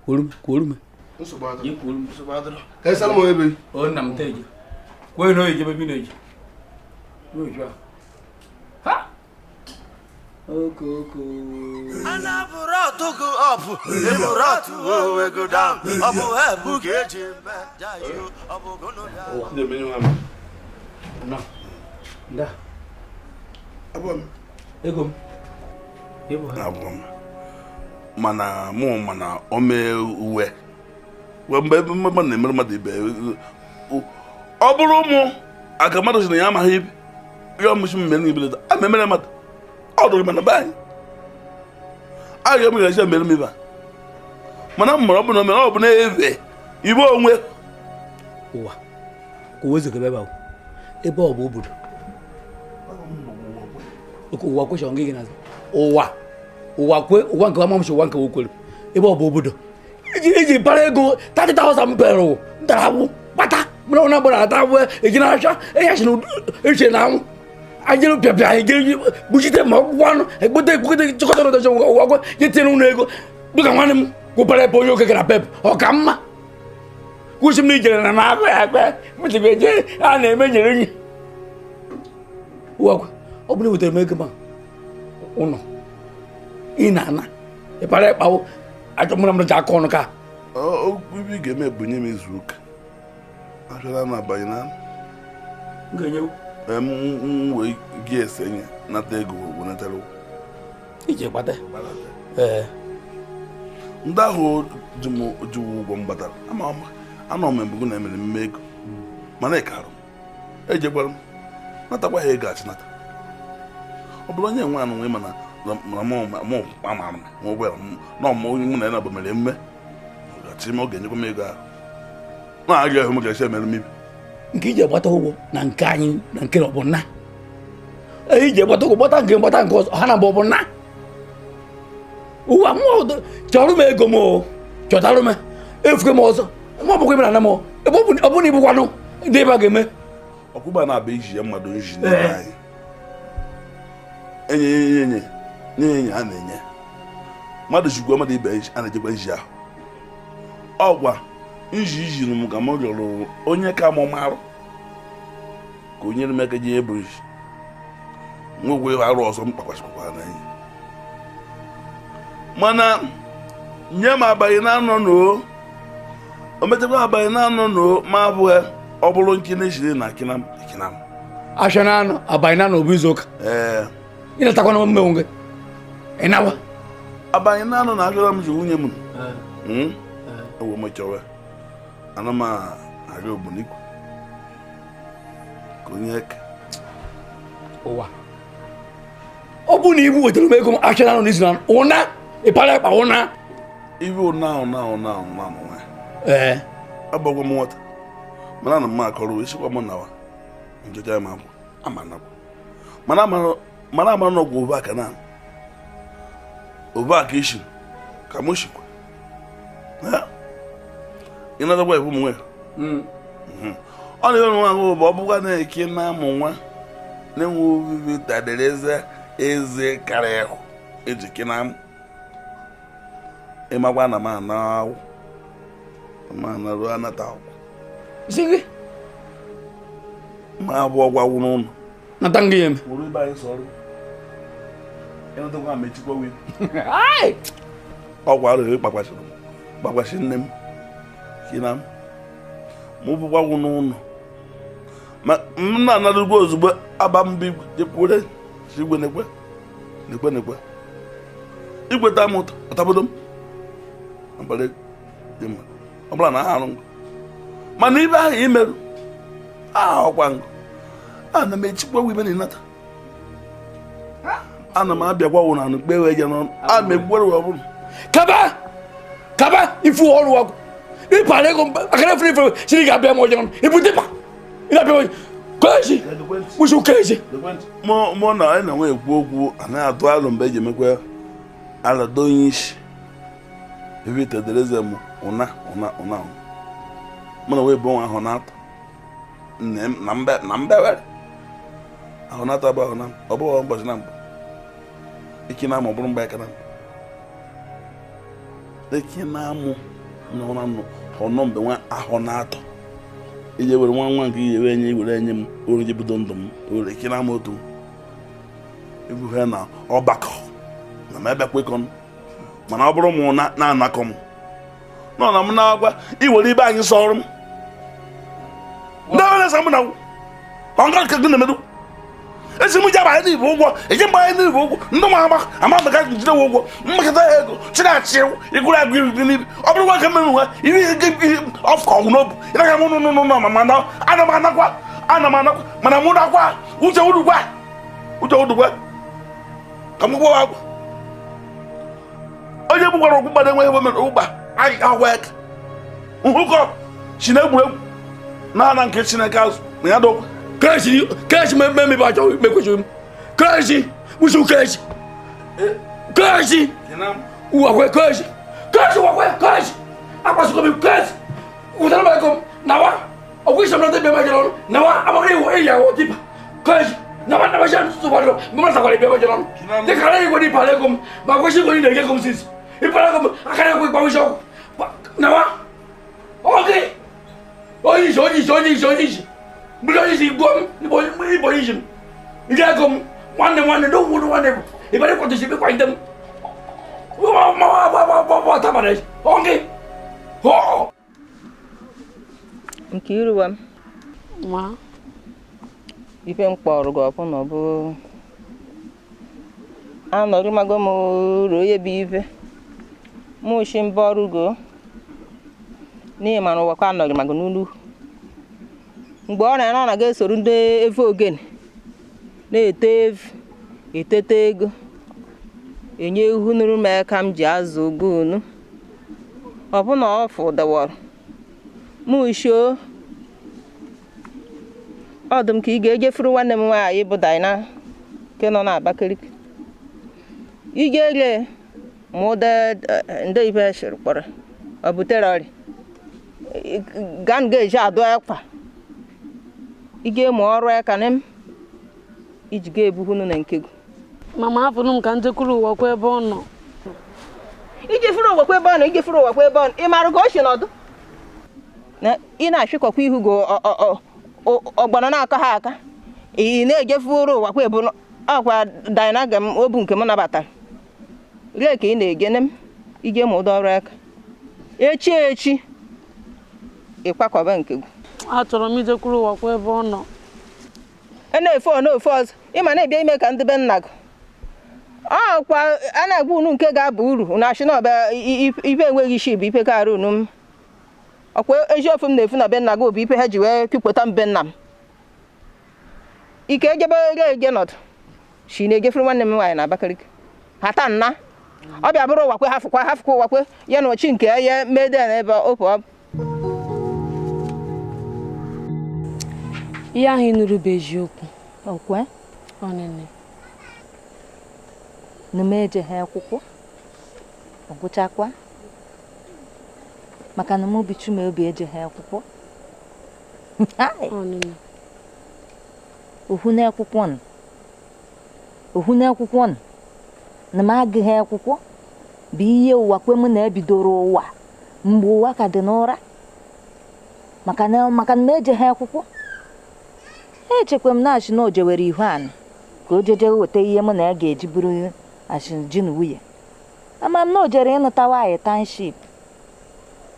kwuru m nsogbu adịrọ ka ị sara m ebe o nna m teje kwee na oyi jebe bi na-eji ha oko ego m mana mụ mana o mee uwe mgbe mmadụ na-emere mmadụ ibe ọ bụrụ ụmụ aka mmadụ si na ya amaghị ibe ya ọmụchi mmere ibe a ma emere mmadụ ọ dụrụ mana be anyị a ga emeghachi emere m ibe mana m mara ọ bụ na omere ọ bụ na-ebe ibe onwe ụwa ka uwe zokebe ebe ahụ ebe ọ bụ obodo ụwa kwesịrị ngị gị n'azụ ụwa ụwa kwe ụwa nke amamchi ụwa nke okwere ebe ọ bụ obodo iji para ego 30,000 mpere ntara akwụ kpata mụrụ na gbara ata akwụ eji na-acha eyachi na eche na anwụ ajere pịapịa ejere kpuchite ma ọkpụkpọ anụ ekpote ekpote chịkọta n'ụtọchi ụwa kwe je tinye n'ụlọ ego dịka nwanne m gwụpara ebe onye oke gara pep ọ ka mma kwụsị m na ijere na na-akpa ya akpa mụchikwa eje a na-eme nyere enyi ụwa kwe ọ bụrụ wetara m ego ma ụnọ ị na-ana ịpara ịkpawo achọ mụra mụra ji aka ọnụ ka okwu ibe ị ga-eme bụ nye m izu ụka achọla na abanye na m wee gị ese nye nata ego wenatara ije gbata ndị ahụ ji m ụgwọ m gbatara anọ m mgbe na emere mme ego mana ịkarụ m ejegbara m natakwa ha ego achịnata ọ bụrụ onye nwe anụ nwe mana amara m ụgbọala na ọmụ onye mụ na ya na mere mme gachi m ọ ga-enyekwa m ego ahụ na-aga ahụ m ga-esi emere m ibe nke iji agbata ụgwọ na nke anyị na nke ọ bụ nna iji agbata ụgwọ gbata nke gbata nke ọzọ ha na bụ ọ bụ nna ụwa nwa chọrọ m ego m chọtara m efuke m ọzọ nwa bụkwa na m ebe ọ bụ na ibụkwanụ ndị ebe a ga-eme ọkwụgba na-abịa iji ya mmadụ nji n'ebe anyị enye enye nye enye a na-enye mmadụ jikwa mmadụ ibe a na-ejekwa nji ahụ ọgwa nji iji m ka m rịọrọ onye ka m marụ ka onye m aka ji ebu nji nwekwe arụ ọzọ m kpakwasịkwara n'enyi mana nye m abalị na-anọ n'o o mechakwa abalị na-anọ n'o ma abụghị ọ bụrụ nkina ejiri na akina m akina m asha na anọ abalị na anọ bụ izu ụka ị natakwa na mmenwu gị ị nawa abalị na anọ na achọrọ m ji nwunye m ewe m chọwa ana m arịa ogbunigwe ka onye eke ụwa ọ bụ na ibu wetara m ego m asha na anọ n'izu na ụna ịpara ịkpa ụna ibe ụna ụna ụna ụna ụna agbagwa m nwata mana ana m akọrọ esikwa m nawa njeja m akwụ ama nakwa mana amara na ọgwụ obe aka na obe aka ishi ka m shikwa ị natakwa ibu m nwe ọ na-enwe nwa ahụ bụ ọ bụkwa na-eke na amụ nwa na-enwe obibi tadere eze eze karịa ịhụ eji ke na amụ ịmakwa na m ana awụ Ma na-arụ anata akwụkwọ. Isi gị? Ma abụọ gwawụ n'ụlọ. Nata ngị ya eme. Were ibe anyị sọrọ. Ịnọdụkwa ma echikwa wee. Ọgwụ arụghị kpakwasịrị m. Kpakwasị nne m. Kina m. Mụ bụkwa gwụ n'ụlọ. Ma m na-anarụgwa ozugbo aba mbụ igwe jekwure si igwe nekwe. Nekwe nekwe. Igwe taa m ụtọ, ọtabodo m. Abalị dị mma. Ọ bụla na ha arụ ngụ. Mana ibe ahụ i merụ, ọkwa ngụ. Ana m echikwa ibe na ịnata. Ana m abịakwa wụ na anụ kpe wee je n'ọnụ. Ana m egbuwere wee bụrụ. Kaba! Kaba! Ifu ọrụ ọgwụ. Ịpara ego akara fere fere siri ga-abịa m ọjọọ. Ibu dịpa! Ị na-abịa m keezi! Kwụsị keezi! Mụ na anyị na-enwe ekwu okwu anaghị atụ alụ mgbe eji emekwa alado onye isi. Ebe itedereze m ụna ụna ụna mụ na wee bụ nwa ahụ na-atọ na mbewere ahụ na-atọ bụ ahụ na ọ bụghị ụbọchị na mbụ ike na-amụ ọ bụrụ mgbe aka na mbụ ike na-amụ nọ na nnụ ọnọ mgbe nwa ahụ na-atọ ije were nwa nwa nke ije wee nye were enye m oru ji bido ndụ m were ike na-amụ otu ibuhe na ọgbakọ na m ebekwa ịkọ m mana ọ bụrụ m na-anakọ m nọ na m na-agwa iwere ibe anyị sọrọ m ndị ọbụla sa m na ọnga nke gị na-emedu esi m ji abanye n'ibe ụgwọ eji mgbanye n'ibe ụgwọ ndị nwa ama ama maka jide ụgwọ mmekọta ha ego chinachi igwuru agụ ibi n'ibi ọ bụrụ nwa nke mere nwa iri ọfụkọ ọgwụ n'obu ịnaga m nụ nụ nụ ma na ana m anakwa ana m anakwa mana mụ nakwa uche udugwa uche udugwa ka m gwa agwa onye gbukwara okwu gbara enweghị ebe mere ụgba anyị agwa aka nhụkọ si na egwuregwu na-ana nke Chineke azụ na ya dọkwa keezi keezi mmemme bụ achọ mekwesịrị m keezi kwụsị keezi keezi wakwe keezi keezi wakwe keezi akwasịkọ m keezi wụtara m ego m nawa ọgwụ isi m na ndị bịa ọrụ nawa amaghị iwu eyi awọ tipa keezi nawa nawa si ntụtụ gbadoro mgbe m takwara ịbịa ọrụ dịka ara igwe n'ịpara ego m ma kwesị igwe na-ege ego m sisi ịpara ego m akara ekwe ịgbanwe ọgwụ nawa oge onye isi onye isi onye isi onye isi mmiri onye isi gbuo m ịbụ onye isi m ndị ego m nwanne nwanne na owuru nwanne bụ ịbara ịkwado isi ịkwagide m oge nke iruwa m ife m kpọrọ gị ọbụ na ọ bụ anọrịmago m uru onye bụ ife mụ shi mbọ ọrụ go n'ihi mana ụwa kwa anọrịmago n'ulu mgbe ọ na-ana ọ na ga-esoro ndị evu ogene na-ete evu etete ego enye ehu nụrụ m aka m ji azụ ogo unu ọbụna ọ fụdawara mụ shio ọ dị m ka ị ga-ejefuru nwanne m nwaanyị bụ Daina nke nọ n'Abakaliki ị ga-ere ma ụda ndị ibe shiri kpọrọ ọ butere ọrịa ga nga eji adụ akwa ị ga-emu ọrụ aka m iji ga-ebuhunu na nke gị. Mama afụrụ m ka njekwuru ụwa kwa ebe ọ nọ. Ijefuru ụwa kwa ebe ọ nọ, ijefuru ụwa kwa ebe ọ nọ. Ị maara ka o si nọdụ? Na ị na-achịkọkwa ihu gị ọgbọnọ na-akọ ha aka. Ị na-ejefuru ụwa kwa ebe ọkwa Daina ga m obu nke m nabatara. Rie ka ị na-egene m ije ma ụdọ ọrụ aka. Echi echi ịkwakọba nke gị. Achọrọ m ijekwuru ụwa kwa ebe ọ nọ. E na-efe ọ na-ofe ọzọ ịma na-ebịa ime ka ndị be nna gị. Ọkwa a na-agwa unu nke ga-aba uru unu achị na ọbịa ife enweghị isi bụ ife kara unu m. Ọkwa eziokwu m na-efu na be nna gị bụ ife ha ji wee kipụta m be nna m. Ike ejebe ege nọdụ si na-ejefuru nwanne m nwaanyị na Abakaliki. Ha taa nna ọ bịa bụrụ ụwa kwe hafụkwa hafụkwa ụwa kwe ya na ochi nke ya mede na ebe opu ọ. Ihe ahụ ị nụrụ bụ eziokwu. Okwe? Ọnịnị. Na m ejeghi akwụkwọ, ọ gwụchakwa maka na m obi Chimaobi ejeghi akwụkwọ. Ọnịnị. Ohu n'akwụkwọ nụ. Ohu n'akwụkwọ nụ. Na m agụghị akwụkwọ bụ ihe ụwa kwe m na-ebidoro ụwa mgbe ụwa ka dị n'ụra. Maka na m ejeghị akwụkwọ. Echekwa m na-achị na o jewere ihu anị ka o jeje weta ihe mụ na ya ga-eji bụrụ achị ji na nwunye. Ama m na o jere ịnụta nwaanyị township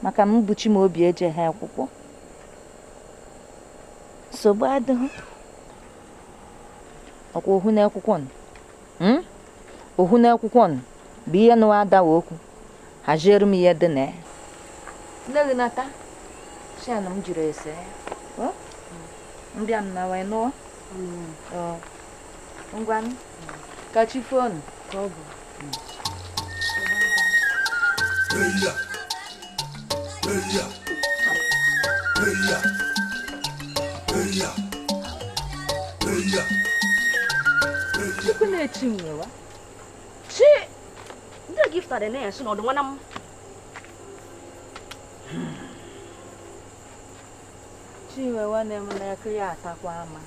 maka m bụ Chimaobi ejeghị akwụkwọ. Nsogbu adịghị. Ọkwa ohu na akwụkwọ nụ. Ohu na akwụkwọ nụ bụ ihe nụwa adawa okwu. Haziere m ihe dị na ya. Nne gị nata. Shan m jụrụ ese. Mbịa m na wee nụọ. Ngwa ka chi fonu. Ka ọ bụ. Chukwu na-echi nwewa. Chi! Ndị giftara na-esi n'ọdụ nwana m. Chinwe nwanne m na-ekiri atakwa ama.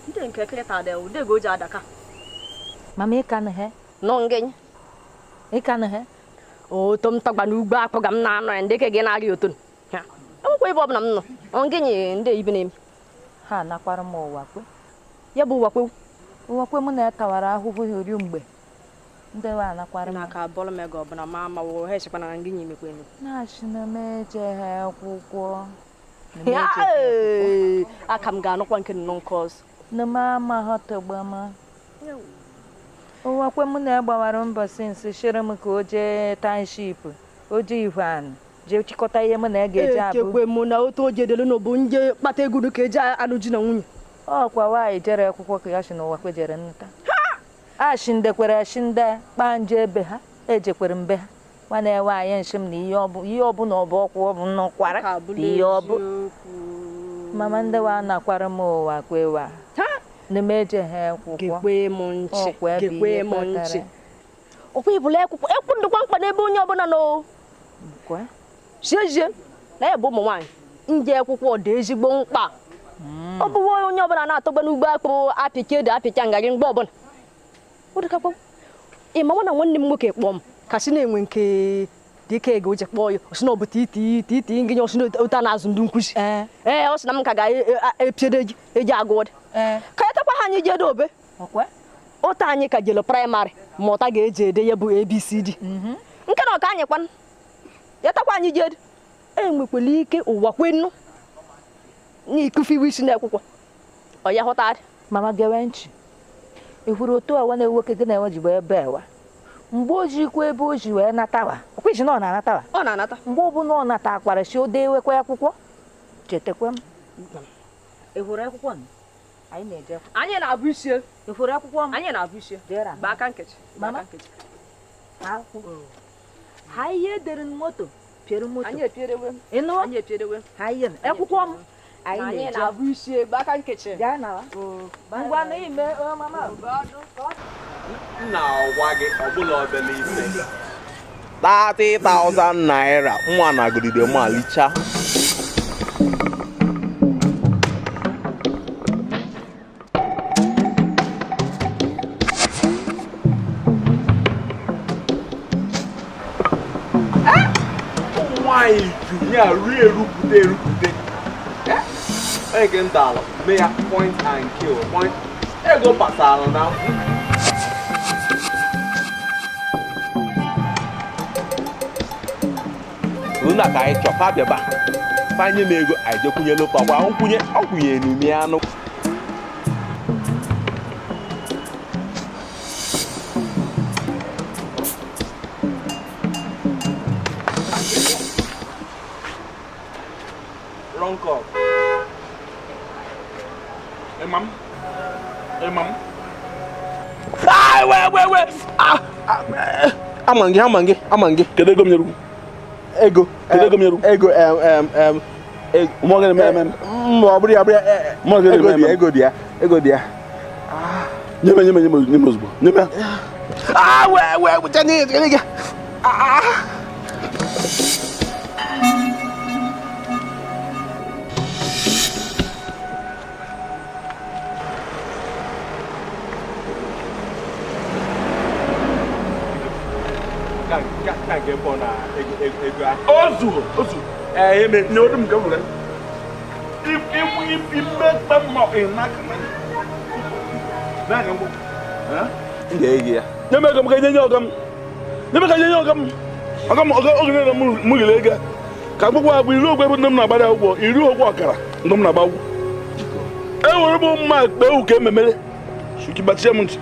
Ndị nke ekiri tada ụdị ego ji adaka. Mama ịka na he? Nọ ngenye. Ịka na he? Oto m tọgba n'ugbo akpụ ga m na-anọ ya ndị ke gị na-arị oto. Enwekwa ebe ọbụla m nọ. Ọ ngenye ndị ibe na-eme. Ha nakwara m ụwa kwe. Ya bụ ụwa kwe. Ụwa kwe mụ na ya tawara ahụhụ ori mgbe. Ndị wa anakwara m. N'aka bọọlụ m ego ọbụla ma ama wo ha echekwa na ngenye emekwa eme. Na-achị na m ejeghị akwụkwọ. Aka m ga-anụkwa nke nnọọ nke ọzọ. Na m amaghọtagbama. Ụwa kwe mụ na ya gbawara mbọ sinsi shere m ka o jee township, o jee ihu anị, jee chịkọta ihe mụ na ya ga-eji abụ. Echekwe mụ na otu o jedelu n'obu nje kpata ego ka eji anụ ji na nwunye. Ọkwa nwaanyị jere akwụkwọ ka ya si n'ụwa kwe jere nnụta. Ashindekwere ashinde kpaa nje ebe ha, ejekwere mbe ha. Nwanne ya nwaanyị nshi m na ihe ọbụla ọ bụ ọkwụ ọ bụ nnọkwara bụ ihe ọ bụ. Mama ndị wa nakwara m ụwa kwewa. Na m ejeghị akwụkwọ. Gekwe m nchi. Gekwe m nchi. Ọkwa ibụla akwụkwọ. Ekwu ndụkwa mkpa n'ebe onye ọbụla nọ. Jeje na ya bụ ụmụ nwaanyị. Nje akwụkwọ dị ezigbo mkpa. Ọ bụ onye ọbụla na-atọgba n'ugbo akpụ apịka ede apịka ngarị mgbe ọbụla. Ị ma na nwanne m nwoke kpọọ m ka si na-enwe nke dike ego ji kpọọ ya ọsị na ọ bụ titi titi ngịnye ọsị na ụta na-azụ ndị nkuzi. Ee, ọ sị na m ka ga-epiede ji eji agụ ọdị. Ka ya takwa ha anyị ji ede obe. Ụta anyị ka jelu praịmarị ma ụta ga-eji ede ya bụ ABCD. Nke na ọka anyị kwanụ ya takwa anyị ji ede. Enwekwala ike ụwa kwenu n'ikufe iwu isi n'akwụkwọ. Ọ ya hụta adị. Mama gewe nchi. Ị hụrụ otu a nwanne nwoke gị na-enwe ji wee bee wa. Mgbe o jikwa ebe o ji wee natawa, ọkwa iji na ọ na-anatawa? Ọ na-anata. Mgbe ọbụla ọ nata akwara si o dewekwa akwụkwọ, chetakwa m. Ị hụrụ akwụkwọ m? Anyị na-eje akwụkwọ. Anyị na-abụ isi. Ị hụrụ akwụkwọ m? Anyị na-abụ isi. Gbaa aka nkechi. Mama. Ha ihe dere moto, piere moto. Anyị epierewe. Ị nụọ? Anyị epierewe. Ha ihe akwụkwọ m. Anyị na-abụ isi. Gbaa aka nkechi. Bịa nawa. Ngwa na ime mama. M na-agwa gị ọbụla obele ife 30,000 naira nwa nagidere m alicha. Ụmụ nwaanyị ju ya rie erupụta erupụta. Onye nke ala mee ya point and kill point ego pasara na na ka anyị chọ fa bịaba fanye m ego anyị jekwunyelu fa gwa nkwunye ọ kwụnyere n'umi anụ. Wrong call. Imam. Imam. Ah, wait. Ah, amangi. Kedu ego m nyere? Ego. Kedu ego m nyere? Ego Mụ gịnị mere? Mba, ọ bụrụ ya. Mụ gịnị mere? Ego dị ya. Nye m ozugbo. Nye m ya. Ah, wee, chani. Ah. Ozu. Ee, eme. Nye odu m ka m were. Ime mma ịnaka na mbụ. M ga-enye ya. Nye m ego m ka nye ọga m. Nye m ka nye ọga m. Ọga m ọga oge na m ghere ego. Ka akwụkwọ agbụ iri ogwe ebe ndị m na-agbara akwụkwọ iri ogwe ọkara ndị m na-agba akwụkwọ. Enwere m mma kpee uke ememere. Shuki gbachie m ntị.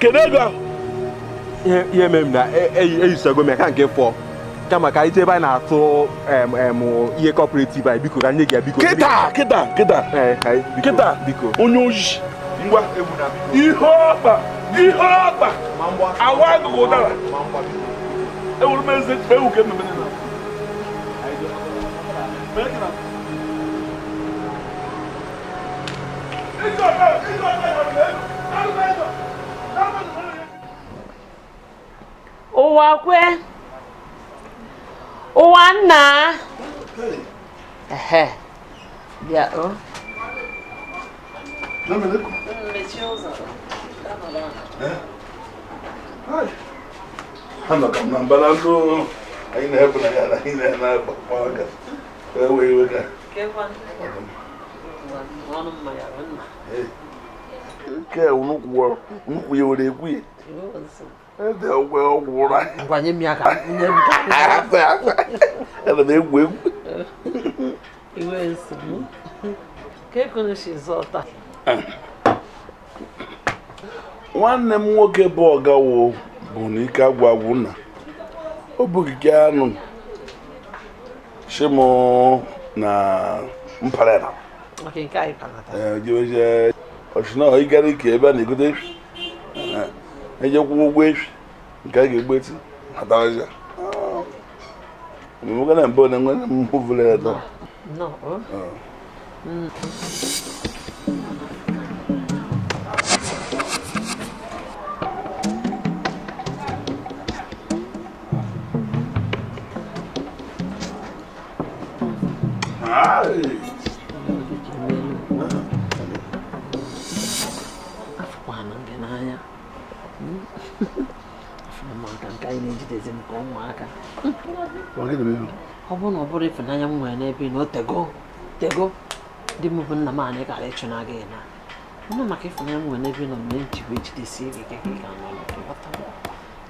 Kedu ego ahụ? Ihe mere m na eyisago m ya ka nke fọ. Kama ka anyị ebe a na-atụ ihe cooperative anyị biko ka nye gị ya biko. Kịta kịta kịta. Kịta onye oji ngwa ihe ọkpa ihe ọkpa awa agụgụ ụdara. Ewuru m eze kpee uke ememere na. Ụwa kwe ụwa nna ehe bịa o mechie ụzọ. Ha nọ ka m na mbara ndụ anyị na-ebu na ya na anyị na-agbakwa aka ewe iwe ka nke nnukwu ya were egwu ya ede ogwe ọgwụ ụra ngwa nye m ya ka nye m ka ana m egwu egwu iwe nsogbu ka ekunu si zọta. Nwanne m nwoke bụ ọgawo bụ na ike agwụ agwụ na ọ bụ ogige anụ shimụ na mpaghara ọchịna ịgara ike ebe a na-egote efi ejekwa ụgwọ efi nke a ga-egbu eti nataraja omume na mbụ na nwere mmụvụle ya taa. Afụkwana gị n'anya afụmaka nke anyị na-ejidezi m ka ụmụaka. Ọ bụrụ na ọ bụrụ ịfụnanya m nwere n'ebe na o tego tego di m bụ nna m anyị gara ịchụna gị na ọnụ maka ịfụnanya m nwere n'ebe nọ mgbe m ji wee jidesie gị ike ka ị ga-anọ ghọta.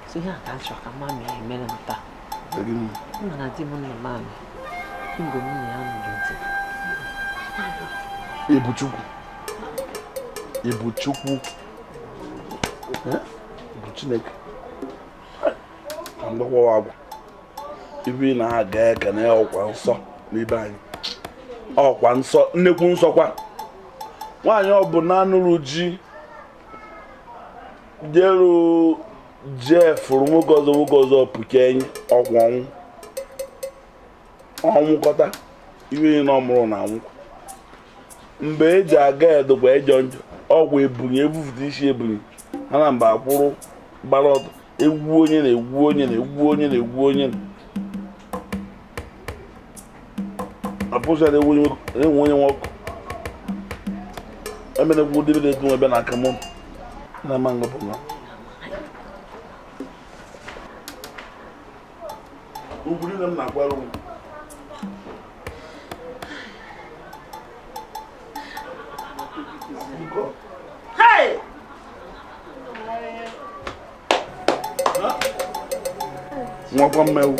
So ihe a ka m chọrọ ka mama ya emere m taa. Mana di m nna m anyị mgbe m na ya nụrụ di. Ibuchukwu Ibuchukwu bụ Chineke ka mgbakwa agwa ibe na-aga eke na ọkwa nsọ n'ibe anyị ọkwa nsọ nnekwu nsọkwa nwaanyị ọbụla nụrụ ji jeru jefụrụ nwoke ọzọ pụke enyi ọkwa ọnwụ ọnwụkọta iwe na ọmụrụ na anwụkwa mgbe eji aga edokwa ejọ njọ ọgwụ ebunye ebufụta isi ebunye ha na mba akwụrụ gbara ọtọ egwu onye na-egwu onye na-egwu onye na-egwu onye apụsara enwe onye nwoke emenekwu debe na-etu ebe na aka mụ na ama ngọpụ na ugwu niile m na-akwara ugwu. Hey! Nwakwa mmewu.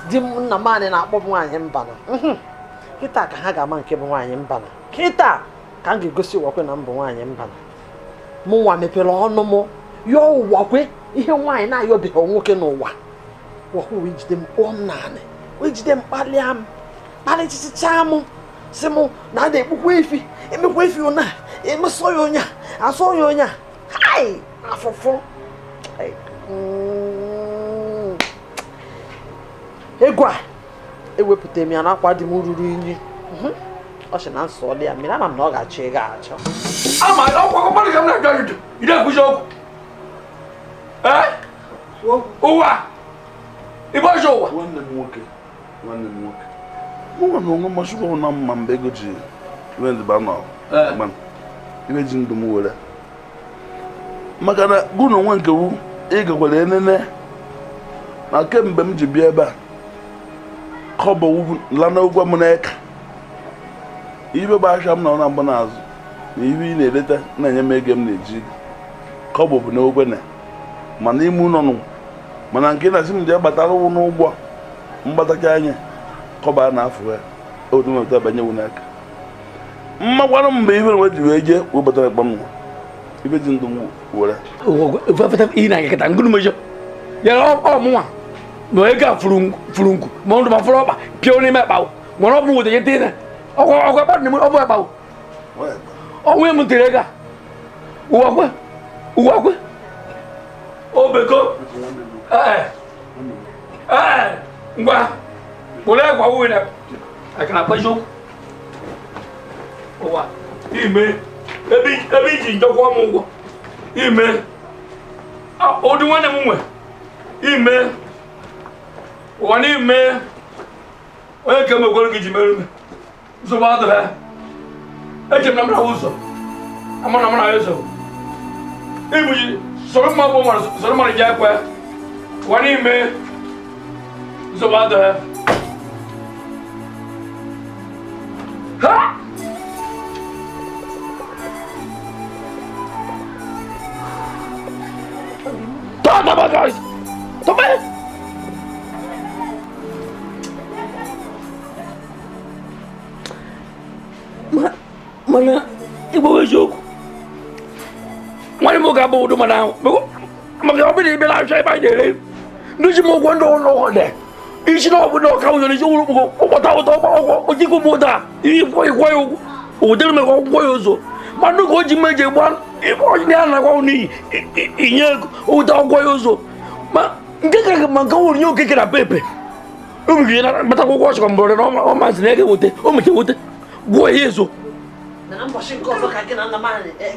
Di m nna m anyị na-akpọ m nwaanyị mbana. Kịta ka ha ga-ama nke bụ nwaanyị mbana. Kịta ka m ga-egosi ụwakwe na m bụ nwaanyị mbana. Mụ nwa mepere ọnụ m yọọ ụwakwe ihe nwaanyị na-ayọbeghị nwoke n'ụwa. Ụwakwe wee jide m kpọọ m naanị wee jide m kpalịa m kpalịchịchịcha m si m na a na-egbukwa efi emekwa efi ụna emesọ ya onye a asọ ya onye a hai afụfụ ego a ewepụta m ya n'akwa dị m ruru unyi. Ọ sị na nsọ dị ya mmiri ama m na ọ ga-achọ ego achọ. Ama ọkwa mmadụ ka m na-ajụ ajụjụ ị na-ekwuzi okwu. Ụwa ịbọchị ụwa nwanne m nwoke mụ na onwe mmasịkwa na mma mgbe ego ji ibe ji ndụ m were maka na gụ na onwe nke wu ị gakwara enene na kemgbe m ji bịa ebe a kọbọ lana ụgwọ m n'eka ibe bụ ahịa m na ọ na-agba n'azụ na ihe ị na-eleta na-enye m ego m na-eji kọbọ bụ n'ogwe na mana ime ụlọ nụ mana nke na-asị m ji agbatara ụwụ n'ụgwọ mgbatacha anya kọba a na-afụ ya otu mepụta banye wu n'aka mmakwarụ mgbe ibe nwe ji wee jee wee batara ekpa m ibe ji ndụ m were ọmụnwa na ego a furu nku ma ndụ ma fụrụ ọkpa pịa n'ime akpa nwere ọbụ nweta jete na ọkwa ekpa dị ọbụ akpa ọnwụ m tere ego a ụwakwe ụwakwe obeko ngwa were gwa nwunye aka na akpa eziokwu ụwa ime ebe iji njọkwa m ụgwọ ime ụdị nwanne m nwe ime ụwa n'ime onye ka emekwere gị ji merụ m nsogbu adịghị ha eche m na mara ụzọ ama na mara ụzọ ibuji soro mma bụ mara soro mara ji ekwe ụwa n'ime nsogbu adịghị ha. Toma! Mana igbo eziokwu nwanne m ga-agba ụdụ mana maka ọ bụrụ ebe na-achọ ebe anyị na-ere ndị ji m ụgwọ ndị ụlọ ọdẹ isi na ọbụla ọka ụzọ n'isi ụlọ ụgwọ ụkpọta ụtọ ụgwọ ojikwu m ụda ịkwọ ịkwọ ya ụgwọ ụdịrị m ụgwọ ya ụzọ ma ndị ka o ji mmeje gba onye a na-agwa n'iyi inye ego ụda ụgwọ ya ụzọ ma nke ka ma nke nwere nye okeke na pepe obi na kpata akwụkwọ ọchịkwa mbọrọ na ọ masị na ego wete o meche wete gwụọ ya ezo na mbọchị nke ọzọ ka gị na nna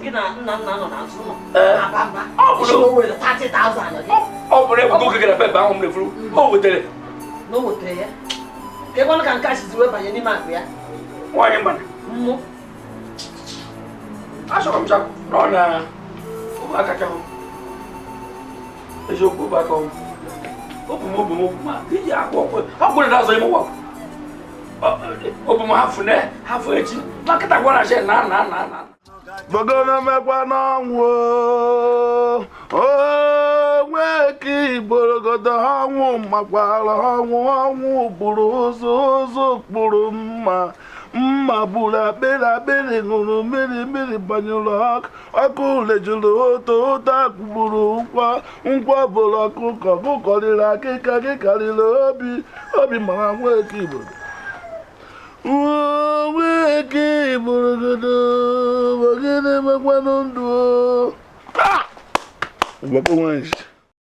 gị na nna nna nọ n'azụ ụlọ na-aba mba ọ were 30,000 gị ọ bụrụ ego okeke na pepe ahụ m na-efuru o wetere na o wetere ya ka ịgwanụ ka nke a sizi wee banye n'ime akpa ya nwaanyị mgbada mmụ achọrọ m chakwu na ọ na ụmụaka chahụ eziokwu ụmụaka ọnwụ obu m ma iji akwụ ọkwụ na azọ ime ụwa obu m hafụ na hafụ echi na nkịta gwara she na na na na Bogona mekwa n'ọnwụ onwe ka igborogodo ọnwụ makwara ọnwụ ọnwụ gburu ụzọ ụzọ kpụrụ mma mma gburu akpịrị akpịrị ṅụrụ mmiri mmiri gbanyụrụ ọkụ ọkụ lejuru ụtọ ụtọ gburu nkwọ nkwọ bụrụ ọkụkọ ọkụkọ riri akịka akịka riri obi obi mara nweke igbo nweke igborogodo ogene mekwanụ ndụ.